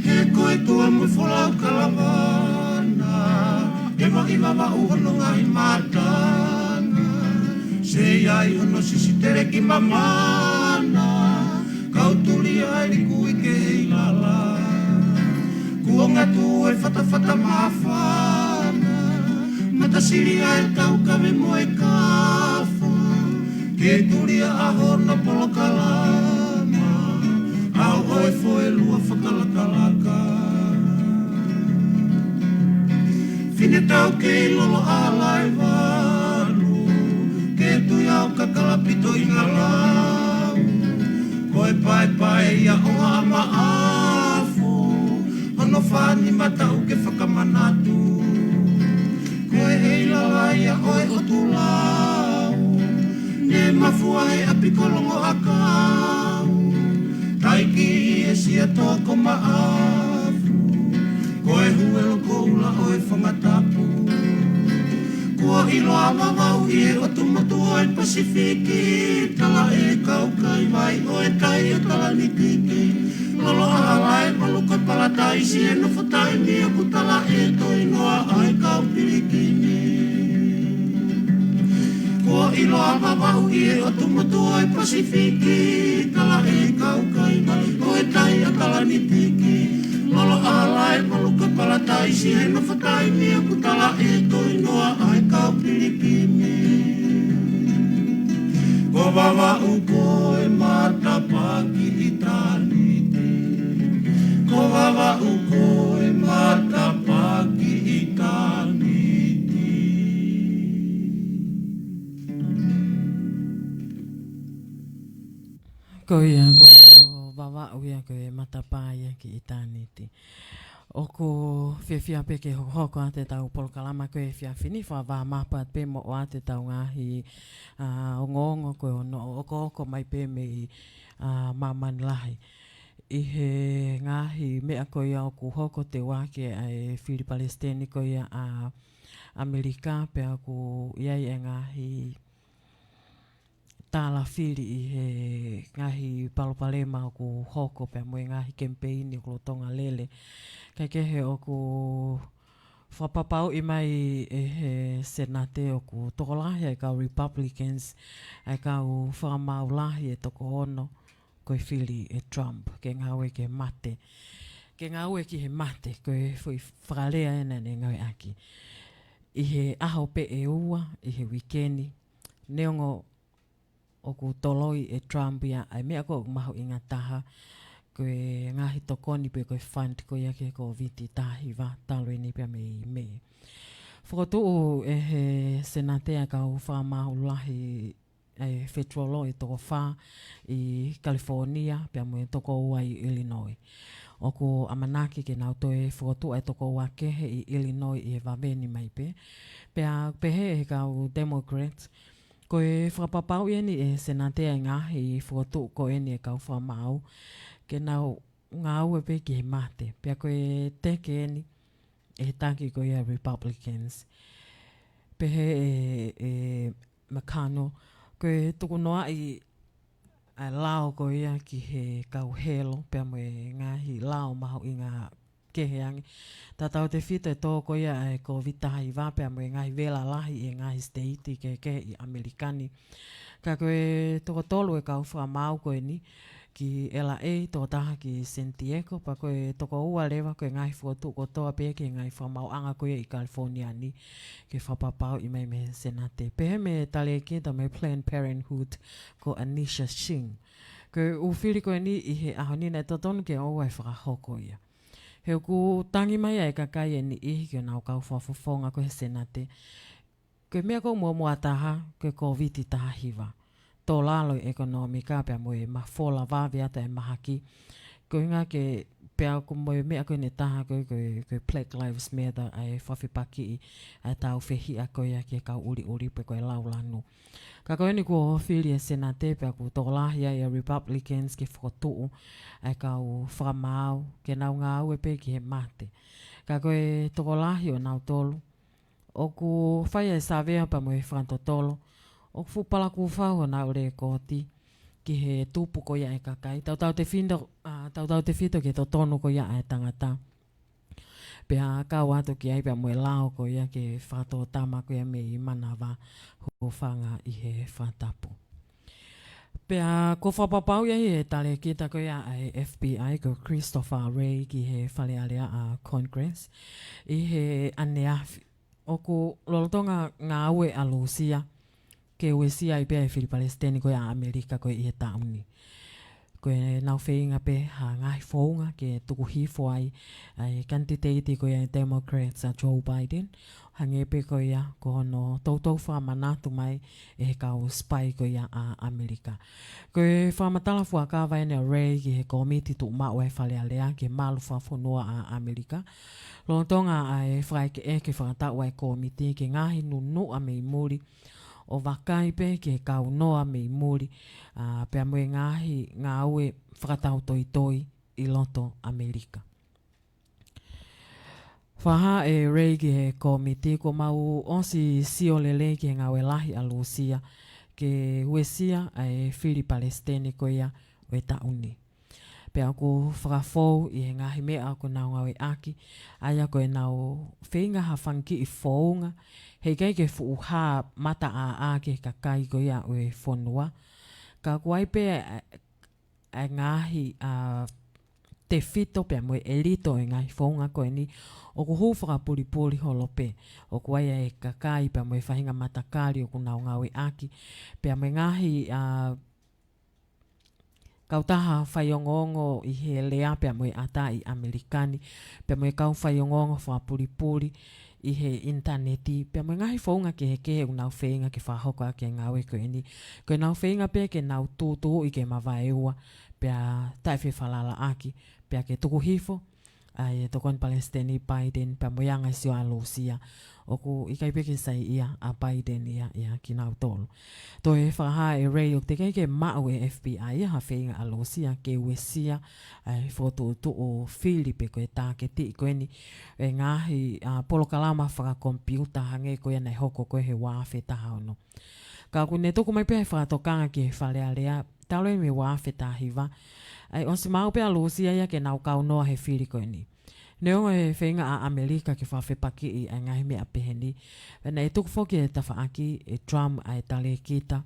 He ko e tua mo e folau kalavana, ʻe vaʻi Vavaʻu hono ngaahi matanga. Seiai hono sisi teleki mamana, kau tulia ʻa e liku ʻi ke ʻi lala. Kuo ngatu e fatafata māfana, mata sili ʻa e tau kave mo e kafa. Ke tulia ʻa hono polokalama, ʻa ʻo e foe lua fakalakalaka. Fine tau kei lolo ʻa Halaevalu, ke tui au kakala pito ʻi ngalau. Ko e paepae ia ʻo Haʻa Maʻafu, hono fānima taʻu ke fakamanatu. Ko e ʻi lala ia ʻo e ʻOtulau, ne mafua he ʻapi ko Longoʻakau. Taiki ʻi he Sia Toa ko Maʻafu, ko e huelo koula ʻo e Fangatapu. Kuo ʻiloa Vavaʻu ʻi he ʻotu motu ʻo e Pasifiki, tala ʻe Kaukaivai ʻo e tai ʻa Talanitiki. Lolo ʻa Halaevalu ko e palataisi he nofo taimi ʻoku tala ʻe Toinoa ʻa e kau pilikimi. Kuo ʻiloa Vavaʻu ʻi he ʻotu motu ʻo e Pasifiki, tala ʻe Kaukaivai ʻo e tai ʻa Talanitiki. Lolo ʻa Halaevalu ko e palataisi he nofo taimi ʻoku tala ʻe Toinoa ʻa e kau pilikimi. Ko Vavaʻu ko e matapā ki ʻitāniti. Ko Vavaʻu ko e matapā ki ʻitāniti. Ko ia, ko Vavaʻu ia ko e matapā ia ki ʻitāniti. ʻOku fiefia pē ke hokohoko atu ʻetau polokalama ko e efiafi ni, fakavā mapu atu pē mo ʻoatu ʻetau ngaahi, ā, ongoongo ko hono ʻokoʻoko mai pē mei, ā, māmani lahi. ʻI he ngaahi meʻa ko ia ʻoku hoko, teu ake ʻa e fili palesiteni ko ia ʻa ʻAmelika, pea ʻoku ʻi ai e ngaahi tālafili ʻi he ngaahi palopalema ʻoku hoko pea mo e ngaahi kemipeini ʻoku lolotonga lele. Kae kehe ʻoku fakapapauʻi mai ʻe he Senate ʻoku tokolahi ʻa e kau Republicans, ʻa e kau fakamaau lahi ʻe toko ono, ko e fili ʻe Trump, ke ngāue ke mate. Ke ngāue ki he mate, ko e foʻi fakalea ena ne ngāueʻaki. ʻI he ʻaho pē ʻe ua, ʻi he uike ni, neongo ʻoku toloi ʻe Trump ia ʻa e meʻa ko ē ʻoku mahuʻinga taha, ko e ngaahi tokoni pe ko e fund ko ia ki he Kōviti taha hiva, talu eni pea mei Mē. Fokotuʻu ʻe he Senate ʻa e kau fakamaau lahi ʻa e federal ʻe toko fā ʻi California, pea mo e toko ua ʻi Illinois. ʻOku ʻamanaki ke nau toe fokotuʻu ʻa e toko ua kehe ʻi Illinois ʻi he vave ni mai pē. Pea pehē ʻe he kau Democrats, ko e fakapapauʻi eni ʻe he Senate ʻa e ngaahi fokotuʻu ko eni ʻa e kau fakamaau, ke nau ngāue pē ki he mate. Pea ko e teke eni ʻe he taki ko ia Republicans. Pehē ʻe, ʻe McConnell, ko e tukunoaʻi ʻa e lao ko ia ki he kau helo, pea mo e ngaahi lao mahuʻinga kehe ange. Tautautefito e tō ko ia ʻa e Kōviti taha hiva pea mo e ngaahi vela lahi ʻi he ngaahi siteiti kehekehe ʻi ʻAmelika ni. Ka ko e toko tolu e kau fakamaau ko eni, ki L A, tokotaha ki San Diego, pea ko e toko ua leva ko e ngaahi fokotuʻu kotoa pē ki he ngaahi fakamaauʻanga ko ia ʻi California ni, ke fakapapauʻi mai mei he Senate. Pehē mei he talēkita mei he Planned Parenthood ko Anisha Singh. Ko e ʻū fili ko eni ʻi he ʻaho ni naʻe totonu ke ʻoua ʻe fakahoko ia. He ʻoku tangi mai ʻa e kakai ʻe niʻihi ki honau kau fakafofonga ko ē he Senate. Ko e meʻa ʻoku muʻomuʻa taha, ko e Kōviti taha hiva. Tō lalo e ʻekonōmika pea mo e mafola vave atu e mahaki. Ko e ʻuhinga ke pea ko e meʻa ko eni ʻe taha ko e, ko e, ko e Black Lives Matter ʻa e fakafepakiʻi ʻa e tāufehiʻa ko ia ki he kau ʻuliʻuli pe ko e laulanu. Ka ko eni kuo fili e Senate pea ʻoku tokolahi ai e Republicans ke fokotuʻu ʻa e kau fakamaau ke nau ngāue pē ki he mate. Ka ko e tokolahi ʻo nautolu ʻoku fai e savea pea mo e fakatotolo, ʻoku fuʻu palakū fau honau lēkooti ki he tupu ko ia e kakai. Tautautefito, ʻa, tautautefito ki he totonu ko ia ʻa e tangata. Pea kau atu ki ai pea mo e lao ko ia ke fakatōtama ko ia mei manava hūfanga ʻi he fakatapu. Pea kuo fakapapauʻi ʻe he talēkita ko ia ʻa e F B I ko Christopher Wray ki he Fale Alea ʻa Congress ʻi he ʻaneafi ʻoku lolotonga ngāue ʻa Lūsia ke uesia ai pē ʻa e fili palesiteni ko ia ʻa ʻAmelika ko ē ʻi he taʻu ni. Ko ʻenau feinga pē ha ngaahi founga ke tuku hifo ai ʻa e kanititeiti ko ia ʻa e Democrats ʻa Joe Biden, hangē pē ko ia ko hono toutou fakamanatu mai ʻe he kau sipai ko ia ʻa ʻAmelika. Ko e fakamatala fuakava eni ʻa Wray ki he kōmiti tuʻumaʻu ʻa e Fale Alea ki he malu fakafonua ʻa ʻAmelika. Lolotonga ʻa e fakaʻekeʻeke fakataʻu ʻa e kōmiti ki he ngaahi nunuʻa mei muli, ʻo vakai pē ki he kau noa mei muli, ʻa, pea mo e ngaahi ngāue fakatautoitoi ʻi loto ʻAmelika. Fakahā ʻe Wray ki he kōmiti kuo mau ʻosi sio lelei ki he ngāue lahi ʻa Lūsia ke uesia ʻa e fili palesiteni ko ia ʻo e taʻu ni. Pea ʻoku fakafou ʻi he ngaahi meʻa ʻoku nau ngāueʻaki, ʻa ia ko ʻenau feinga ha fanga kiʻi founga, heʻikai ke fuʻu hā mataʻāʻā ki he kakai ko ia ʻo e fonua. Ka ʻoku ʻi ai pē ʻa, ʻa e ngaahi, ʻa, tefito pea mo e ʻelito ʻo e ngaahi founga ko eni, ʻoku hū fakapulipuli holo pē. ʻOku ʻi ai ʻa e kakai pea mo e faʻahinga matakali ʻoku nau ngāueʻaki, pea mo e ngaahi, ʻa, kautaha faiongoongo ʻi he lea pea mo e ʻata ʻi ʻAmelika ni, pea mo e kau faiongoongo fakapulipuli ʻi he ʻinitaneti, pea mo e ngaahi founga kehekehe ʻoku nau feinga ke fakahoko ʻaki e ngāue ko eni. Ko ʻenau feinga pē ke nau tūtuuʻi ke mavaeua, pea taʻefefalalaʻaki, pea ke tuku hifo ʻa e tokoni palesiteni Biden, pea mo e anga e sio ʻa Lūsia ʻoku ʻikai pē ke saiʻia ʻa Biden ia, ia kinautolu. Toe fakahā ʻe Wray ʻoku teʻeki ke maʻu ʻe he F B I ia ha feinga ʻa Lūsia ke uesia ʻa e fokotuʻutuʻu fili pe ko e tāketiʻi ko eni e ngaahi, ʻa, polokalama fakakomipiuta hangē ko ia naʻe hoko ko ē he ua afe taha ono. Ka ʻoku ne tuku mai pē ʻa e fakatokanga ki he Fale Alea, talu eni mei he ua afe taha hiva, ʻa e ʻosi maʻu pē ʻa Lūsia ia ke nau kaunoa he fili ko eni. Neongo e feinga ʻa ʻAmelika ke fakafepakiʻi ʻa e ngaahi meʻa pehē ni, pea naʻe tuku foki e tafaʻaki ʻe Trump ʻa e talēkita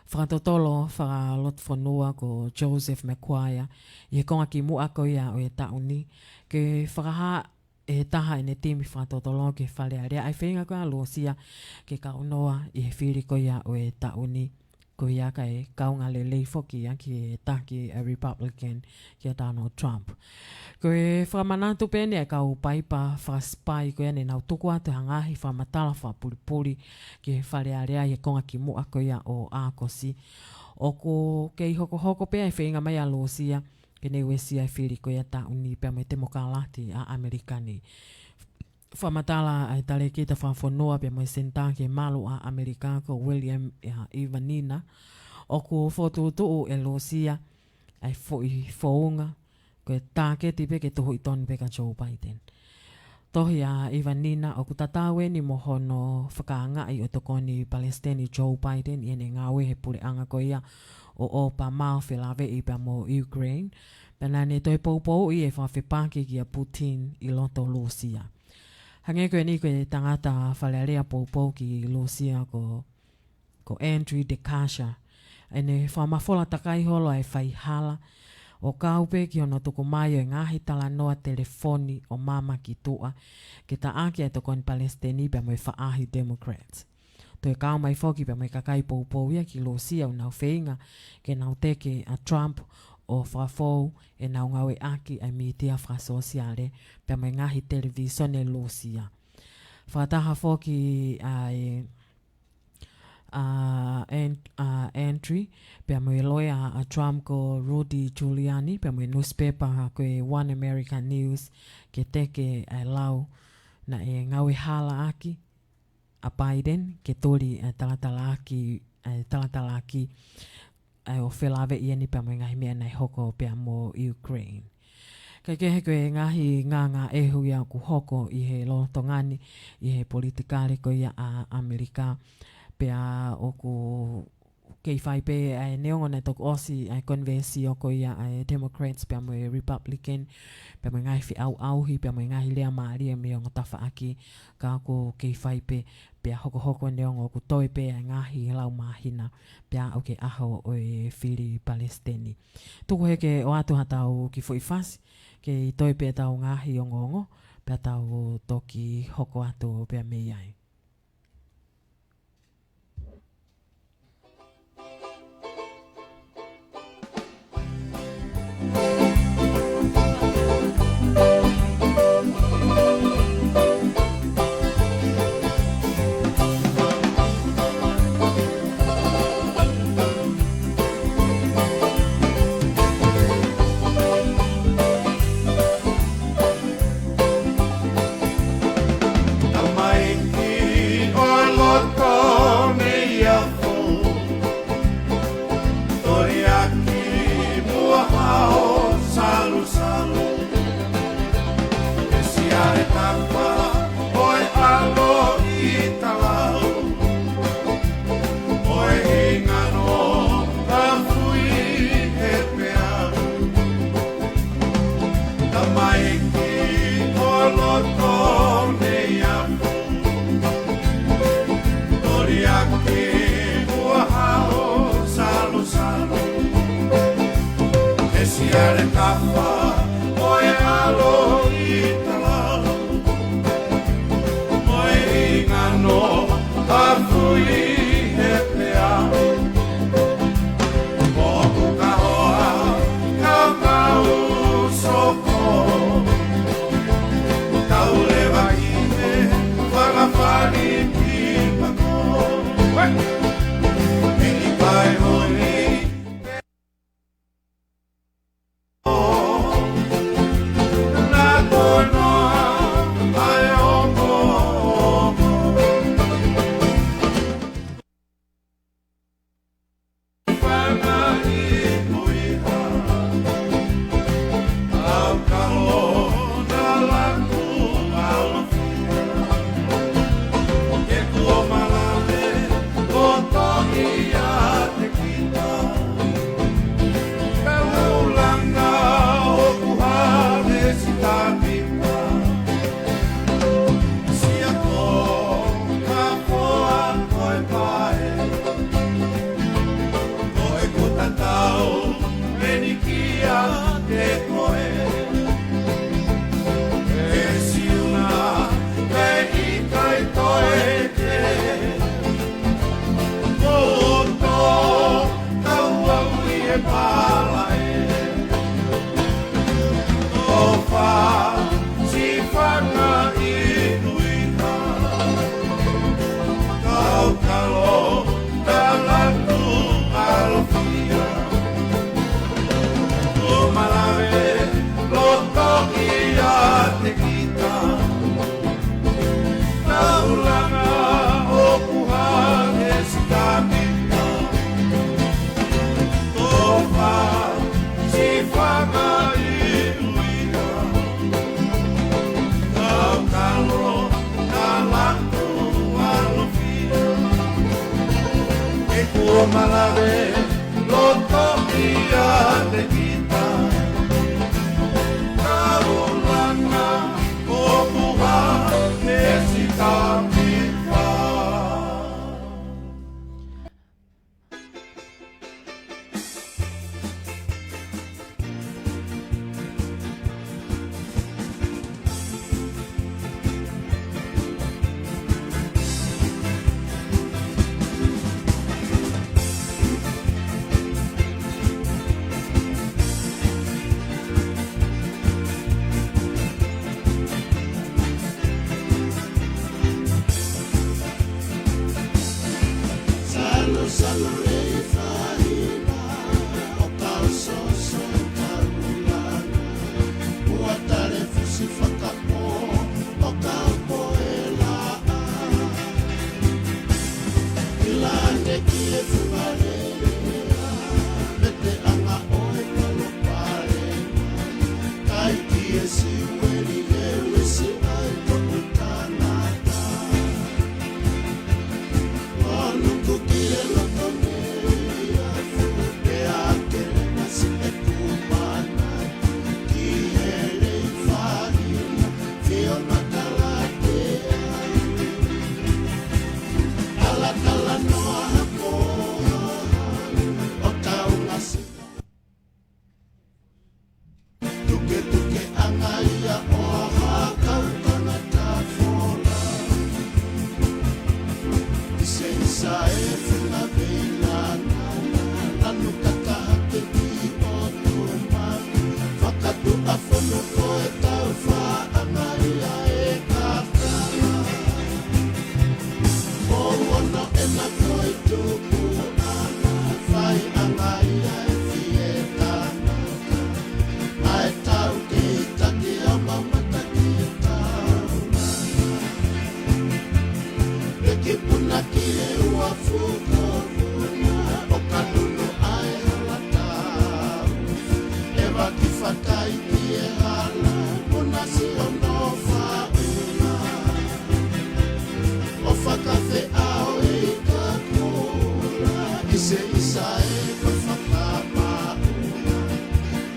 fakatotolo fakalotofonua ko Joseph Maguire ʻi he konga kimuʻa ko ia ʻo e taʻu ni, ke fakahā ʻe he taha ʻene timi fakatotolo ki he Fale Alea ʻa e feinga ko ia ʻa Lūsia ke kaunoa ʻi he fili ko ia ʻo e taʻu ni. Ko ia kae kaunga lelei foki ia ki he taki ʻa e Republican kia Donald Trump. Ko e fakamanatu pē eni ʻa e kau paipa fakasipai ko ia ne nau tuku atu ha ngaahi fakamatala fakapulipuli ki he Fale Alea ʻi he konga kimuʻa ko ia ʻo ʻAokosi. ʻOku kei hokohoko pē ʻa e feinga mai ʻa Lūsia ke ne uesia e fili ko ia taʻu ni pea mo e temokalati ʻa ʻAmelika ni. Fakamatala ʻa e talēkita fakafonua pea mo e senitā ki he malu ʻa ʻAmelika ko William, ʻa, Ivanina, ʻoku fokotuʻutuʻu ʻe Lūsia ʻa e foʻi founga ko e tāketi pē ke tuhuʻi tonu pē kia Joe Biden. Tohi ʻa Ivanina, ʻoku tatau eni mo hono fakaangaʻi ʻo tokoni palesiteni Joe Biden ʻi heʻene ngāue he puleʻanga ko ia ʻo ʻOpama ʻo felāveʻi pea mo Ukraine. Pea naʻa ne toe poupouʻi e fakafepaki kia Putin ʻi loto Lūsia. Hangē ko eni ko e tangata Fale Alea poupou ki Lūsia ko, ko Andriy Dekacia, ʻene fakamafola takai holo ʻa e faihala, ʻo kau pē ki hono tuku mai ʻo e ngaahi talanoa telefoni ʻo mama ki tuʻa, ke taʻaki ʻa e tokoni palesiteni pea mo e faʻahi Democrats. Toe kau mai foki pea mo e kakai poupou ia ki Lūsia ʻoku nau feinga ke nau teke ʻa Trump ʻo fakafou ʻenau ngāueʻaki ʻa e mītia fakasōsiale pea mo e ngaahi televīsone Lūsia. Fakataha foki ʻa e, ʻa An-, ʻa Andrew, pea mo e loea ʻa Trump ko Rudy Giuliani, pea mo e newspaper ko e One American News, ke teke ʻa e lau naʻe ngāue halaʻaki ʻa Biden ke tuli ʻa e talatalaaki, ʻa e talatalaaki, ʻa e ʻo felāveʻi eni pea mo e ngaahi meʻa naʻe hoko pea mo Ukraine. Kae kehe ko e ngaahi ngāngāʻehu ia ʻoku hoko ʻi he lolotonga ni ʻi he politikale ko ia ʻa ʻAmelika, pea ʻoku kei fai pē ʻa e neongo naʻe toki ʻosi ʻa e konivēsio ko ia ʻa e Democrats pea mo e Republican, pea mo e ngaahi feʻauʻauhi, pea mo e ngaahi lea mālie mei he ongo tafaʻaki, ka ʻoku kei fai pē, pea hokohoko neongo ʻoku toe pē ʻa e ngaahi lau māhina, pea ʻoku ke ʻaho ʻo e fili palesiteni. Tuku hē ke ʻoatu haʻatau kiʻi foʻi fasi, kei toe pē ʻetau ngaahi ongoongo, pea tau toki hoko atu pē mei ai. Tamaiki ʻo loto mei ʻafu, Toliaki Muʻa Hao Salusalu, ʻEsi ʻAle Kapa ʻo e ʻAlo ʻi Talau, ʻo e Hingano ʻa Fui Hepealu. Tamaiki ʻo loto mei ʻafu, Toliaki Muʻa Hao Salusalu, ʻEsi ʻAle Kapa ʻo e ʻAlo ʻi Talau, ʻo e Hingano ʻa Fui Hepealu. ʻOku ka hoa ka mau soko, tau leva ʻi he fanga fani pipako. Miki kai honi. Malave, loto ʻiate kita. Taulanga, ʻoku hā, ʻEsi Tamipa.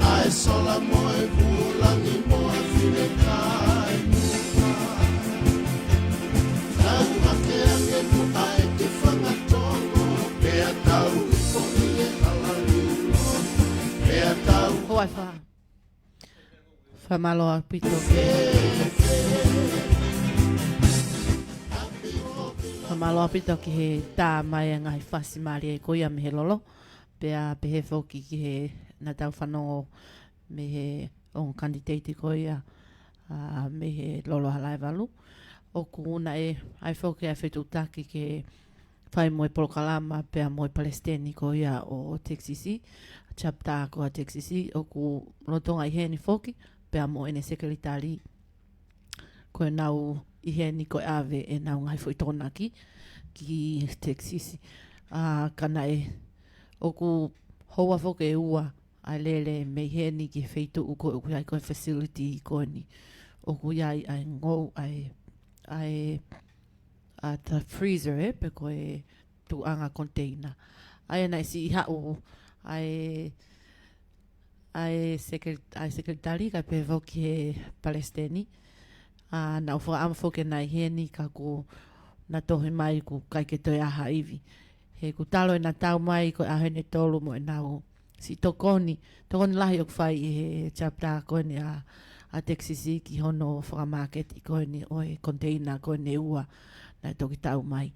ʻA e sola mo e vūlangi mo e fineʻeiki. Tau hake ange mo e kiʻi fanga tongo, pea tau ʻi ko ʻi e hala lilo, pea tau. Hoa fa. Fakamālō ʻaupito ki he, fakamālō ʻaupito ki he tā mai ʻa e ngaahi fasi mālie ko ia mei he lolo. Pea pehē foki ki he naʻa tau fanongo mei he ongo kanititeiti ko ia, ʻa, mei he lolo Halaevalu. ʻOku na e ʻai foki ʻa e fetuʻutaki ke fai mo e polokalama pea mo e palesiteni ko ia ʻo Texas, chapter ko ia Texas, ʻoku lolotonga ʻi heni foki, pea mo ʻene sekelitali. Ko ʻenau ʻi heni ko e ʻave ʻenau ngaahi foʻi tokonaki ki Texas. ʻA, ka naʻe ʻoku houa foki ʻe ua ʻa e lele mei heni ki he feituʻu ko ē ʻoku ʻi ai ko e facility ko eni. ʻOku ʻi ai ʻa e ngou, ʻa e, ʻa e, ʻa e freezer, ē, pe ko e tuʻuʻanga container. ʻA ia naʻe siʻi haʻu ʻa e, ʻa e sekeli-, ʻa e sekelitali kae pehē foki he palesiteni. ʻA, naʻa ku fakaʻamu foki ke na ʻi heni ka kuo na tohi mai ʻoku ʻikai ke toe ʻi ai ha ivi. He ʻoku tala ʻe na tau mai ko e ʻaho ʻe tolu mo ʻenau siʻi tokoni, tokoni lahi ʻoku fai ʻe he chapter ko eni ʻa, ʻa Texas ki hono fakamāketi ko eni ʻo e container ko eni ʻe ua naʻe toki tau mai.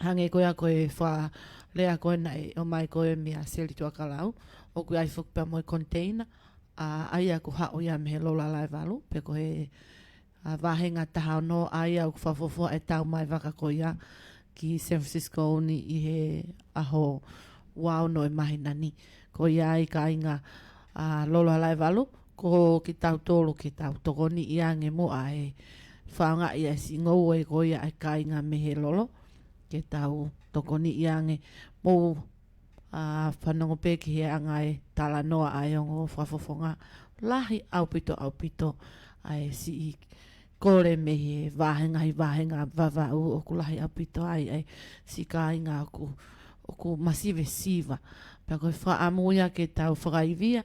Hangē ko ia ko e fakalea ko ē naʻe ʻomai ko ē meia Seli Tuakalau, ʻoku ʻi ai foki pea mo e container, ʻa, ʻa ia ʻoku haʻu ia mei he lolo Halaevalu, pe ko e, ʻa, vāhenga taha ono, ʻa ia ʻoku fakafuofua ʻe tau mai vaka ko ia ki San Francisco ni ʻi he ʻaho ua ono ʻo e māhina ni. Ko ia ai kāinga, ʻa, lolo Halaevalu, ko kitautolu ke tau tokoniʻi ange muʻa e fakaʻaongaʻi ʻa e siʻi ngoue ko ia ʻa e kāinga mei he lolo, ke tau tokoniʻi ange. Mou, ʻa, fanongo pē ki he anga e talanoa ʻa e ongo fakafofonga. Lahi ʻaupito, ʻaupito ʻa e siʻi kole mei he vāhenga, ʻi he vāhenga Vavaʻu, ʻoku lahi ʻaupito ai ʻa e siʻi kāinga ʻoku, ʻoku masivesiva. Pea ko e fakaʻamu ia ke tau fakaivia,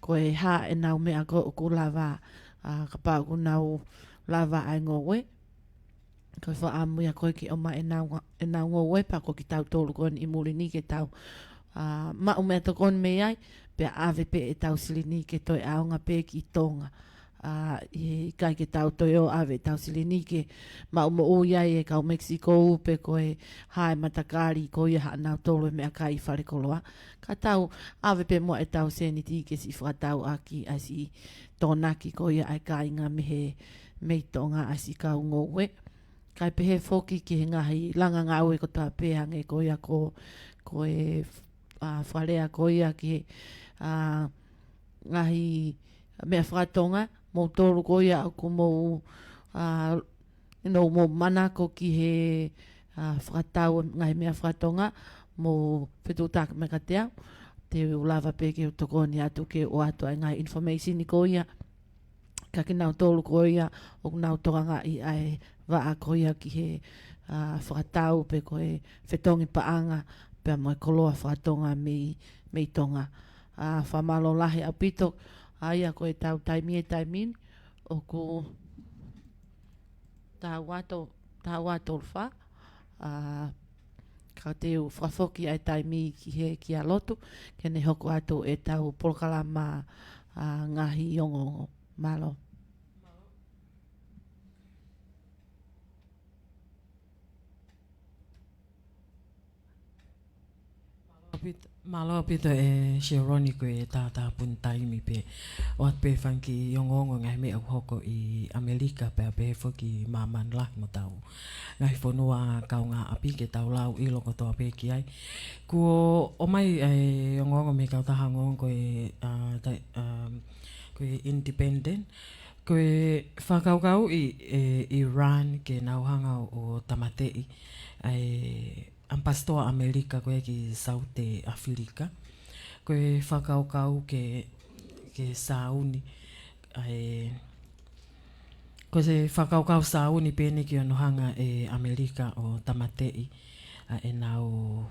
ko e hā ʻenau meʻa ko ē ʻoku lava, ʻa, kapau ʻoku nau lava ʻa e ngoue. Ko e fakaʻamu ia ko ē ke ʻomai ʻenau nga-, ʻenau ngoue pea ko kitautolu ko eni ʻi muli ni ke tau, ʻa, maʻu meʻatokoni mei ai, pea ʻave pē ʻetau silini ke toe ʻaonga pē ki Tonga. ʻA, ʻi he ʻikai ke tau toe ō ʻave ʻetau silini ke maʻu moʻui ai e kau Mexico pe ko e hā e matakali ko ia haʻanautolu e meʻakai falekoloa. Ka tau ʻave pē muʻa ʻetau sēniti ke siʻi fakatau ʻaki ʻa e siʻi tokonaki ko ia ʻa e kāinga mei he, mei Tonga ʻa e siʻi kau ngoue. Kae pehē foki ki he ngaahi langa ngāue kotoa pē hangē ko ia ko, ko e, ʻa, fakalea ko ia ki he, ʻa, ngaahi meʻa fakatonga, moutolu ko ia ʻoku mou, ʻa, you know, mou manako ki he, ʻa, fakatau ngaahi meʻa fakatonga, mou fetuʻutaki mai kiate au, te u lava pē ke u tokoni atu ke u ʻoatu ʻa e ngaahi information ko ia, ka kinautolu ko ia ʻoku nau tokangaʻi ʻa e vaʻa ko ia ki he, ʻa, fakatau pe ko e fetongi paʻanga pea mo e koloa fakatonga mei, mei Tonga. ʻA, fakamālō lahi ʻaupito, ʻa ia ko ʻetau taimi he taimi ni, ʻoku taha ua tolu, taha ua tolu fā, ʻa, ka te u fakafoki ʻa e taimi ki he kia lotu, ke ne hoko atu ʻetau polokalama, ʻa, ngaahi ongoongo. Mālō. Mālō ʻaupito, mālō ʻaupito ʻe Sheroni ko e taha taha puni taimi pē. ʻOatu pē fanga kiʻi ongoongo ngaahi meʻa ʻoku hoko ʻi ʻAmelika pea pehē foki māmani lahi mo hotau ngaahi fonua kaungāʻapi ke tau lau ʻilo kotoa pē ki ai. Kuo ʻomai ʻa e ongoongo mei he kautaha ongoongo ko e, ʻa, tai-, ʻa, ko e Independent. Ko e fakakaukau ʻi, ʻe, Iran ke nau hanga ʻo tāmateʻi ʻa e ʻamipasitoa ʻAmelika ko ē ki Saute ʻAfilika. Ko e fakakaukau ke, ke sāuni, ʻa e, ko e fakakaukau sāuni pē eni ke ʻoua naʻa hanga ʻe ʻAmelika ʻo tāmateʻi ʻa ʻenau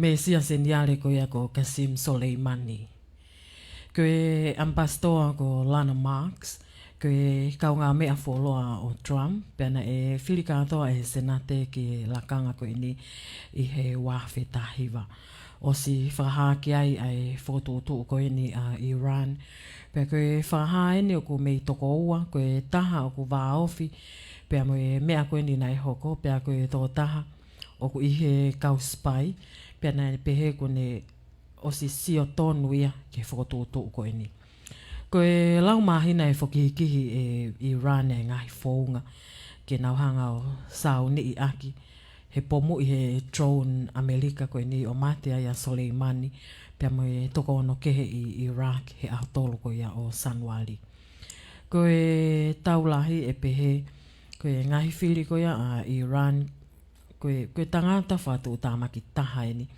Mēsia Seniale ko ia ko Qasem Soleimani. Ko e ʻAmipasitoa ko Lana Marks, ko e kaungāmeʻa fuoloa ʻo Trump, pea naʻe fili kātoa ʻe he Senate ki he lakanga ko eni ʻi he ua afe taha hiva. ʻOsi fakahā ki ai ʻa e fokotuʻutuʻu ko eni ʻa Iran. Pea ko e fakahā eni ʻoku mei toko ua, ko e taha ʻoku vāofi, pea mo e meʻa ko eni naʻe hoko, pea ko e tokotaha ʻoku ʻi he kau sipai, pea naʻe pehē kuo ne ʻosi sio tonu ia ki he fokotuʻutuʻu ko eni. Ko e lau māhina ʻe fokihikihi ʻe Iran e ngaahi founga ke nau hanga ʻo sauniʻi ʻaki he pomuʻi he drone ʻAmelika ko eni ʻo mate ai ʻa Soleimani, pea mo e toko ono kehe ʻi Iraq he ʻaho tolu ko ia ʻo Sānuali. Ko e tau lahi ʻe pehē, ko e ngaahi fili ko ia ʻa Iran, ko e, ko e tangata fakatuʻutāmaki taha eni,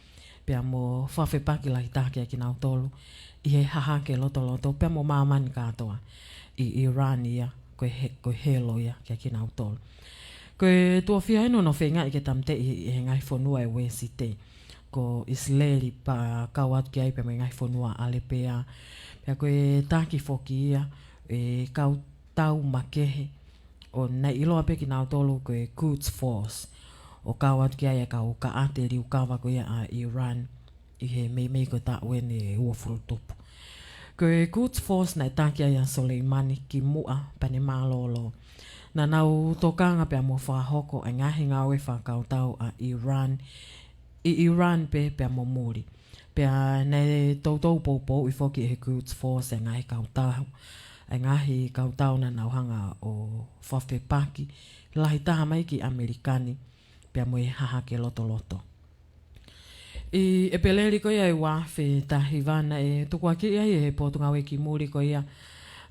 pea mo fakafepaki lahi taha kiate kinautolu ʻi he hahake lotoloto, pea mo māmani kātoa ʻi Iran ia, ko e he-, ko e helo ia kiate kinautolu. Ko e tuʻo fiha eni hono feingaʻi ke tāmateʻi ʻe he ngaahi fonua ʻo e Uēsite, ko ʻIsileli pea kau atu ki ai pea mo e ngaahi fonua ʻAlepea, pea ko e taki foki ia ʻe he kau tau makehe, ʻo naʻe ʻiloa pē kinautolu ko e Quds Force, ʻo kau atu ki ai ʻa e kau kaʻate liukava ko ia ʻa Iran ʻi he meimei ko e taʻu eni ʻe uofulu tupu. Ko e Quds Force naʻe taki ai ʻa Soleimani kimuʻa pea ne mālōlō. Naʻa nau tokanga pea mo fakahoko ʻa e ngaahi ngāue fakakautau ʻa Iran ʻi Iran pē pea mo muli. Pea naʻe toutou poupouʻi foki ʻe he Quds Force e ngaahi kautau, e ngaahi kautau naʻa nau hanga ʻo fakafepaki lahi taha mai ki ʻAmelika ni, pea mo e hahake lotoloto. ʻI ʻEpeleli ko ia ʻi he ua afe taha hiva naʻe tukuakiʻi ai ʻe he Potungāue Kimuli ko ia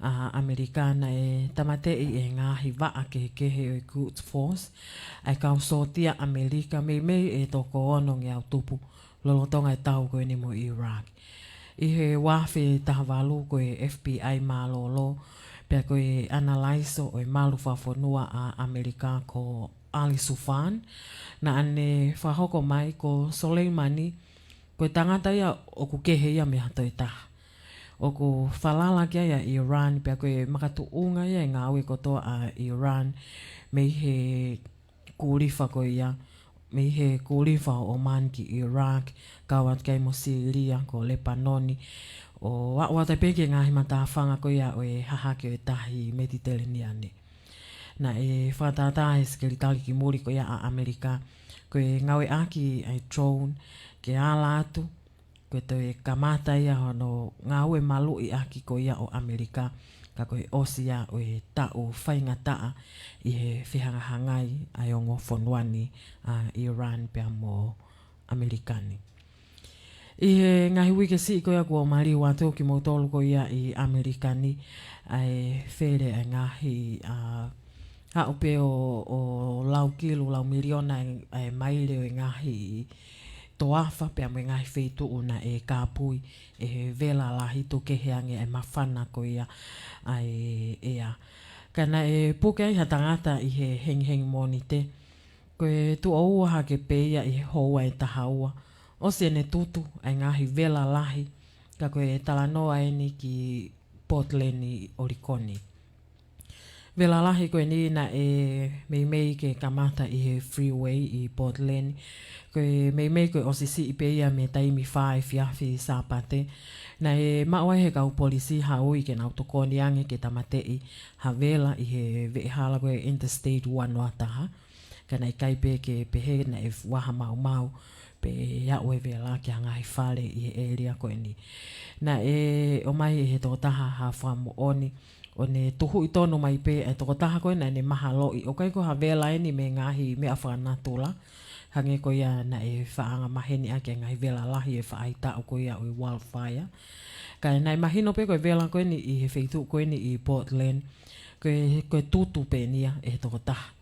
ʻa ʻAmelika naʻe tāmateʻi e ngaahi vaʻa kehekehe ʻo e Quds Force ʻa e kau sōtia ʻAmelika meimei ʻe toko onongeau tupu lolotonga e tau ko eni mo Iraq. ʻI he ua afe taha valu ko e F B I mālōlō, pea ko e ʻanalaiso ʻo e malu fakafonua ʻa ʻAmelika ko Ali Soufan, naʻa ne fakahoko mai ko Soleimani, ko e tangata ia ʻoku kehe ia mei ha toe taha. ʻOku falala ki ai ʻa Iran, pea ko e makatuʻunga ia e ngāue kotoa ʻa Iran, mei he kūlifa ko ia, mei he kūlifa ʻo Oman ki Iraq, kau atu ki ai mo Sīlia, ko Lepanoni, ʻo aʻu atu ai pē ki he ngaahi matāfanga ko ia ʻo e hahake ʻo e tahi Mediterranean. Naʻe fakatātā ʻe he Sekelitali Kimuli ko ia ʻa ʻAmelika, ko e ngāueʻaki ʻa e drone ke ala atu, ko e toe kamata ia hono ngāue maluʻi ʻaki ko ia ʻo ʻAmelika, ka ko e ʻosi ia ʻo e taʻu faingataʻa ʻi he fehangahangai ʻa e ongo fonua ni ʻa Iran pea mo ʻAmelika ni. ʻI he ngaahi uike siʻi ko ia kuo maliu atu kimoutolu ko ia ʻi ʻAmelika ni, ʻa e fele ʻa e ngaahi, ʻa, aʻu pē ʻo, ʻo lau kilu, lau miliona e, e maile ʻo e ngaahi toafa pea mo e ngaahi feituʻu naʻe kāpui ʻe he vela lahi tuku kehe ange e māfana ko ia ʻa e ʻea. Ka naʻe puke ai ha tangata ʻi he hengihengi Mōnite, ko e tuʻo ua hake pē ia ʻi he houa ʻe taha ua, ʻosi ʻene tutu ʻa e ngaahi vela lahi, ka ko e talanoa eni ki Portland ʻi Olikoni. Vela lahi ko eni naʻe meimei ke kamata ʻi he freeway ʻi Portland. Ko e meimei ko e ʻosi siʻi pē ia mei he taimi fā efiafi Sāpate. Naʻe maʻu ai ʻe he kau polisi ha ui ke nau tokoni ange ke tāmateʻi ha vela ʻi he veʻehala ko e Interstate ua noa taha. Ka naʻe ʻikai pē ke pehē naʻe fuʻu ʻaha maumau pe aʻu e vela ki ha ngaahi fale ʻi he ʻēlia ko eni. Naʻe ʻomai ʻe he tokotaha ha fakamoʻoni, ʻo ne tuhuʻi tonu mai pē e tokotaha ko ē naʻa ne mahaloʻi ʻoku ʻikai ko ha vela eni mei he ngaahi meʻa fakanatula, hangē ko ia naʻe faʻa angamaheni ʻaki e ngaahi vela lahi ʻi he faʻahitaʻu ko ia ʻo e wildfire. Ka naʻe mahino pē ko e vela ko eni ʻi he feituʻu ko eni ʻi Portland, ko e, ko e tutu pē eni ia ʻe he tokotaha.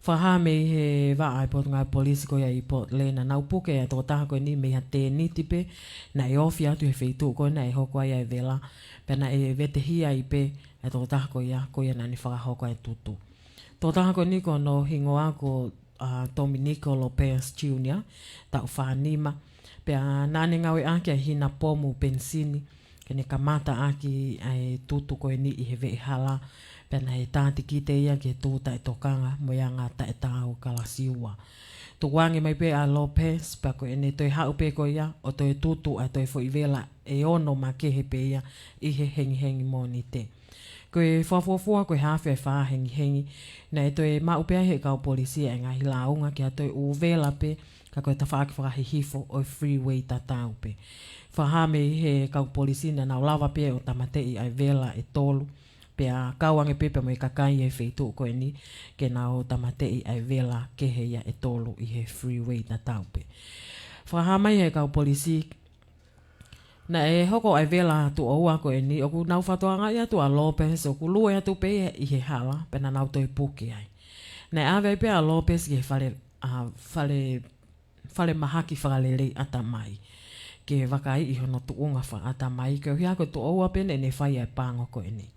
Fakahā mei he vaʻa ʻa e Potungāue Polisi ko ia ʻi Portland, naʻa nau puke e tokotaha ko eni mei ha tēniti pē naʻe ofi atu he feituʻu ko ē naʻe hoko ai ʻa e vela, pea naʻe vetehia ai pē e tokotaha ko ia, ko ia naʻa ne fakahoko e tutu. Tokotaha ko eni ko hono hingoa ko, ʻa, Dominico Lopez Junior, taʻu fā nima, Pea naʻa ne ngāueʻaki ʻa e hina pomu penisini ke ne kamataʻaki ʻa e tutu ko eni ʻi he veʻehala, pea naʻe tā tikite ia ki he tū taʻetokanga mo e anga taʻetaau kalasi ua. Tukuange mai pē ʻa Lopez, pea ko ʻene toe haʻu pē ko ia ʻo toe tutu ʻa e toe foʻi vela ʻe ono makehe pē ia ʻi he hengihengi Mōnite. Ko e fakafuofua ko e haafe ʻa e fā hengihengi, naʻe toe maʻu pē ai ʻe he kau polisi ʻa e ngaahi lāunga ki ha toe ʻū vela pē, ka ko e tafaʻaki fakahihifo ʻo e freeway tatau pē. Fakahā mei he kau polisi naʻa nau lava pē ʻo tāmateʻi ʻa e vela ʻe tolu, pea kau ange pē pea mo e kakai ʻi he feituʻu ko eni ke nau tāmateʻi ʻa e vela kehe ia ʻe tolu ʻi he freeway tatau pē. Fakahā mai ʻe he kau polisi, naʻe hoko ʻa e vela tuʻo ua ko eni, ʻoku nau fakatokangaʻi atu ʻa Lopez ʻoku lue atu pē ia ʻi he hala, pea naʻa nau toe puke ai. Naʻe ʻave ai pē ʻa Lopez ki he fale, ʻa, fale, fale mahaki fakalelei ʻatamai, ke vakaiʻi hono tuʻunga fakaʻatamai, koeʻuhi ko e tuʻo ua pē naʻa ne fai ʻa e pango ko eni.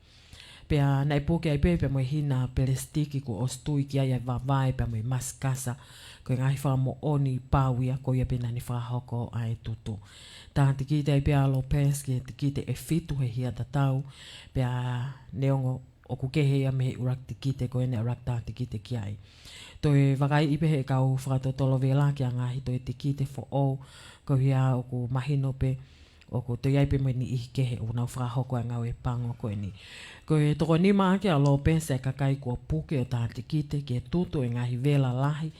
Pea naʻe puke ai pē pea mo e hina pelesitiki kuo ʻosi tui ki ai ʻa e vavae pea mo e masikasa, ko e ngaahi fakamoʻoni pau ia, ko ia pē naʻa ne fakahoko ʻa e tutu. Tā tikite ai pē ʻa Lopez ki he tikite ʻe fitu he hia tatau, pea neongo ʻoku kehe ia mei he ʻuluaki tikite ko eni naʻe ʻuluaki tā tikite ki ai. Toe vakaiʻi pē ʻe he kau fakatotolo vela ki ha ngaahi toe tikite foʻou, koeʻuhi ʻoku mahino pē ʻoku toe ʻi ai pē mo e niʻihi kehe ʻoku nau fakahoko ʻa e ngāue pango ko eni. Ko e toko nima ʻaki ʻa Lopez ʻa e kakai kuo puke ʻo tā tikite ki he tutu ʻa e ngaahi vela lahi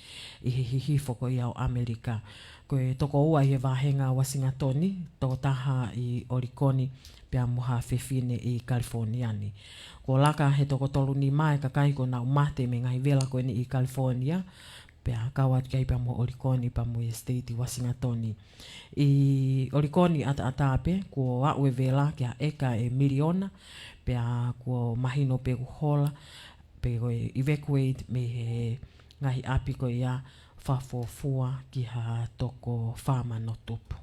ʻi he hihifo ko ia ʻo ʻAmelika. Ko e toko ua ʻi he vāhenga Uasingatoni, toko taha ʻi ʻOlikoni, pea mo ha fefine ʻi Kalifōnia ni. Kuo laka he toko tolu nima ʻa e kakai kuo nau mate mei he ngaahi vela ko eni ʻi Kalifōnia, pea kau atu ki ai pea mo ʻOlikoni pea mo e state Uasingatoni. ʻI ʻOlikoni ʻataʻatā pē, kuo aʻu e vela ki ha ʻeka ʻe miliona, pea kuo mahino pē kuo hola, pe ko e evacuate mei he ngaahi ʻapi ko ia fakafuofua ki ha toko fā mano tupu.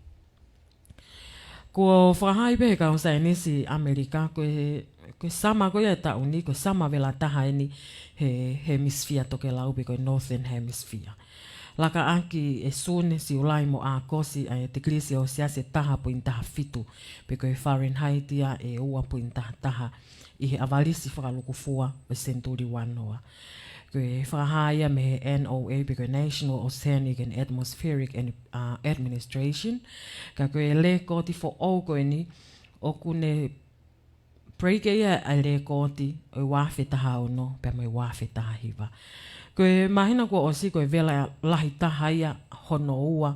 Kuo fakahā ai pē ʻe he kau saienisi ʻAmelika, ko e, ko e sama ko ia ʻo e taʻu ni, ko e sama vela taha eni he, hemisifia tokelau pe ko e Northern Hemisphere. Laka ʻaki ʻe Sune, Siulai mo ʻAokosi ʻa e tikilī selesiasi ʻe taha poini taha fitu, pe ko e Fahrenheit ia ʻe ua poini taha taha, ʻi he ʻavalisi fakalukufua ʻo e senituli ua noa. Ko e fakahā ia mei he N O A pe ko e National Oceanic and Atmospheric and, uh, Administration. Ka ko e lēkooti foʻou ko eni, ʻoku ne break ia ʻa e lēkooti ʻo e ua afe taha ono pea mo e ua afe taha hiva. Ko e māhina kuo ʻosi ko e vela lahi taha ia hono ua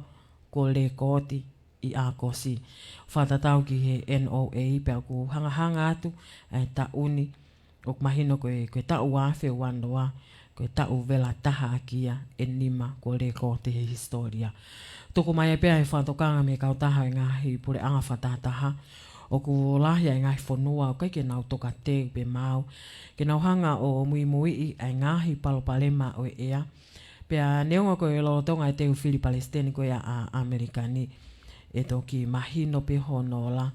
kuo lēkooti ʻi ʻAokosi. Fakatatau ki he N O A pea ʻoku hangahanga atu ʻa e taʻu ni, ʻoku mahino ko e, ko e taʻu ua afe ua noa, ko e taʻu vela taha ʻaki ia ʻe nima kuo lēkooti he hisitōlia. Tuku mai ai pē ʻa e fakatokanga mei he kautaha ʻo e ngaahi puleʻanga fakatahataha, ʻoku lahi ʻa e ngaahi fonua ʻoku ʻikai ke nau tokateu pe maau, ke nau hanga ʻo muimuiʻi ʻa e ngaahi palopalema ʻo e ʻea. Pea neongo ko e lolotonga e teu fili palesiteni ko ia ʻa ʻAmelika ni, ʻe toki mahino pē hono ola,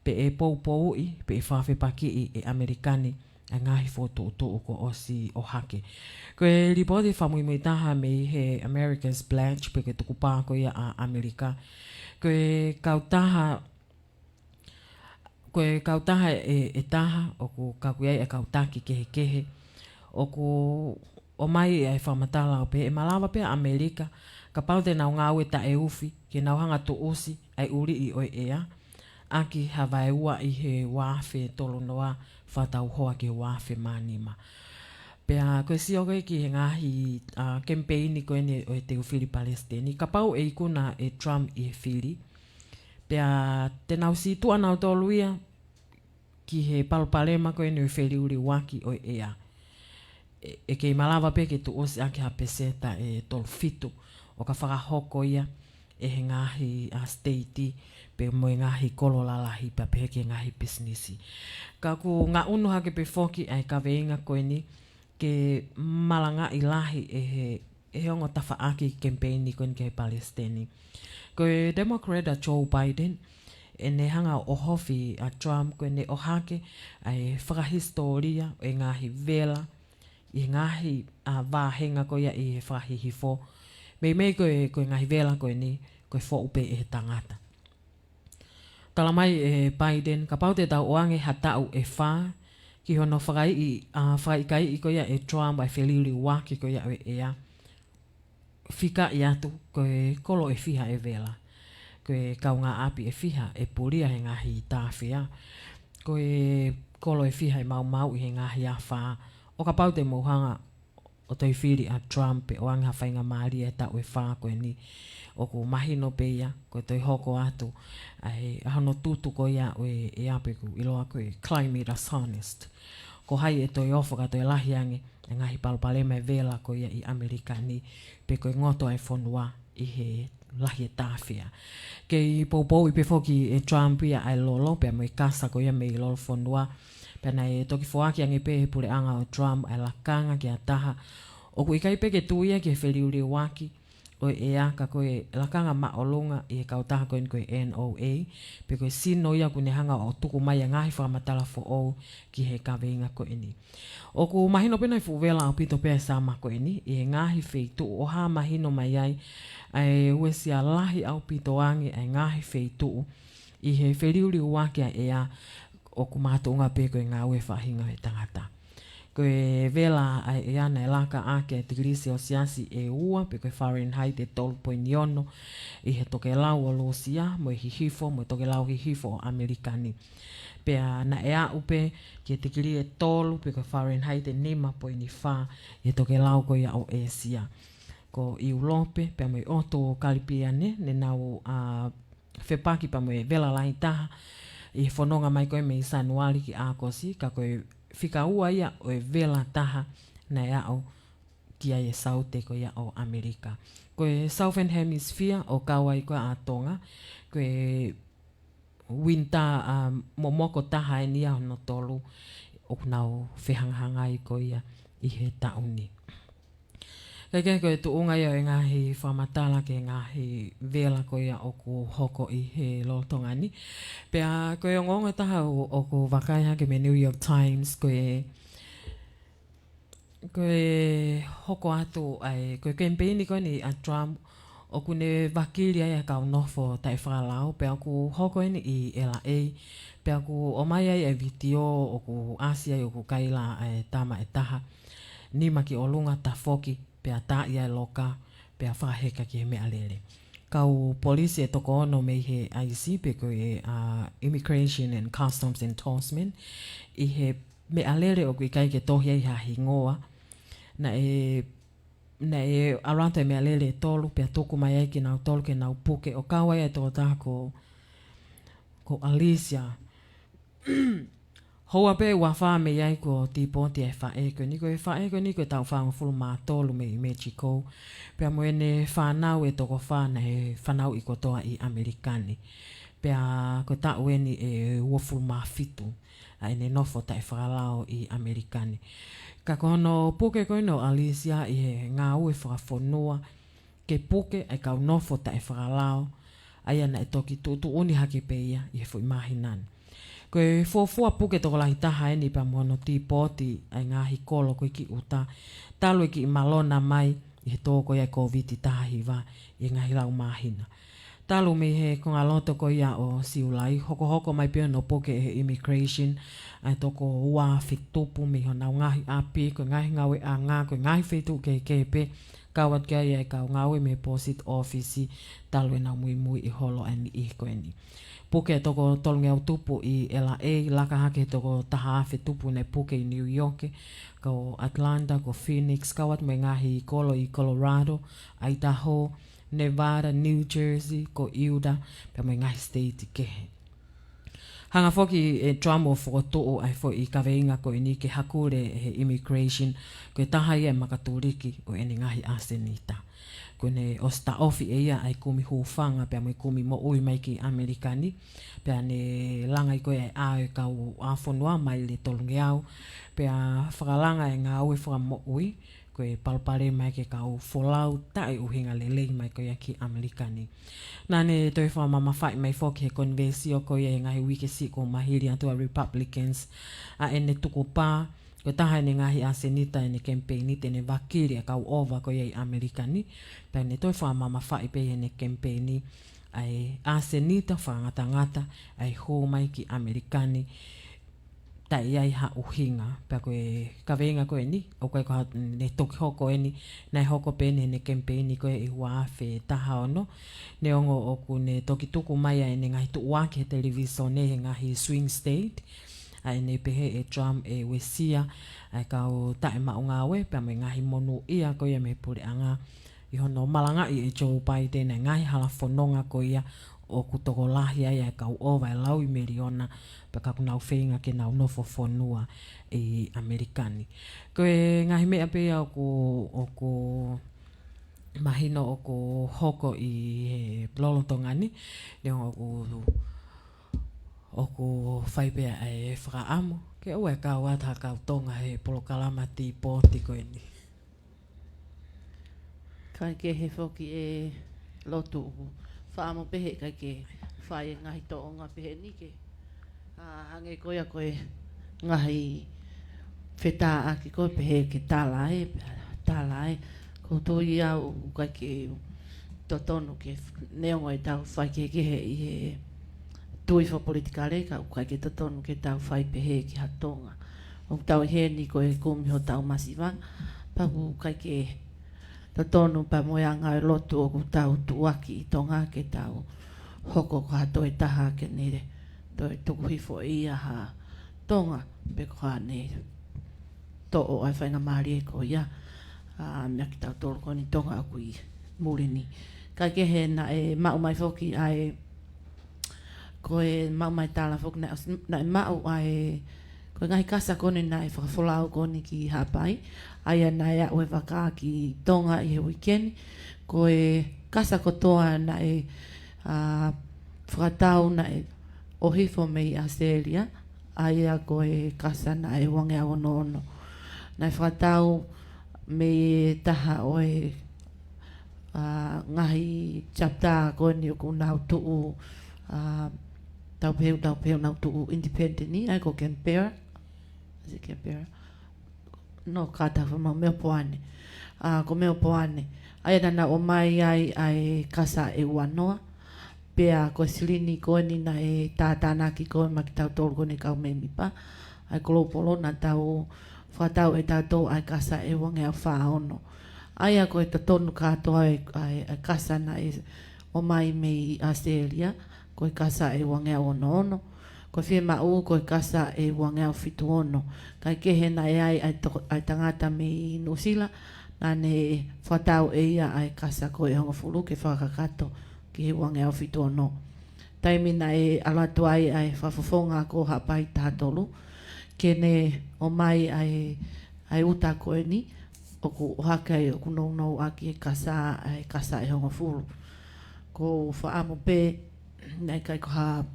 pe ʻe poupouʻi, pe ʻe fakafepakiʻi ʻe ʻAmelika ni ʻa e ngaahi fokotuʻutuʻu kuo ʻosi ʻohake. Ko e lipooti fakamuimui taha mei he America's Pledge, pe ko e tukupā ko ia ʻa ʻAmelika. Ko e kautaha, ko e kautaha ʻe, ʻe taha, ʻoku kau ki ai ʻa e kau taki kehekehe. ʻOku ʻomai ʻa e fakamatala ʻo pehē ʻe malava pē ʻa ʻAmelika, kapau te nau ngāue taʻeufi, ke nau hanga tuʻusi ʻa e ʻuliʻi ʻo e ʻea, ʻaki ha vaeua ʻi he ua afe tolu noa, fakatau hoa ki he ua afe mā nima. Pea ko e sio ko ē ki he ngaahi, ʻa, kemipeini ko eni ʻo e teu fili palesiteni, kapau ʻe ikuna ʻe Trump ʻi he fili, pea te nau sītuʻa nautolu ia ki he palopalema ko eni ʻo e feliuliuaki ʻo e ʻea. ʻE, ʻe kei malava pē ke tuʻusi ʻaki ha peseta ʻe tolu fitu ʻo ka fakahoko ia ʻe he ngaahi, ʻa, siteiti pe mo e ngaahi kolo lalahi pea pehē ki he ngaahi pisinisi. Ka ʻoku ngaʻunu hake pē foki ʻa e kaveinga ko eni ke malangaʻi lahi ʻe he, ʻe he ongo tafaʻaki kemipeini ko eni ki he palesiteni. Ko e Democrat ʻa Joe Biden, ʻene hanga ʻo ʻohofi ʻa Trump ko ʻene ʻohake ʻa e fakahisitōlia ʻo e ngaahi vela ʻi he ngaahi, ʻa, vāhenga ko ia ʻi he fakahihifo. Meimei ko e, ko e ngaahi vela ko eni, ko e foʻu pē ʻe he tangata. Tala mai ʻe Biden, kapau te tau ʻoange ha taʻu ʻe fā ki hono fakaiʻi, ʻa, fakaʻikaiʻi ko ia ʻe Trump ʻa e feliuliuaki ko ia ʻo e ʻea, fikaʻi atu ko e kolo ʻe fiha ʻe vela, ko e kaungāʻapi ʻe fiha ʻe pulia he ngaahi tāfea, ko e kolo ʻe fiha ʻe maumauʻi he ngaahi afā. ʻO kapau te mou hanga ʻo toe fili ʻa Trump pe ʻoange ha faingamālie ʻi he taʻu ʻe fā ko eni, ʻoku mahino pē ia ko e toe hoko atu ʻa e, ʻa hono tutu ko ia ʻo e ʻea, pe ʻoku ʻiloa ko e climate astonished. Ko hai ʻe toe ofo ka toe lahi ange e ngaahi palopalema ʻo e vela ko ia ʻi ʻAmelika ni, pe ko e ngoto ʻa e fonua ʻi he lahi e tāfea. Kei poupouʻi pē foki ʻe Trump ia ʻa e lolo pea mo e kasa ko ia mei lolofonua. Pea naʻe toki foaki ange pē ʻe he puleʻanga ʻo Trump ʻa e lakanga ki ha taha ʻoku ʻikai pē ke tui ia ki he feliuliuaki ʻo e ʻea, ka ko e lakanga māʻolunga ʻi he kautaha ko eni ko e N O A, pe ko e sino ia ʻoku ne hanga ʻo tuku mai ʻa e ngaahi fakamatala foʻou ki he kaveinga ko eni. ʻOku mahino pē naʻe fuʻu vela ʻaupito pē ʻa e sama ko eni ʻi he ngaahi feituʻu, ʻo hā mahino mai ai ʻa e uesia lahi ʻaupito ange ʻa e ngaahi feituʻu ʻi he feliuliuaki ʻa e ʻea ʻoku makatuʻunga pē ko e ngāue faʻahinga ʻo e tangata. Ko e vela ʻa e ʻea naʻe laka ʻaki ʻa e tikilī Selsiasi ʻe ua, pe ko e Fahrenheit ʻe tolu poini ono, ʻi he tokelau ʻo Lūsia, mo e hihifo, mo e tokelau hihifo ʻo ʻAmelika ni. Pea naʻe aʻu pē ki he tikilī ʻe tolu, pe ko e Fahrenheit ʻe nima poini fā, ʻi he tokelau ko ia ʻo ʻĒsia. Ko ʻIulope, pea mo e ʻotu Kalipiane, ne nau, ʻa, fepaki pea mo e vela lahi taha ʻi he fononga mai ko ē mei Sānuali ki ʻAokosi, ka ko e fika ua ia ʻo e vela taha naʻe aʻu ki ai e saute ko ia ʻo ʻAmelika. Ko e Southern Hemisphere, ʻo kau ai ko ē ʻa Tonga, ko e winter, ʻa, momoko taha eni ia hono tolu ʻoku nau fehangahangai ko ia ʻi he taʻu ni. Kae kehe, ko e tuʻunga ia ʻo e ngaahi fakamatala ki he ngaahi vela ko ia ʻoku hoko ʻi he lolotonga ni. Pea ko e ongoongo ʻe taha ʻo, ʻoku vakai hake mei he New York Times, ko e, ko e hoko atu ʻa e, ko e kemipeini ko eni ʻa Trump, ʻoku ne vakili ai ʻa e kau nofo taʻefakalao, pea ʻoku hoko eni ʻi L A, pea ʻoku ʻomai ai ʻa e vitiō ʻoku ʻasi ai ʻoku kaila ʻa e tama ʻe taha, nima ki ʻolunga, tafoki, pea taaʻi ʻa e loka, pea fakaheka ki he meʻalele. Kau polisi ʻe toko ono mei he I C, pe ko e, ʻa, Immigration and Customs Enforcement, ʻi he meʻalele ʻoku ʻikai ke tohi ai ha hingoa. Naʻe, naʻe ʻalu atu e meʻalele ʻe tolu, pea tuku mai ai kinautolu ke nau puke, ʻo kau ai ʻa e tokotaha ko, ko Alicia. Houa pē ʻe ua fā mei ai kuo tīpoti e faʻē ko eni. Ko e faʻē ko eni ko e taʻu fāngofulu mā tolu mei Mexico. Pea mo ʻene fānau ʻe toko fā naʻe fanauʻi kotoa ʻi ʻAmelika ni. Pea ko e taʻu eni ʻe uofulu mā fitu ʻa ʻene nofo taʻefakalao ʻi ʻAmelika ni. Ka ko hono puke ko eni ʻo Alicia ʻi he ngāue fakafonua, ke puke ʻa e kau nofo taʻefakalao, ʻa ia naʻe toki tuʻutuʻuni hake pē ia ʻi he foʻi māhina ni. Ko e fuofua puke tokolahi taha eni pea mo hono tīpoti ʻa e ngaahi kolo ko ē ki ʻuta, talu e kiʻi malona mai ʻi he tō ko ia e Kōviti taha hiva ʻi he ngaahi lau māhina. Talu mei he kongaloto ko ia ʻo Siulai, hokohoko mai pē hono puke ʻe he Immigration ʻa e toko ua afe tupu mei honau ngaahi ʻapi, ko e ngaahi ngāueʻanga, ko e ngaahi feituʻu kehekehe pē, kau atu ki ai ʻa e kau ngāue mei he Post Office, talu ʻenau muimui ʻi he holo ʻa e niʻihi ko eni. Puke ʻa e toko tolungeau tupu ʻi L A, laka hake he toko taha afe tupu naʻe puke ʻi New York, ko Atlanta, ko Phoenix, kau atu mo e ngaahi kolo ʻi Colorado, Idaho, Nevada, New Jersey, ko Utah, pea mo e ngaahi state kehe. Hanga foki ʻe Trump ʻo fokotuʻu ʻa e foʻi kaveinga ko eni ke hakule ʻe he Immigration, ko e taha ia e makatuliki ʻo ʻene ngaahi ʻasenita. Kuo ne ʻosi taʻofi ʻe ia ʻa e kumi hūfanga pea mo e kumi moʻui mai ki ʻAmelika ni, pea ne langa ai ko ē ʻa e kau ʻāfonua maile tolungeau, pea fakalanga e ngāue fakamoʻui, ko e palopalema ia ki he kau folau taʻeʻuhinga lelei mai ko ia ki ʻAmelika ni. Naʻa ne toe fakamamafaʻi mai foki he konivesio ko ia he ngaahi uike siʻi kuo mā hili atu ʻa e Republicans ʻa ʻene tukupā Ko e taha ʻene ngaahi ʻasenita ʻene kemipeini te ne vakili ʻa e kau ʻova ko ia ʻi ʻAmelika ni. Pea ne toe fakamamafaʻi pē ʻi heʻene kemipeini ʻa e ʻasenita fakangatangata ʻa e hū mai ki ʻAmelika ni taʻe ʻi ai ha ʻuhinga. Pea ko e kaveinga ko eni, ʻoku ʻikai ko ha, ne toki hoko eni, naʻe hoko pē eni ʻene kemipeini ko ē ʻi he ua afe taha ono. Neongo ʻoku ne toki tuku mai ʻa ʻene ngaahi tuʻuaki he televīsone he ngaahi swing state, ʻa ʻene pehē ʻe Trump ʻe uesia ʻa e kau taʻemaʻu ngāue, pea mo e ngaahi monūʻia ko ia mei he puleʻanga ʻi hono malangaʻi ʻe Joe Biden ʻa e ngaahi hala fononga ko ia ʻoku tokolahi ai ʻa e kau ʻova ʻe laui miliona, pea ka ʻoku nau feinga ke nau nofo fonua ʻi ʻAmelika ni. Ko e ngaahi meʻa pē ia ʻoku, ʻoku mahino ʻoku hoko ʻi he lolotonga ni, neongo ʻoku, ʻoku fai pē ʻa e fakaʻamu ke ʻoua ʻe kau atu ha kau Tonga he polokalama tīpoti ko eni. Kae kehe foki ʻe lotu ʻoku fakaʻamu pē he ʻikai ke fai e ngaahi tōʻonga pehē ni ke, ʻa, hangē ko ia ko e ngaahi fetāʻaki ko ē pehē ke tala ē, tala ē. ʻOku ou tui au ʻoku ʻikai ke totonu ke neongo ʻetau faikehekehe ʻi he tui fakapolitikale, ka ʻoku ʻikai ke totonu ke tau fai pehē ki ha Tonga. ʻOku tau ʻi heni ko e kumi hotau masiva, pea ʻoku ʻikai ke totonu pea mo e anga e lotu ʻoku tau tuʻuaki ʻi Tonga ke tau hoko ko ha toe taha ke ne toe tuku hifo ia ha Tonga, pe ko haʻane toʻo ʻa e faingamālie ko ia, ʻa, meia kitautolu ko eni Tonga ʻoku ʻi muli ni. Kae kehe naʻe maʻu mai foki ʻa e, ko e maʻu mai tala foki naʻe, naʻe maʻu ʻa e, ko e ngaahi kasa ko eni naʻe fakafolau ko eni ki Haʻapai, ʻa ia naʻe aʻu e vaka ki Tonga ʻi he uike ni, ko e kasa kotoa naʻe, ʻa, fakatau naʻe ʻohifo mei ʻAositelēlia, ʻa ia ko e kasa naʻe uangeau ono ono. Naʻe fakatau mei he taha ʻo e, ʻa, ngaahi chapter ko eni ʻoku nau tuʻu, ʻa, tau pehē, tau pehē nau tuʻu independent ni, ʻa ia ko Canberra. Is it Canberra? No, ka tau fakamau Melbourne. ʻA, ko Melbourne. ʻA ia naʻa nau ʻomai ai ʻa e kasa ʻe uanoa. Pea ko e silini ko eni naʻe tātānaki ko ē maʻa kitautolu ko eni kau mēmipa ʻa e Global, naʻa tau fakatau ʻe tautolu ʻa e kasa ʻe uangeau fā ono. ʻA ia ko e totonu kātoa ʻa e, ʻa e, ʻa e kasa naʻe ʻomai mei ʻAositelēlia, ko e kasa ʻe uangeau ono ono. Ko e fiemaʻu ko e kasa ʻe uangeau fitu ono. Kae kehe naʻe ʻi ai ʻa e toko-, ʻa e tangata mei Nuʻusila, naʻa ne fakatau ʻe ia ʻa e kasa ko ē ʻe hongofulu ke fakakakato ki he uangeau fitu ono. Taimi naʻe ʻalu atu ai ʻa e fakafofonga ko Haʻapai taha tolu, ke ne ʻomai ʻa e, ʻa e uta ko eni, ʻoku ʻohake ai ʻoku nounou ʻaki e kasa, ʻa e kasa ʻe hongofulu. ʻOku ou fakaʻamu pē, naʻe ʻikai ko ha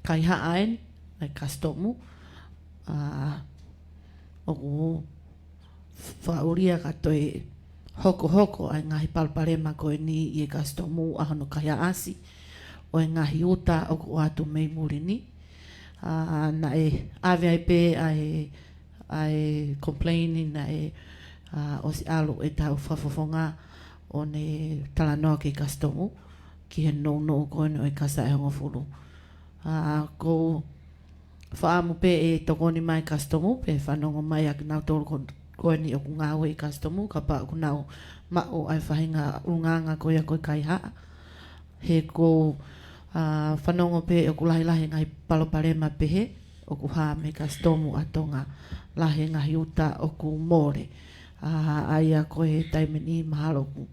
kaihaʻa eni, ʻa e kasitomu, ʻa, ʻoku fakaʻulia ka toe hokohoko ʻa e ngaahi palopalema ko eni ʻi he kasitomu ʻa hono kaihaʻasi ʻo e ngaahi uta ʻoku ʻoatu mei muli ni. ʻA, naʻe ʻave ai pē ʻa e, ʻa e complain naʻe, ʻa, ʻosi ʻalu ʻetau fakafofonga ʻo ne talanoa ki he kasitomu, ki he nounou ko eni ʻo e kasa ʻe hongofulu. ʻA, ʻoku ou fakaʻamu pē ʻe tokoni mai kasitomu, pe fanongo mai ʻa kinautolu ko, ko eni ʻoku ngāue ʻi kasitomu, kapau ʻoku nau maʻu ʻa e faʻahinga ʻulungaanga ko ia ko e kaihaʻa. He ʻoku ou, ʻa, fanongo pē ʻoku lahilahi e ngaahi palopalema pehē ʻoku hā mei he kasitomu ʻa Tonga, lahi e ngaahi uta ʻoku mole. ʻA, ʻa ia ko e taimi ni mahalo ʻoku,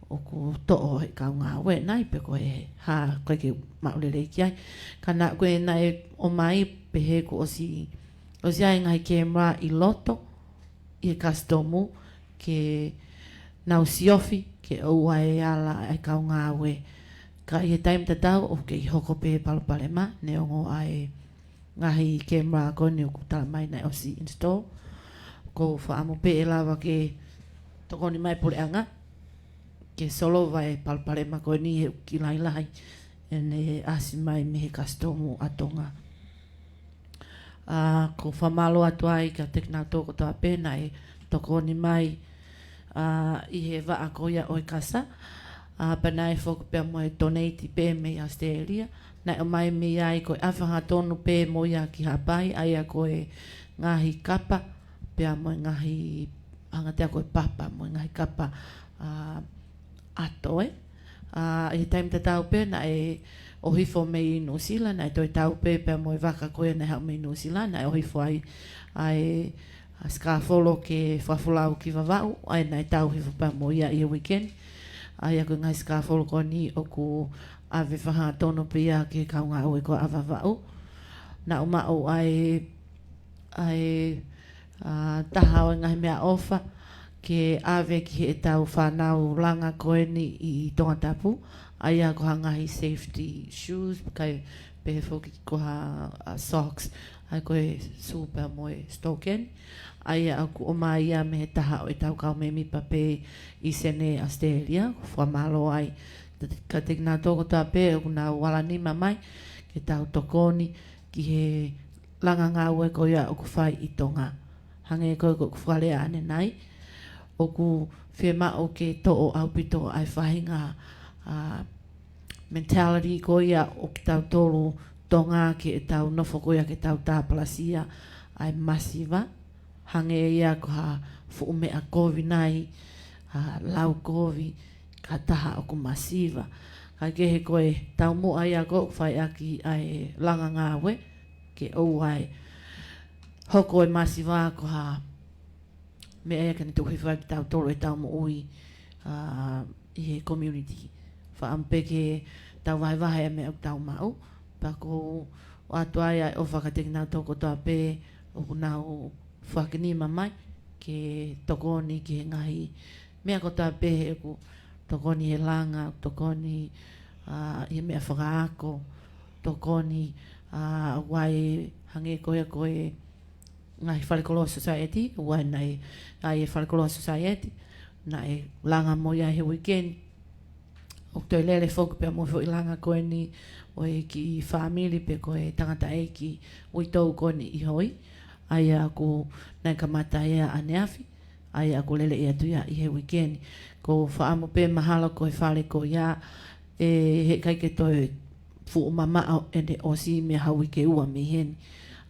ʻoku toʻo ʻe he kau ngāue nai pe ko e hā, ʻikai ke maʻu lelei ki ai. Ka naʻa, ko e naʻe ʻomai pehē kuo ʻosi, ʻosi ʻi ai e ngaahi kēmela ʻi loto ʻi he kasitomu ke nau siofi ke ʻoua ʻe ala ʻa e kau ngāue. Ka ʻi he taimi tatau ʻoku kei hoko pē palopalema, neongo ʻa e ngaahi kēmela ko eni ʻoku tala mai naʻe ʻosi install. ʻOku ou fakaʻamu pē ʻe lava ke tokoni mai e puleʻanga ke solova e palopalema ko eni he ʻoku kiʻi lahilahi ʻene ʻasi mai mei he kasitomu ʻa Tonga. ʻA, ʻoku ou fakamālō atu ai kiate kinautolu kotoa pē naʻe tokoni mai, ʻa, ʻi he vaʻa ko ia ʻo e kasa. ʻA, pea naʻe foki pea mo e donate pē mei Australia. Naʻe ʻomai mei ai ko e ʻafe hangatonu pē mo ia ki Haʻapai, ʻa ia ko e ngaahi kapa, pea mo e ngaahi, hangē ko e papa, mo e ngaahi kapa, ʻa, ʻa toe. ʻA, ʻi he taimi tatau pē naʻe ʻohifo mei Nuʻusila, naʻe toe tau pē pea mo e vaka ko ia naʻe haʻu mei Nuʻusila, naʻe ʻohifo ai ʻa e, ʻa, sikāfolo ke fakafolau ki Vavaʻu, ʻa ia naʻe tau hifo pea mo ia ʻi he weekend. ʻA ia ko e ngaahi sikāfolo ko eni ʻoku ʻave ʻafe hangatonu pē ia ki he kau ngāue ko ia ʻa Vavaʻu. Naʻa ku maʻu ʻa e ʻa e, ʻa, taha ʻo e ngaahi meʻaʻofa ke ʻave ki heʻetau fānau langa ko eni ʻi Tongatapu, ʻa ia ko ha ngaahi safety shoes, kae pehē foki ko ha, ʻa, socks, ʻa ia ko e sū pea mo e stockings, ʻa ia ʻoku ʻomai ia mei he taha ʻo ʻetau kau mēmipa pē ʻi Senē, Australia. Fakamālō ai kiate kinautolu kotoa pē ʻoku nau ala nima mai ke tau tokoni ki he langa ngāue ko ia ʻoku fai ʻi Tonga. Hangē ko e, ko ʻeku fakalea ʻanenai, ʻoku fiemaʻu ke toʻo ʻaupito ʻa e faʻahinga, ʻa, mentality ko ia ʻo kitautolu Tonga ki heʻetau nofo ko ia ke tau tāpalasia ʻa e masiva. Hangē ia ko ha fuʻu meʻa kovi nai, ʻa, lau kovi, ka taha ʻoku masiva. Kae kehe ko e taumuʻa ia ko ē ʻoku fai ʻaki ʻa e langa ngāue, ke ʻoua ʻe hoko e masiva ko ha meʻa ia ke ne tuku hifo ai kitautolu ʻetau moʻui, ʻa, ʻi he community. Fakaʻamu pē ke tau vahevahe ʻa e meʻa ʻoku tau maʻu. Pea ʻoku ou ʻoatu ai ʻa e ʻofa kiate kinautolu kotoa pē ʻoku nau fakaʻinasi mai ke tokoni ki he ngaahi meʻa kotoa pē, ʻoku tokoni he langa, tokoni, ʻa, he meʻa fakaako, tokoni, ʻa, ʻoku ʻi ai, hangē ko ia ko e ngaahi falekoloa society, ʻoku ʻi ai naʻe, ʻa e falekoloa society, naʻe langa mo ia he weekend. ʻOku toe lele foki pea mo e foʻi langa ko eni ʻo e kiʻi fāmili pe ko e tangataʻeiki uitou ko eni ʻi Hoi, ʻa ia ʻoku, naʻe kamata ia ʻaneafi, ʻa ia ʻoku lele atu ia ʻi he weekend. ʻOku ou fakaʻamu pē mahalo ko e fale ko ia ʻe heʻikai ke toe fuʻu mamaʻo ʻene ʻosi mei ha uike ua mei heni.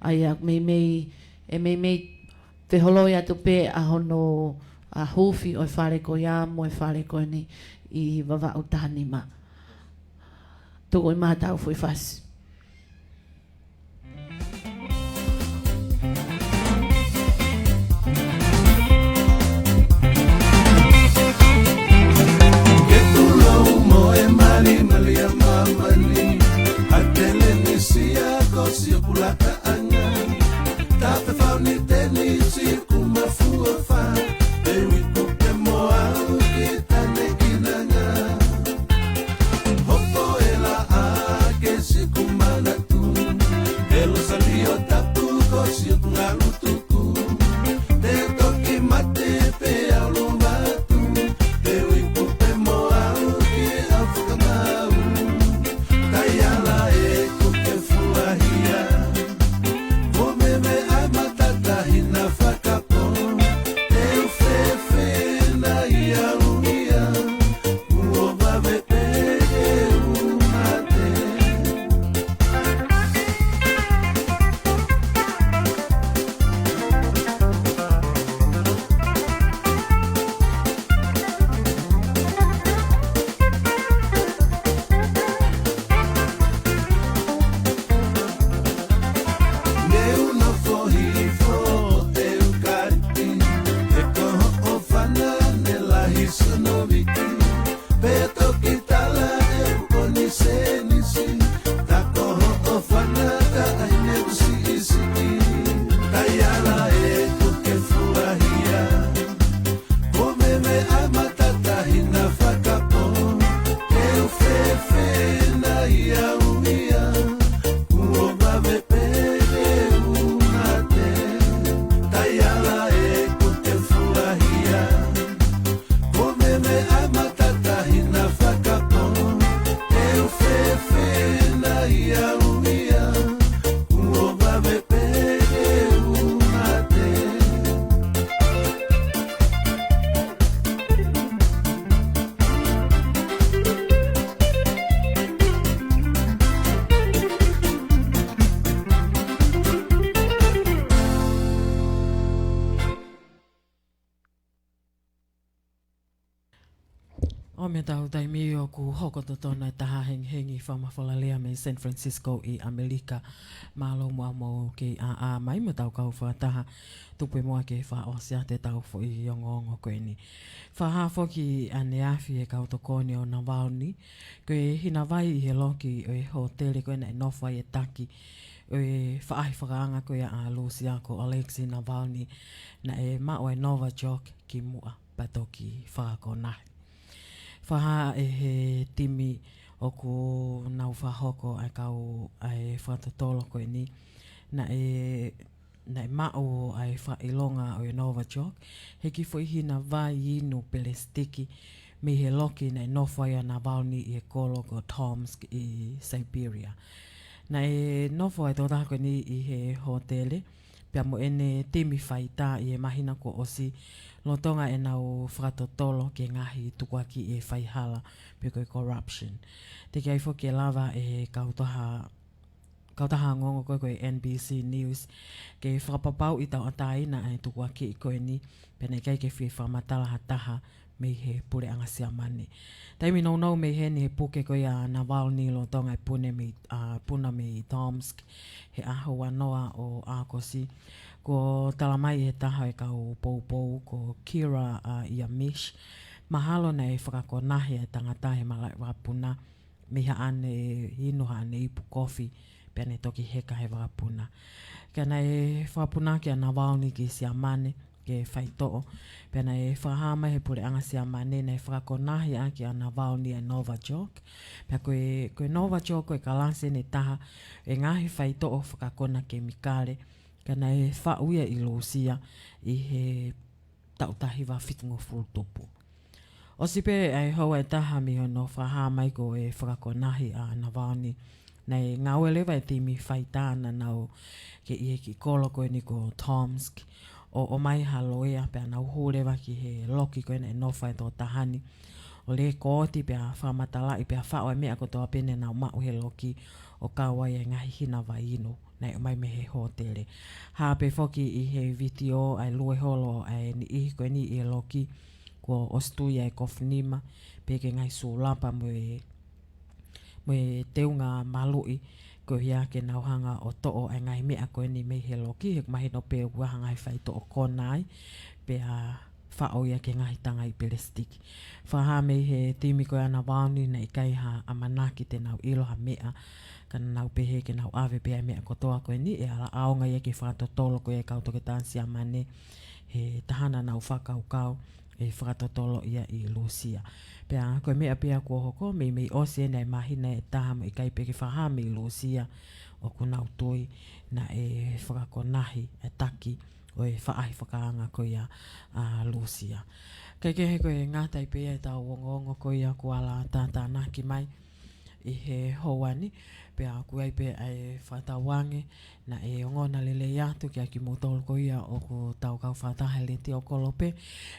ʻA ia meimei, ʻe meimei feholoi atu pē ʻa hono, ʻa, huufi ʻo e fale ko ia mo e fale ko eni ʻi Vavaʻu taha nima. Tuku ʻi maʻa ʻetau foʻi fasi. Ke tulou mo e malimali ʻa māmani, ʻa e tenisi ʻa ko Siopulakaʻanga. Tape fau ni tenisi kuo mafuafa, e uiku ke moa ki Tanekinanga. Hopo e laʻā ke siku manatu, e losalio tapu ko Siopulakaʻanga. Te toki mate pē ʻa Luvatu, te uiku pē mo au ki ʻAfakamaau. Taiala ʻeku ke fuahia, ko meme ai matatahi na fakapō, te u fefena ia uia. Kuo vave pē ke u mate. Ne u nofo hifo ʻi he ʻeukalipiti, he ko hoʻo fana ne lahi sonoviki. Pea toki tala ʻe ʻeku konisenisi, tā ko hoʻo fana ka ʻai ne u siʻisiʻi. Taiala ʻeku ke fuahia, ko meme ai matatahi na fakapō, te u fefena ia uia. Kuo vave pē ke u mate. Taiala ʻeku ke fuahia, ko meme ai matatahi na fakapō, te u fefe Mei he taimi ʻoku hoko totonu e taha hengihengi fakamafola lea mei San Francisco ʻi ʻAmelika. Mālō muʻa hoʻomou kei ʻā mai mo tau kau fakataha tupu muʻa ke fakaʻosi atu ʻetau foʻi ongoongo ko eni. Fakahā foki ʻaneafi ʻe he kau tokoni ʻo Navalny, ko e hina vai ʻi he loki ʻo e hōtele ko ē naʻe nofo ai e taki ʻo e faʻahi fakaanga ko ia ʻa Lūsia ko Alexei Navalny, naʻe maʻu e Novichok kimuʻa pea toki fakakonahi. Fakahā ʻe he timi ʻoku nau fakahoko ʻa e kau ʻa e fakatotolo ko eni, naʻe, naʻe maʻu ʻa e fakaʻilonga ʻo e Novichok he kiʻi foʻi hina vai inu pelesitiki mei he loki naʻe nofo ai ʻa Navalny ʻi he kolo ko Tomsk ʻi Siberia. Naʻe nofo ʻa e tokotaha ko eni ʻi he hōtele pea mo ʻene timi faitā ʻi he māhina kuo ʻosi, lolotonga ʻenau fakatotolo ki he ngaahi tukuakiʻi ʻe faihala pe ko e corruption. Teʻeki ai foki ke lava ʻe he kautaha, kautaha ongoongo ko ē ko e N B C News ke fakapapauʻi tauʻatāina ʻa e tukuakiʻi ko eni, pea naʻe ʻikai ke fie fakamatala ha taha mei he puleʻanga Siamane. Taimi nounou mei heni he puke ko ia ʻa Navalny lolotonga e pune mei, ʻa, puna mei Tomsk he ʻaho ua noa ʻo ʻAokosi, kuo tala mai ʻe he taha ʻo e kau poupou ko Kira, ʻa, Yarmysh, mahalo naʻe fakakonahi ʻa e tangata he malaʻe vakapuna mei haʻane inu haʻane ipu kofi, pea ne toki heka he vakapuna. Ka naʻe fakapunaki ʻa Navalny ki Siamane ke faitoʻo, pea naʻe fakahā mai he puleʻanga Siamane naʻe fakakonahi ʻaki ʻa Navalny ʻa e Novichok. Pea ko e, ko e Novichok ko e kalasi ʻeni ʻe taha ʻo e ngaahi faitoʻo fakakona kemikale, ka naʻe faʻu ia ʻi Lūsia ʻi he taʻu taha hiva fitungofulu tupu. ʻOsi pē ʻa e houa ʻe taha mei hono fakahā mai ko e fakakonahi ʻa Navalny, naʻe ngāue leva e timi faitā naʻa nau kei ʻi he kiʻi kolo ko eni ko Tomsk ʻo, ʻomai ha loea pea nau hū leva ki he loki ko ē naʻe nofo ai e tokotaha ni ʻo lekooti pea fakamatalaʻi pea faʻu e meʻa kotoa pē naʻa nau maʻu he loki ʻo kau ai e ngaahi hina vai inu naʻe ʻomai mei he hōtele. Hā pē foki ʻi he vitiō ʻa e lue holo ʻa e niʻihi ko eni ʻi he loki kuo ʻosi tui ʻa e kofu nima, pehē ki he ngaahi sūlapa mo e, mo e teunga maluʻi, koeʻuhi ke nau hanga ʻo toʻo ʻa e ngaahi meʻa ko eni mei he loki, he ʻoku mahino pē ʻoku ʻi ai ha ngaahi faitoʻo kona ai, pea faʻu ia ki he ngaahi tangai pelesitiki. Fakahā mei he timi ko ia ʻa Navalny naʻe ʻikai ha ʻamanaki te nau ʻilo ha meʻa, ka naʻa nau pehē ke nau ʻave pē ʻa e meʻa kotoa ko eni, ʻe ala ʻaonga ia ki he fakatotolo ko ia ʻa e kau toketā Siamane, he taha naʻa nau fakakaukau ʻe fakatotolo ia ʻi Lūsia. Pea ko e meʻa pē ia kuo hoko, meimei ʻosi eni ʻa e māhina ʻe taha mo e ʻikai pē ke fakahā mei Lūsia ʻoku nau tui naʻe fakakonahi e taki ʻo e faʻahi fakaanga ko ia ʻa Lūsia. Kae kehe, ko e ngata ai pē ia ʻetau ongoongo ko ia kuo ala tātānaki mai ʻi he houa ni, pea ʻoku ʻi ai pē ʻa e fakatauange naʻe ongona lelei atu kiate kimoutolu ko ia ʻoku tau kau fakataha he Letiō Kolope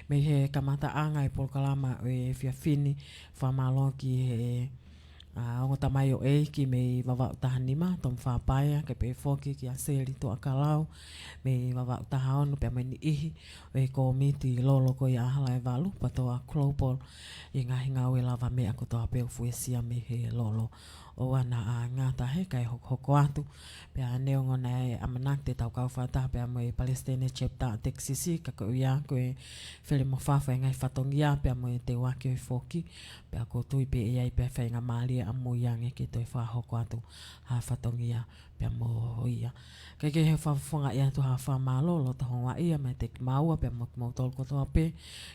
mei he kamataʻanga e polokalama ʻo e efiafi ni. Fakamālō ki he, ʻa, ongo tamaioʻeiki mei Vavaʻu taha nima, Tom Fapaea, kae pehē foki kia Seli Tuʻakalau mei Vavaʻu taha ono, pea mo e niʻihi ʻo e kōmiti lolo ko ia ʻa Hala ʻe Valu, PATOA Global, ʻi he ngaahi ngāue lavameʻa kotoa pē ʻoku fuesia mei he lolo. ʻOua naʻa ngata, he kae hokohoko atu, pea neongo naʻe ʻamanaki te tau kau fakataha pea mo e Palesiteni Chapter Texas, ka ko ia ko e felemofafa e ngaahi fatongia pea mo e teuaki ʻo e foki, pea ʻoku ou tui pē ʻe ʻi ai pē ha faingamālie ʻamui ange ke toe fakahoko atu ha fatongia pea mo ia. Kae kehe, fakafofongaʻi atu ha fakamālō loto houngaʻia meiate kimaua pea mo kimoutolu kotoa pē,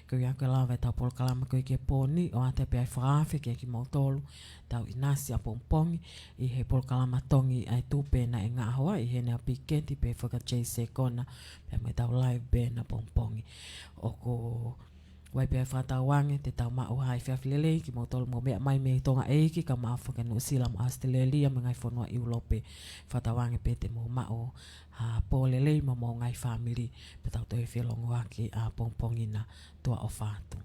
koeʻuhi ke lava ʻetau polokalama ko ia ki he pō ni, ʻoatu pē ʻa e fakaafe kiate kimoutolu, tau ʻinasi ʻapongipongi ʻi he polokalama Tongi ʻa e Tupe naʻe ngaohi ʻe Hena Piketi pea foki ʻa Jay Sekona, pea mo ʻetau live band ʻapongipongi. ʻOku ʻi ai pē ʻa e fakatauange te tau maʻu ha efiafi lelei kimoutolu ʻoku mou meʻa mai mei Tonga ʻEiki, kae ʻumaʻā foki Nuʻusila mo ʻAositelēlia mo e ngaahi fonua ʻIulope. Fakatauange pē te mou maʻu ha pō lelei mo homou ngaahi fāmili, pea tau toe felōngoaki ʻapongipongi na. Tuʻa ʻofa atu.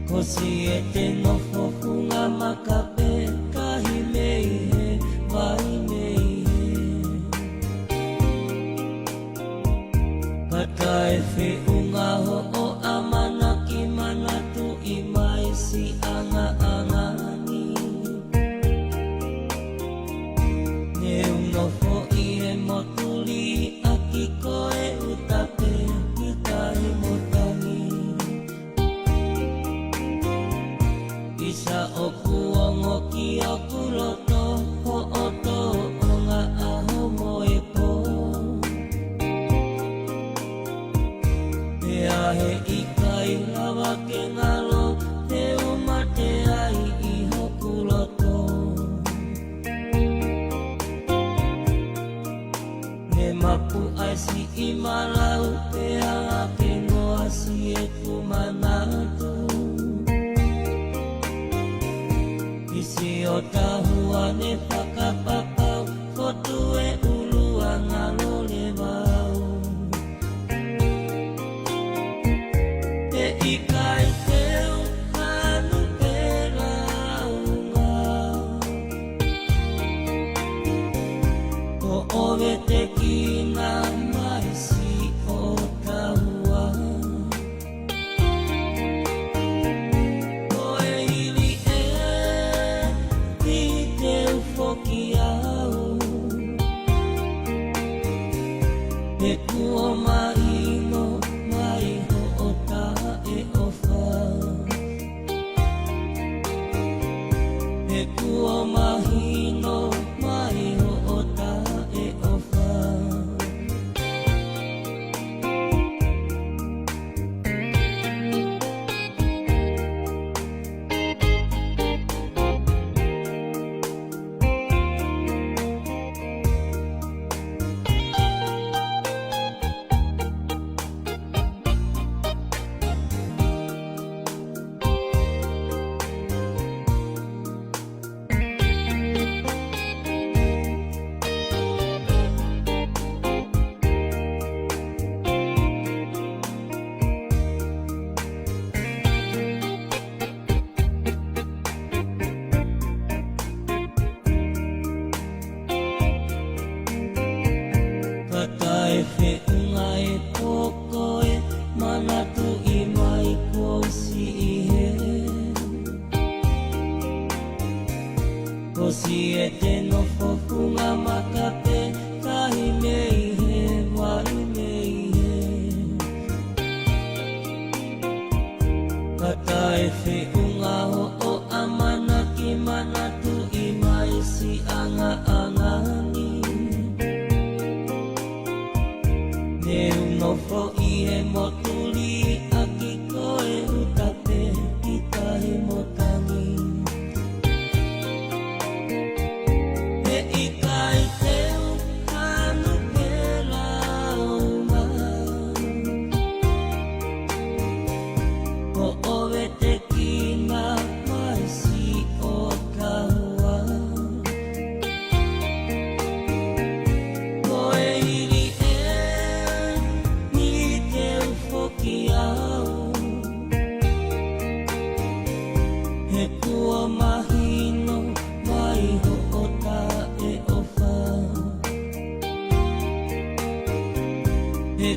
Ko siʻete nofo funga maka pē, tahi mei he vai mei hē. Ka taʻefeʻunga hoʻo ʻamanaki, manatuʻi mai siʻi ʻangaʻanga ni. Ne u nofo ʻi he motu liʻaki ko e uta pē ki tahi mo tangi. ʻIsa ʻoku ongo ki hoku loto hoʻo tōʻonga ʻaho mo e pō. Pea he ʻikai lava ke ngalo, te u mate ai ʻi hoku loto. Ne mapu ai siʻi malau, pea ke ngoasi ʻeku manatu. ʻI siʻo tahua ne fakapapau, ko tue ʻulu ʻa ngalo leva au. He ʻikai te u hanu pē launga, ko ʻoe te kina mai siʻo tahua. Ko e hili ē, ʻi te u foki au. He kuo mahino mai hoʻo taʻeʻofa. He kuo mahino mai hoʻo taʻeʻofa. Ka taʻefeʻunga e pō ko ē, manatuʻi mai kuo u siʻi hē. Ko siʻete nofo funga maka pē, tahi mei he vai mei hē. Ka taʻefeʻunga hoʻo ʻamanaki, manatuʻi mai siʻi ʻangaʻanga ni. Ne u nofo ʻi he motu liʻaki ko e uta pē ki tahi mo tangi. He ʻikai te u hanu pē launga, ko ʻoe te kina mai siʻo tahua. Ko e hili ē, ʻi te u foki au. He kuo mahino mai hoʻo taʻeʻofa. He